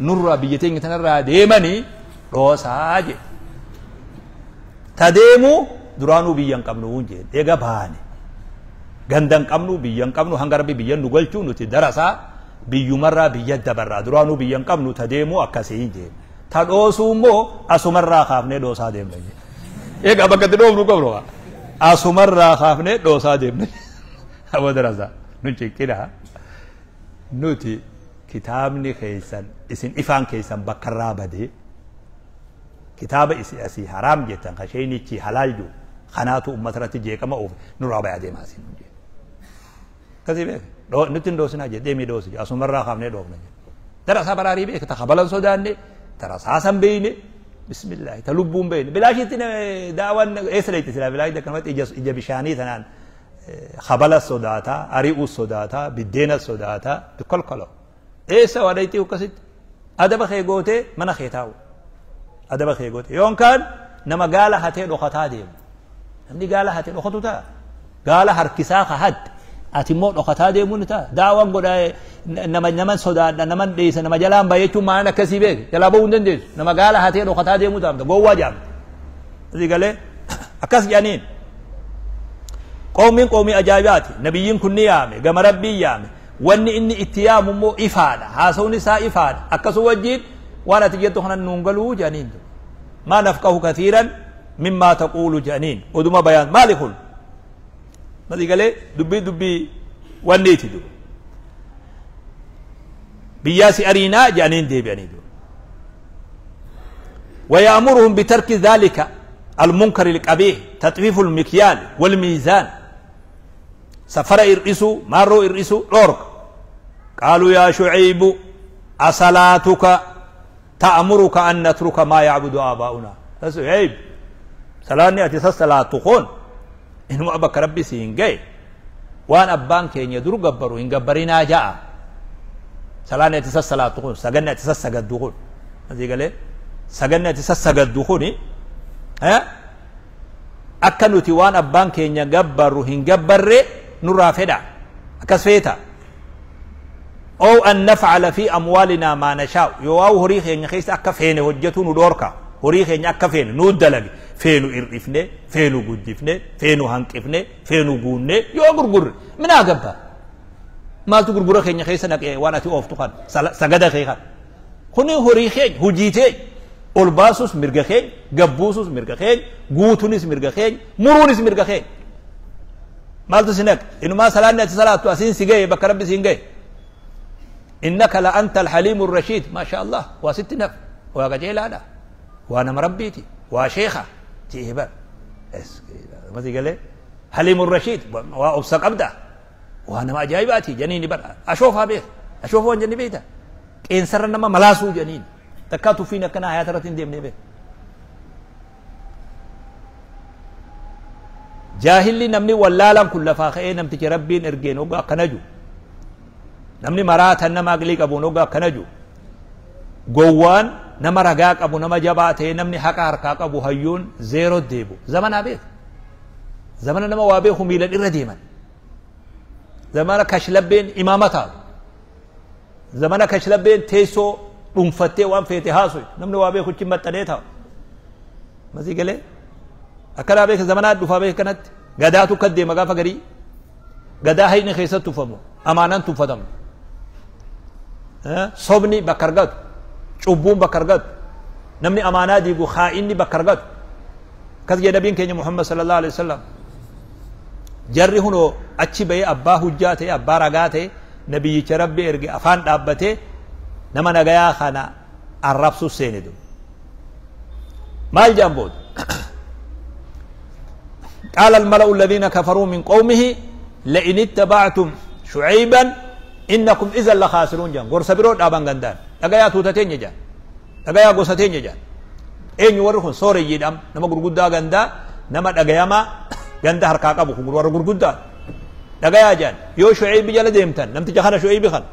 nurraa biyya teenya tanarraa deemanii dhoosaa je ta deemu duraanuu biyya hin qabnu jeen eega baane ganda hin qabnu biyya hin qabnu hanga rabbi biyya nu galchuu nuti darasaa biyyumarraa biyya dabarraa duraanuu biyya hin qabnu ta deemu akkasii jeen Ta dhoosuu immoo asumarraa kaafnee dhoosaa deemna. Egaa bakka itti dhoofnu qabnu asumarraa kaafnee dhoosaa deemna. Aboo darasaa nu ciqqina nuti kitaabni keessan isin ifaan keessan bakkarraa badee kitaaba isin asii haraam jettan ka sheeynichi halaal jiru kanaatu ummata irratti jeeqama oofe nurraa bayaa deemaa isin nu jedhe. Akkasii beeka nutti hin dhoosinaa jedhe deemii dhoosi jedhe asumarraa kaafnee dhoofna jedhe. Darasaa baraarii beeka ta kabalan sodaanne ta rasaasan beeyne bismillaahi ta lubbuun beeyne bilaashitti daawwan eessa leetti silaa bilaashitti akkanumatti ija bishaanii tanaan kabala sodaataa ari'uu sodaataa biddeena sodaataa kolkolo eessa waa dhayxii akkasitti adaba kee gootee mana kee taa'u adaba kee gootee yookaan nama gaala hatee dhokataa deemu namni gaala hatee dhokatu ta'a gaala harkisaa ka hatte ati immoo dhokataa deemuun ni ta'a daawwan godhaa nama naman sodaadha naman dheessa nama jalaan ba'a jechuun maalan akkasii beeke jalaa ba'uu hin dandeessu nama gaala hatee dhokataa deemuu taamta gowwaa jaamta asii galee akkas jedhaniin qoomiin qoomii ajaa'ibaati nabiyyiin kun ni yaame gama rabbii yaame wanni inni itti yaamu immoo ifaadha haasawni isaa ifaadha akkasu wajjiin waan ati jettu kanan nuun galuu jedhaniin maa nafqahu kathiiran mimmaa taquulu jedhaniin oduma bayaan maali kun masii galee dubbii dubbii wanni itti du biyyaa si ariinaa jedhaniin deebi'anii du ويأمرهم بترك ذلك المنكر القبيح تطفيف المكيال والميزان سفر إرئسو مارو إرئسو لورك قالوا يا شعيب أصلاتك تأمرك أن نترك ما يعبد آباؤنا شعيب سلاني أتي صلاة إنه أبك ربي سينجي وأن أبان كين يدر قبرو إن قبرنا جاء سلاني أتي صلاة سجن أتي سجد هذه قال سجن أتي سجد ها akka nuti waan abbaan keenya gabbarru hin gabbarre nurraa fedha akkas feeta أو أن نفعل في أموالنا ما نشاء يواو هوري خينيا خيس أكا فيني هجتو ندوركا هوري خينيا أكا فيني نودلق فينو إرفني فينو قدفني فينو هنكفني فينو قوني يو غرغر من أقبا ما تغرغر خينيا خيس نك وانا تي أوف تخان سجد خيخان خني هوري خين هجيتي ol baasus mirga keenya gabbuusus mirga keenya guutunis mirga keenya muruunis mirga keenya maaltu si naqe inumaa salaanni ati salaattu asiin si gahe bakka rabbi siin gahe innaka la anta alhaliimu rashiid maasha allah waa sitti naqe waa qajeelaadha waa nama rabbiiti waa sheekha ji'ee bar masi galee haliimu rashiid waa obsa qabda waa nama ajaa'ibaati janiini bar ashoofaa beeka ashoofaa waan jenni beekta qeensarra nama malaasuu janiini takkaa tuffiin akkanaa hayaata irratti hin deemnee beeka. Jaahilli namni wallaalaan kun lafaa ka'ee namtichi rabbiin ergeen hoggaa akkana jiru. Namni maraatan nama aqlii qabuun hoggaa akkana jiru. Gowwaan nama ragaa qabu nama jabaa ta'e namni haqa harkaa qabu hayyuun zeeroo deebu. Zamanaa beeka. Zamana nama waa beeku miilan irra deeman. Zamana kashlabbeen imaama taatu. Zamana kashlabbeen teessoo dhuunfattee waan feete haasoy namni waa beeku achi maxxanee taa'u masii galee akkanaa beeka zamanaa dhufaa beeka kanatti gadaatu akka deema gaafa garii gadaa hayni keessatti tuffamu amaanaan tuffatamu sobni bakka argatu cubbuun bakka argatu namni amaanaa diigu haa'inni bakka argatu akkas jedhe nabiin keenya Muhammad sallallahu alaihi wasallam jarri hunoo achi bahee abbaa hujjaa ta'e abbaa ragaa ta'e nabiyyicha rabbi erge afaan dhaabbatee nama nagayaa kana arrabsu seene du maal jedhan booda قال الملأ الذين كفروا من قومه لئن اتبعتم شعيبا إنكم إذا لخاسرون جان غرس برو دابان غندان دغيا توتتين جان دغيا غوستين جان اين ورخون سوري جيدام نما غرغودا غندا نما دغياما غندا هركا قبو ور غرغودا دغيا جان يو شعيب جل ديمتن نمت جخنا شعيب خان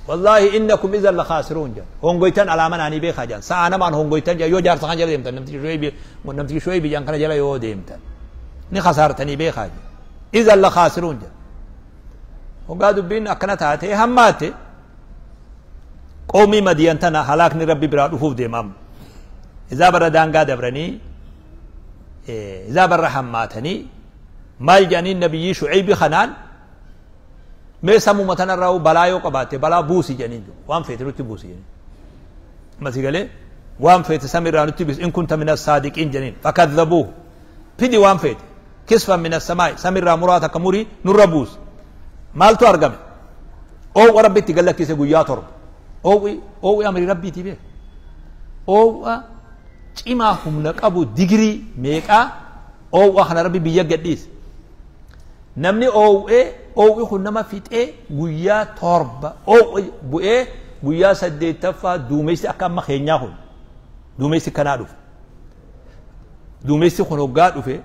والله إنكم إذا لخاسرون جان هونغويتن على من أني بيخا جان سانا مان هونغويتن جان يو جار سخان جل ديمتن نمت شعيب نمت شعيب جان كان جل يو ديمتن ني خسارتني بيخا جان إذا لخاسرون جان وقادوا بين أكنتاتي هماتي قومي مدينتنا هلاكني ربي برا رفوف ديمام إذا بردان قاد برني إذا بر هماتني مال جاني النبي شعيب خنان mee samuma tanarraa balaa yoo qabaatte balaa buusi jedhaniin waan feete nutti buusi jedhaniin. Masigalee waan feete samiirraa nutti bis in kunta min assaadiqiin janiin. Fakadhabuuhu, fidi waan feete, kisfan min assamaa'i, samiirraa muraa takka murii nurra buus. Maaltu argame? Oowwa rabbitti gallakkise guyyaa 7. Oowwi oowwi amri rabbiiti beek. Oowwa cimaa humna qabu digirii meeqaa oowwa kana rabbi biyya gadhiise. Namni oowwee oowwi kun nama fixee guyyaa 7 oowwi bu'ee guyyaa 8ffaa duumessi akka amma keenyaa kun duumessi kanaa dhufe. Duumessi kun hoggaa dhufe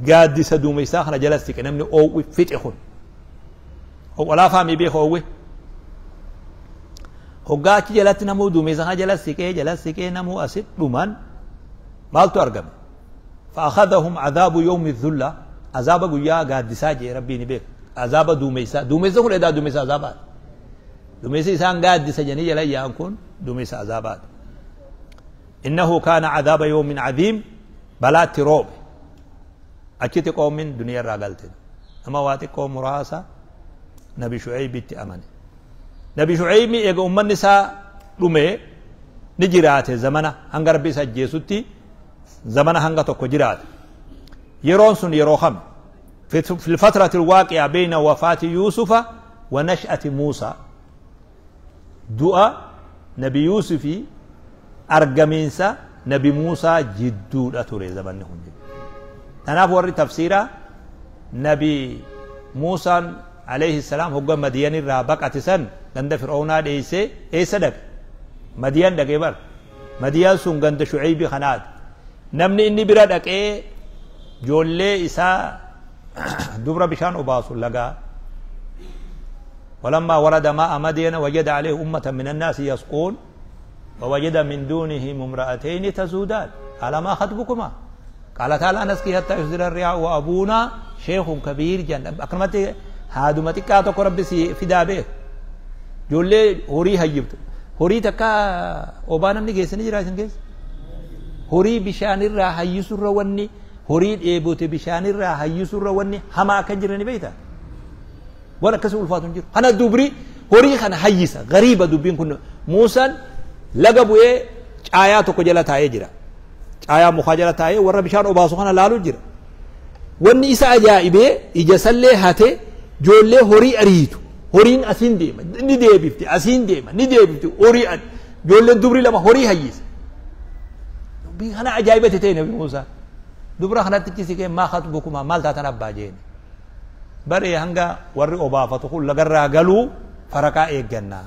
gaaddisa duumessaa kana jala siqe namni oowwi fixe kun. Oowwa laafaa mi beeka oowwi. Hoggaa achi jalatti namuu duumessa kana jala siqee jala siqee namuu asit dhuman maaltu argame? فأخذهم عذاب يوم الذلة، عذاب قويا قادسا جي ربي نبيك، عذاب دوميسا، دوميسا كل إذا دوميسا عذابات، دوميسا إنسان قادسا جني جلا يكون دوميسا عذابات. إنه كان عذاب يوم عظيم بلا تروب. أكيد قوم من دنيا راقلت أما واتي قوم راسا نبي شعيب تأمن. نبي شعيب يقول أم النساء رمي نجرات زمنه هنگر بيسا جيسوتي زمنه هنگا تو كجرات يرون سن يروخم في الفترة الواقعة بين وفاة يوسف ونشأة موسى. دعاء نبي يوسف أرجمينسا نبي موسى جدود أتوري زمنهم. تناف وري تفسيره نبي موسى عليه السلام هو مدين الرابقة سن عند فرعون إيسى إيسى دك مدين دك إبر مدين سن عند شعيب خناد نمني إني برا دك إيه جولة إسا دبر بشان أباس لقى. ولما ورد ماء مدين وجد عليه أمة من الناس يسقون ووجد من دونهم امرأتين تزودان قال ما خطبكما قال تعالى نسقي حتى يصدر الرعاء وأبونا شيخ كبير. جنة أكرمتي هادمتي كاتو ربي سي فدا به جولة هوري هيبت هوري تكا أوبانا من جيسني جراسن جيس هوري بشان الرا هيسر وني هوري إبوت بشان الرا هيسر وني هما كجرني بيتا ولا كسب الفاتن جير أنا دبري هوري خنا هيسا غريبة دبين كنا موسى لقبوا إيه آياته كجلة تاجرة آية مخاجرة تاي ورا بشان أباسو خنا لالو جرا وني إسا أجائبه إجسله هاته جولة هوري أريتو هورين أسين ديما ندي بيفتي أسين ديما ندي بيفتي هوري أن جولة دبري لما هوري هيس بي خنا أجائبه تتين نبي موسى دبرا خنا تكسي ما خطبكما مال تاتنا باجين بري هنگا وري أبافة تقول لقرا قالوا فرقا إيجنا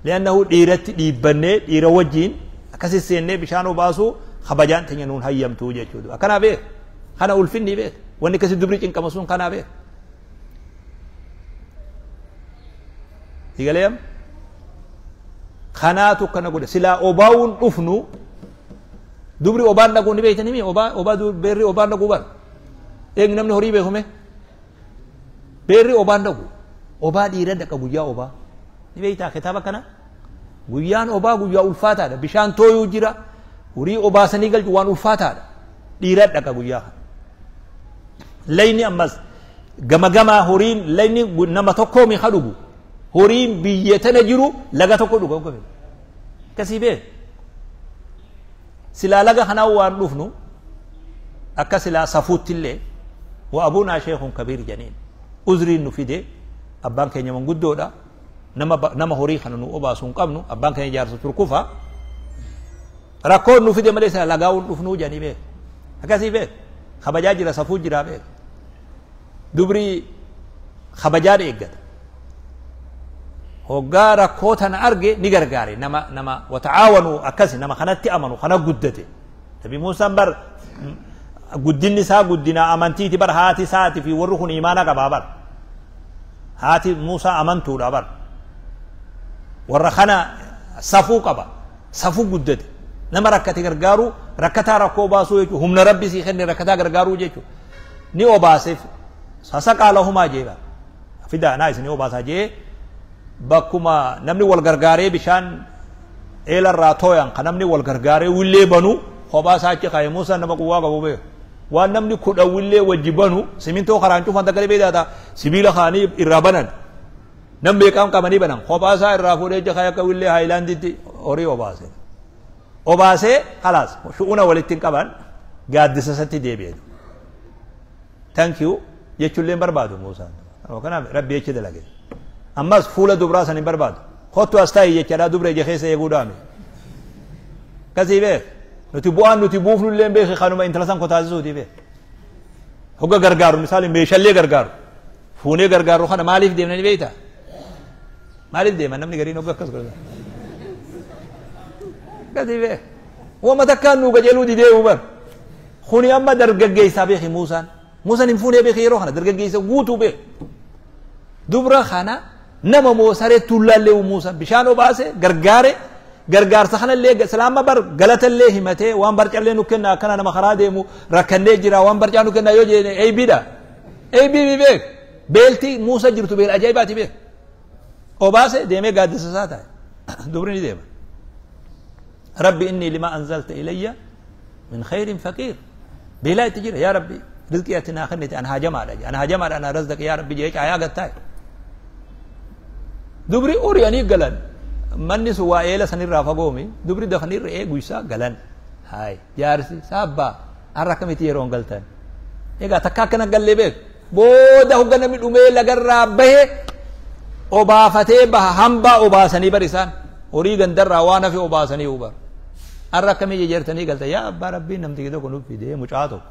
لأنه ديرت ديبني دير وجين أكسي سيني بشانو باسو خبجان تنينون هيام توجه جودو أكنا بيه خنا ألفني بيه واني كسي دبريج إن كمسون خنا بيه تيجليم خناتو كنا قول سلا أوباون أفنو دبري أوبان نقول نبيه تنمي أوبا أوبا دو بيري أوبان نقول بار إيه نمني هوري بيه همه بيري أوبان نقول أوبا ديرة دك أبويا أوبا نبيه تا كتابة كنا guyyaan obaa guyyaa ulfaataadha. Bishaan tooyuu jira. Horii obaasanii galchu waan ulfaataadha. Dhiira dhaqa guyyaa kana. Layni ammas gama gamaa horiin layni nama tokkoo mi'a dhugu. Horiin biyya tana jiru laga tokko dhuga. Akkasii bee. Silaa laga kanaa waan dhufnu akka silaa safuutti illee wa abuunaa sheekun kabiir janiin. Uzriin nu fide abbaan keenya manguddoodha. Nama horii kana nu obaasuun qabnu abbaan keenya jaarsa turkufa rakkoon nu fide malee lagaawun dhufnuu jedhanii beek akkasii beek kabajaa jira safuu jira beek dubrii kabajaa eeggata hoggaa rakkoo tana arge ni gargaare nama nama wata'aawanuu akkasi nama kanatti amanu kana guddate. Nabi Muusaan bar guddinni isaa guddina amantiiti bar haati isaati fi warri kun imaana qabaa bar haati Muusaa amantuudha bar warra kana safuu qaba safuu guddate nama rakkate gargaaru rakkataa rakkoo baasuu jechuudha humna rabbi sii kenne rakkataa gargaaruu jechuudha ni obaaseef sasaqaa lahumaa jeeba fidaa naa isin obaasaa jee bakkuma namni wal gargaaree bishaan eelarraa tooyan kan namni wal gargaaree willee banu kophaa isaa achi kaa'e Muusaan nama quwwaa qabu beeku waan namni 10 willee wajji banu simintoo karaan cufan takka dhibee daata sibiila kaanii irraa banan Nam meeqaan qabanii banan kophaa isaa irraa fuudhee jaha akka willee haayilaanditti horii obaase. Obaasee khalaas shu'una walitti hin qaban gaaddisa isatti deebi'e. Thank you jechuullee hin barbaadu Muusaan. Kanaaf rabbi jechi dalage. Ammas fuula dubraa san hin barbaadu. Kottu as taa'i jechaadha dubra ija keessa eeguu dhaame. Akkasii beek nuti bu'aan nuti buufnu illee beeki kanuma intala san kotaasisuuti beek. Hogga gargaaru misaali meeshaalee gargaaru fuunee gargaaru kana maaliif deemnani beektaa? Maaliif deeman namni gariin hogga akkas godhata? Akkasii beek. Wama takkaan nuu qajeeluu didee bar. Kuni amma dargaggeessaa beeki Muusaan. Muusaan hin fuunee beeki yeroo kana dargaggeessa guutuu beeki. Dubra kana nama moo saree tuullaallee Muusaan bishaan obaase gargaare gargaarsa kanallee silaama bar galatallee himatee waan barcallee nu kenna akkana nama karaa deemu rakkannee jira waan barcaa nu kenna yoo jedhe eebiidha. Eebii beek beelti Muusa jirtu beel ajaa'ibaati beek. Obaase deemee gaaddisa isaa taa'e dubri ni deema. Rabbi inni lima anzalta ilayya min khayrin faqiir. Beelaa itti jira yaa Rabbi rizqii ati naa kennite an haajamaadha an haajamaadha ana razdaqi yaa Rabbi jee caayaa gattaa'e. Dubri ori'anii galan manni sun waa eela sanirraa fagoomi dubri dafanii re'ee guysaa galan haay jaarsi saabbaa har'a akkamitti yeroon galtan egaa takka akkana gallee beek booda hogga namni dhumee lagarraa bahe obaafatee baha hambaa obaasanii bar isaan horii gandarraa waan hafe obaasanii ubar har'a akkamii jejertanii galtan yaa abbaa rabbiin namti tokko nuuf fidee mucaa tokko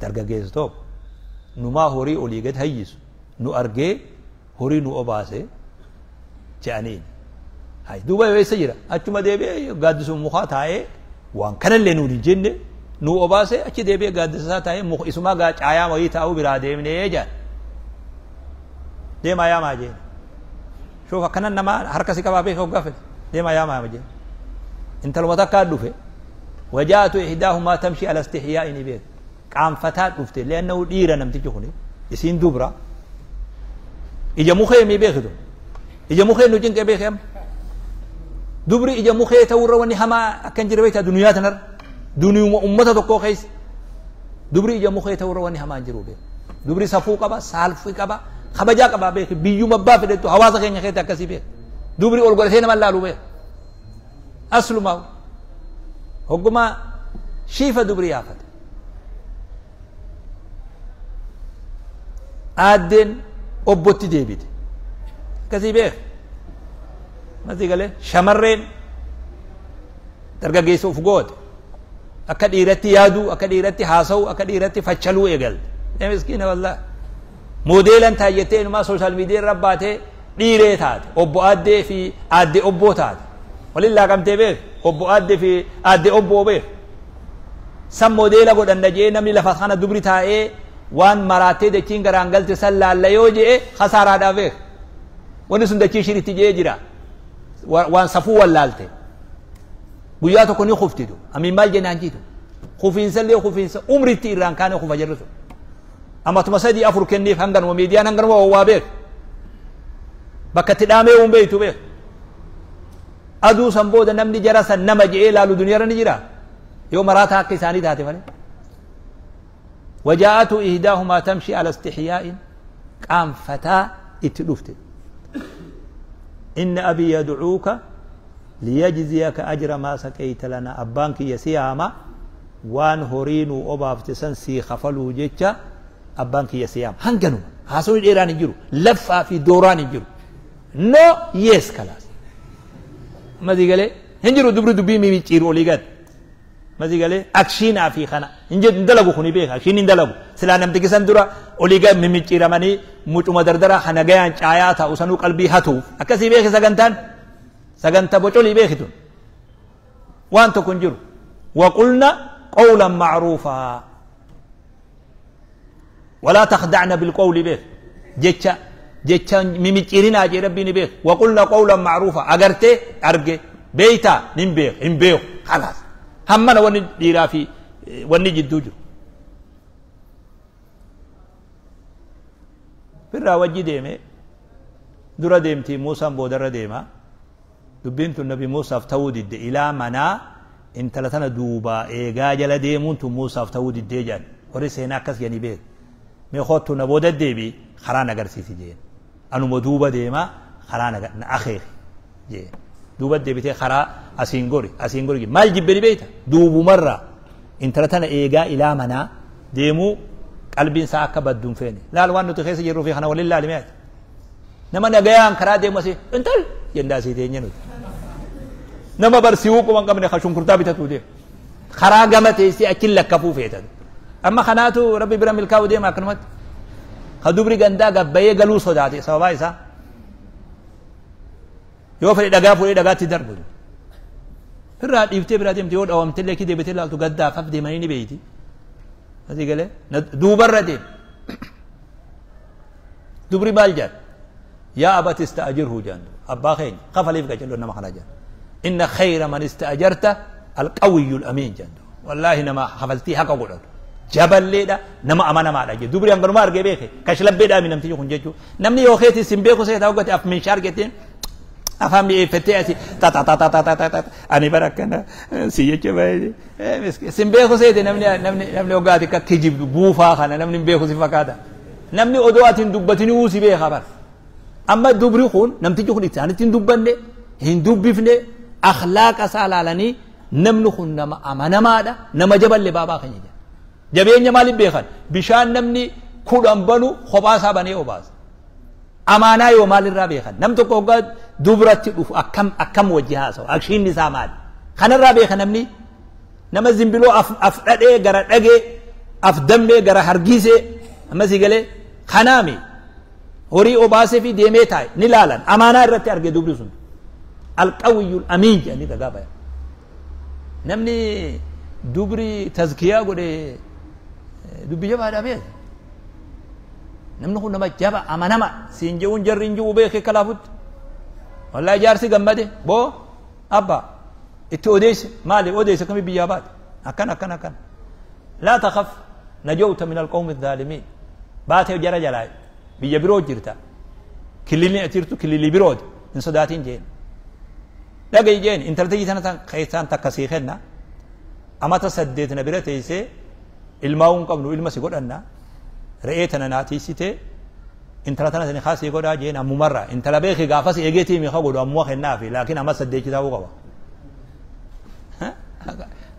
dargaggeessu tokko numaa horii olii gad hayyisu nu argee horii nu obaase jedhaniin. Hay duuba yoo eessa jira achuma deebi'ee gaaddisuma mukaa taa'ee waan kanallee nuun hin jenne nu obaase achi deebi'ee gaaddisa isaa taa'ee muka isumaa gaa caayaa wayii taa'uu biraa deemnee jedhan. Deemaa yaamaa jeen. Shoof akkanan nama harka si qabaa beeka hoggaa fedhe deemaa yaamaa jeen. Intaluma takkaa dhufe wajaatu ihdaahumaa tamshi ala istihyaa'in beek qaanfataa dhufte leannahu dhiira namtichi kuni isiin dubra ija mukee mi beekitu ija mukee nu cinqee beeke amma dubri ija mukee ta'urra wanni hamaa akkan jira beektaa duniyaa tanarra duniyuma ummata tokkoo keessa dubri ija mukee ta'urra wanni hamaa hin jiru beek dubri safuu qaba saalfii qaba kabajaa qaba beek biyyuma abbaa fedhettu hawaasa keenya keessa akkasii beek dubri ol godhatee nama laalu beek aslumaa hogguma shiifa dubri yaafate aaddeen obbotti deebite akkasii beek masii galee shamarreen dargaggeessa uf goote akka dhiiratti yaaduu akka dhiiratti haasa'uu akka dhiiratti fachaluu eegalte ee miskiina wallah moodeelan taayyettee inumaa sooshaal miidiyaa irra baatee dhiiree taate obbo aaddee fi aaddee obboo taate waliin laaqamtee beek obbo aaddee fi aaddee obboo beek san moodeela godhanna jee namni lafa kana dubri taa'ee waan maraattee dachiin garaan galte san laalla yoo je'e kasaaraadhaa beek wanni sun dachii shiritti je'ee jira waan safuu wallaalte guyyaa tokko ni kuftitu amiin maal jennaan jiitu kufiinsallee kufiinsa umritti irraan kaane kufa jirru sun ammatuma sadii afur kenniif hanganuma miidiyaan hanganuma wawwaa beek bakka itti dhaamee uun beeytu beek aduu san booda namni jara san nama je'ee laalu duniyaarra ni jira yoo maraataa akka isaanii taate malee وجاءته إحداهما تمشي على استحياء قام فتاة اتلفت إن أبي يدعوك ليجزيك أجر ما سقيت لنا أبانك يسياما وان هورينو أبافتسن سي خفلو جيتشا أبانك يسيام هنجنو هاسو الإيران يجرو لفة في دوران يجرو نو يس خلاص ما دي قالي هنجرو دبرو دبي مي بيشيرو ليغات ما دي قالي أكشين في خنا هنجد ندلقو خني بيخ أكشين ندلقو سلا نمتك سندورا أوليغا مي بيشيرا ماني mucuma dardara hanagayaan caayaa ta'u sanuu qalbii hatuuf akkasii beeki sagantaan saganta bocolii beekitun waan tokko hin jiru waqulna qawlan macruufaa walaa takhdacna bilqawli beek jecha jecha mimicciirinaa jee rabbiin beek waqulna qawlan macruufa agartee arge beeytaa nin beek hin beeku khalaas hammana wanni dhiiraa fi wanni jidduu jiru firraa wajji deeme dura deemti Muusaan boodarra deema dubbiin tun nabi Muusaaf ta'uu didde ilaa manaa intala tana duubaa eegaa jala deemuun tun Muusaaf ta'uu diddee jedhan warri seenaa akkas jedhanii beeku mee kottu na booda deebi karaan agarsiisi jeen anuma duuba deema Karaa na akeeke jee. Duuba deebitee karaa asiin gori asiin gori maal jibbeni beeyta duubumarraa intala tana eegaa ilaa manaa deemuu qalbiin isaa akka baddu hin feene. Laal waan nuti keessa jirruu fi kana waliin laalime ati. Nama nagayaan karaa deemu asii intal jendaa asii teenye nuti. Nama barsiisuu quba hin qabne ka shunkurtaa bitatuu deemu. Karaa gama teessee achi lakkafuu feetan. Amma kanaatu rabbi bira milkaa'uu deema akkanumatti. Ka dubri gandaa gabbayee galuu sodaate sababaa isaa. Yoo fedhe dhagaa fuudhee dhagaatti darbu. Irraa dhiiftee biraa deemte yoo dhawamte illee deebitee laaltu gaddaaf haf deemanii ni beeyti. Asii galee duubarra deem. Dubri maal jedhan? Yaa abati ista'ajirhu jedhan. Abbaa keenya kafaliif qacello nama kana jedhan. Inna khayra man ista'ajarta alqawiyyu amiin jedhan. Wallaahi nama kafaltii haqa godhatu. Jaballeedha nama amanamaadha jedhu. Dubri hanganuma argee beeke kashlabbeedhaa mi namtichi kun jechuudha. Namni yoo keetis hin beeku seetaa hoggate af meeshaa argateen afaan mi'eeffattee asii ta ta ta ta ta ta ta ta ani bara akkana si jecha baay'ee sin beeku seete namni namni namni hoggaati akka kijibdu buufaa kana namni hin beeku si fakkaata. Namni odoo ati hin dubbatinuu si beeka bara. Amma dubri kun namtichi kun isaanitti hin dubbanne hin dubbifne akhlaaqa isaa laalanii namni kun nama amanamaadha nama jaballe baabaa keenya jedha. Jabeenya maaliif beekan? Bishaan namni kudhan banu kophaa isaa banee obaasa. Amaanaa yoo maalirraa beekan? Nam tokko hoggaa dubratti dhufu akkam akkam wajji haasawa? Akshiinni isaa maali? Kanarraa beeka namni nama zimbiloo af dhadhee gara dhagee af dammee gara hargiisee amma si galee kanaami horii obaasee fi deemee taa'e ni laalan amaanaa irratti arge dubri sun alqawiyyul amiin jedhanii ragaa bayan. Namni dubri tazkiyaa godhe dubbi jabaadhaa beeka. Namni kun nama jaba amanama siin je'uun jarri hin jiru beeke kalaafutti. Wallahi jaarsi gammade boo abba itti odeesse maali odeesse kami biyyaa baate akkan akkan akkan. Laa takhaf najawta min alqawmi adh-dhalimin. Baatee jara jalaa biyya biroo jirta. Kililli ati jirtu kililli birooti hin sodaatin jeen. Dhaga'i jeen intalti tana tan keessaan takka sii kenna. Amata 8 na bira teessee ilmaa hin qabnu ilma si godhanna. Re'ee tana naa tiisitee intala tana sani kaasii godhaa jeen ammumarra intala beeki gaafas eegeetii miika godhu ammuma kennaafi laakiin amma 8 ta'uu qaba.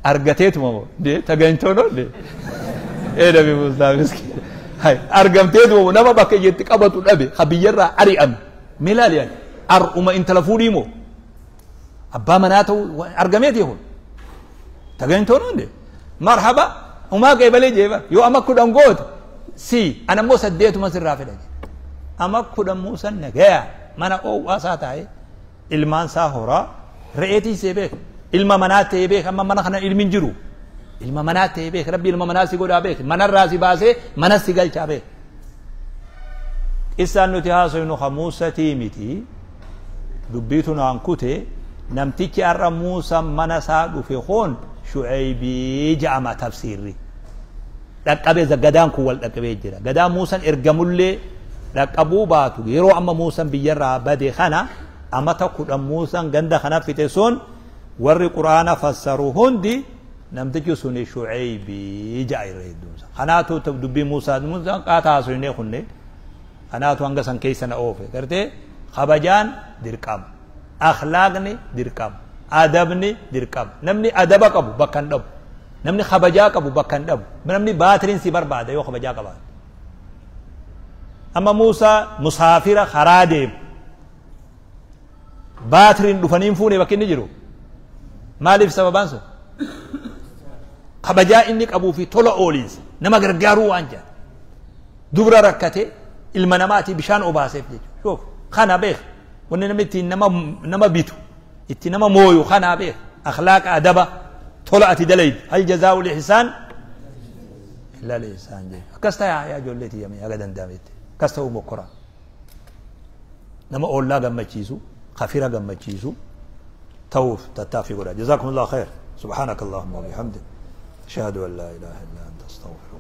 Argateetuma moo tagaintoon olle ee nabi Muusaa miskiin hay argamteetuma moo nama bakka ijeetti qabatu dhabe ka biyyarraa ari'ame mee laali yaani ar'uma intala fuudhii moo abbaa manaa ta'uu argameetii kun tagaintoon olle marhaba umaa qeebalee jeeba yoo amma 10 goote si ana immoo 8 sirraa fedha jedhe. Amma 10 Muusaan nagaya mana oowwaa isaa taa'e ilmaan isaa horaa re'eetii see beeka ilma manaa ta'ee beeka amma mana kana ilmi hin jiru ilma manaa ta'ee beeka rabbi ilma manaa si godhaa beeka manarraa si baasee mana si galchaa beeka. Isaan nuti haasofnu ka Muusatii miti dubbiitu naan kute namtichi har'a Muusaan mana isaa dhufe kun Shu'aybii ja'ama tafsiirri. Dhaqqabee gadaan kun wal dhaqqabee jira. Gadaa Muusaan ergamullee dhaqqabuu baatu yeroo amma Muusaan biyyarraa bade kana amata 10 Muusaan ganda kana fixe sun warri Quraana fassaru hundi namtichi suni Shu'aybii ja'a irra hedduunsa. Kanaatu dubbii Muusaan qaataa haasofnee kunne kanaatu hanga san keessa na oofe. Gartee kabajaan dirqama. Akhlaaqni dirqama. Adabni dirqama. Namni adaba qabu bakka hin dhabu. Namni kabajaa qabu bakka hin dhabu. Namni baatiriin si barbaada yoo kabajaa qabaate. Amma Muusaa musaafira karaa deemu. Baatiriin dhufanii hin fuune bakki inni jiru. Maaliif sababaan sun? Kabajaa inni qabuu fi tola ooliinsa nama gargaaruu waan jedhan. Dubra rakkate ilma namaatii bishaan obaaseef jechuudha. Shoof kana beek wanni namni ittiin nama bitu itti nama mooyu kana beek akhlaaqa adaba tola ati dalaydu hal jazaa'u lihsaan illa lihsaan jechuudha. Akkas ta'aa yaa ijoollee tiyyame haga danda'ametti akkas ta'uu mokkora. Nama oollaa gammachiisu kafira gammachiisu ta'uuf tattaaffii godha. Jazaakumullahu khayr. Subhaanakallahumma wa bihamdik. Ashhadu an laa ilaaha illa anta astaghfiruka.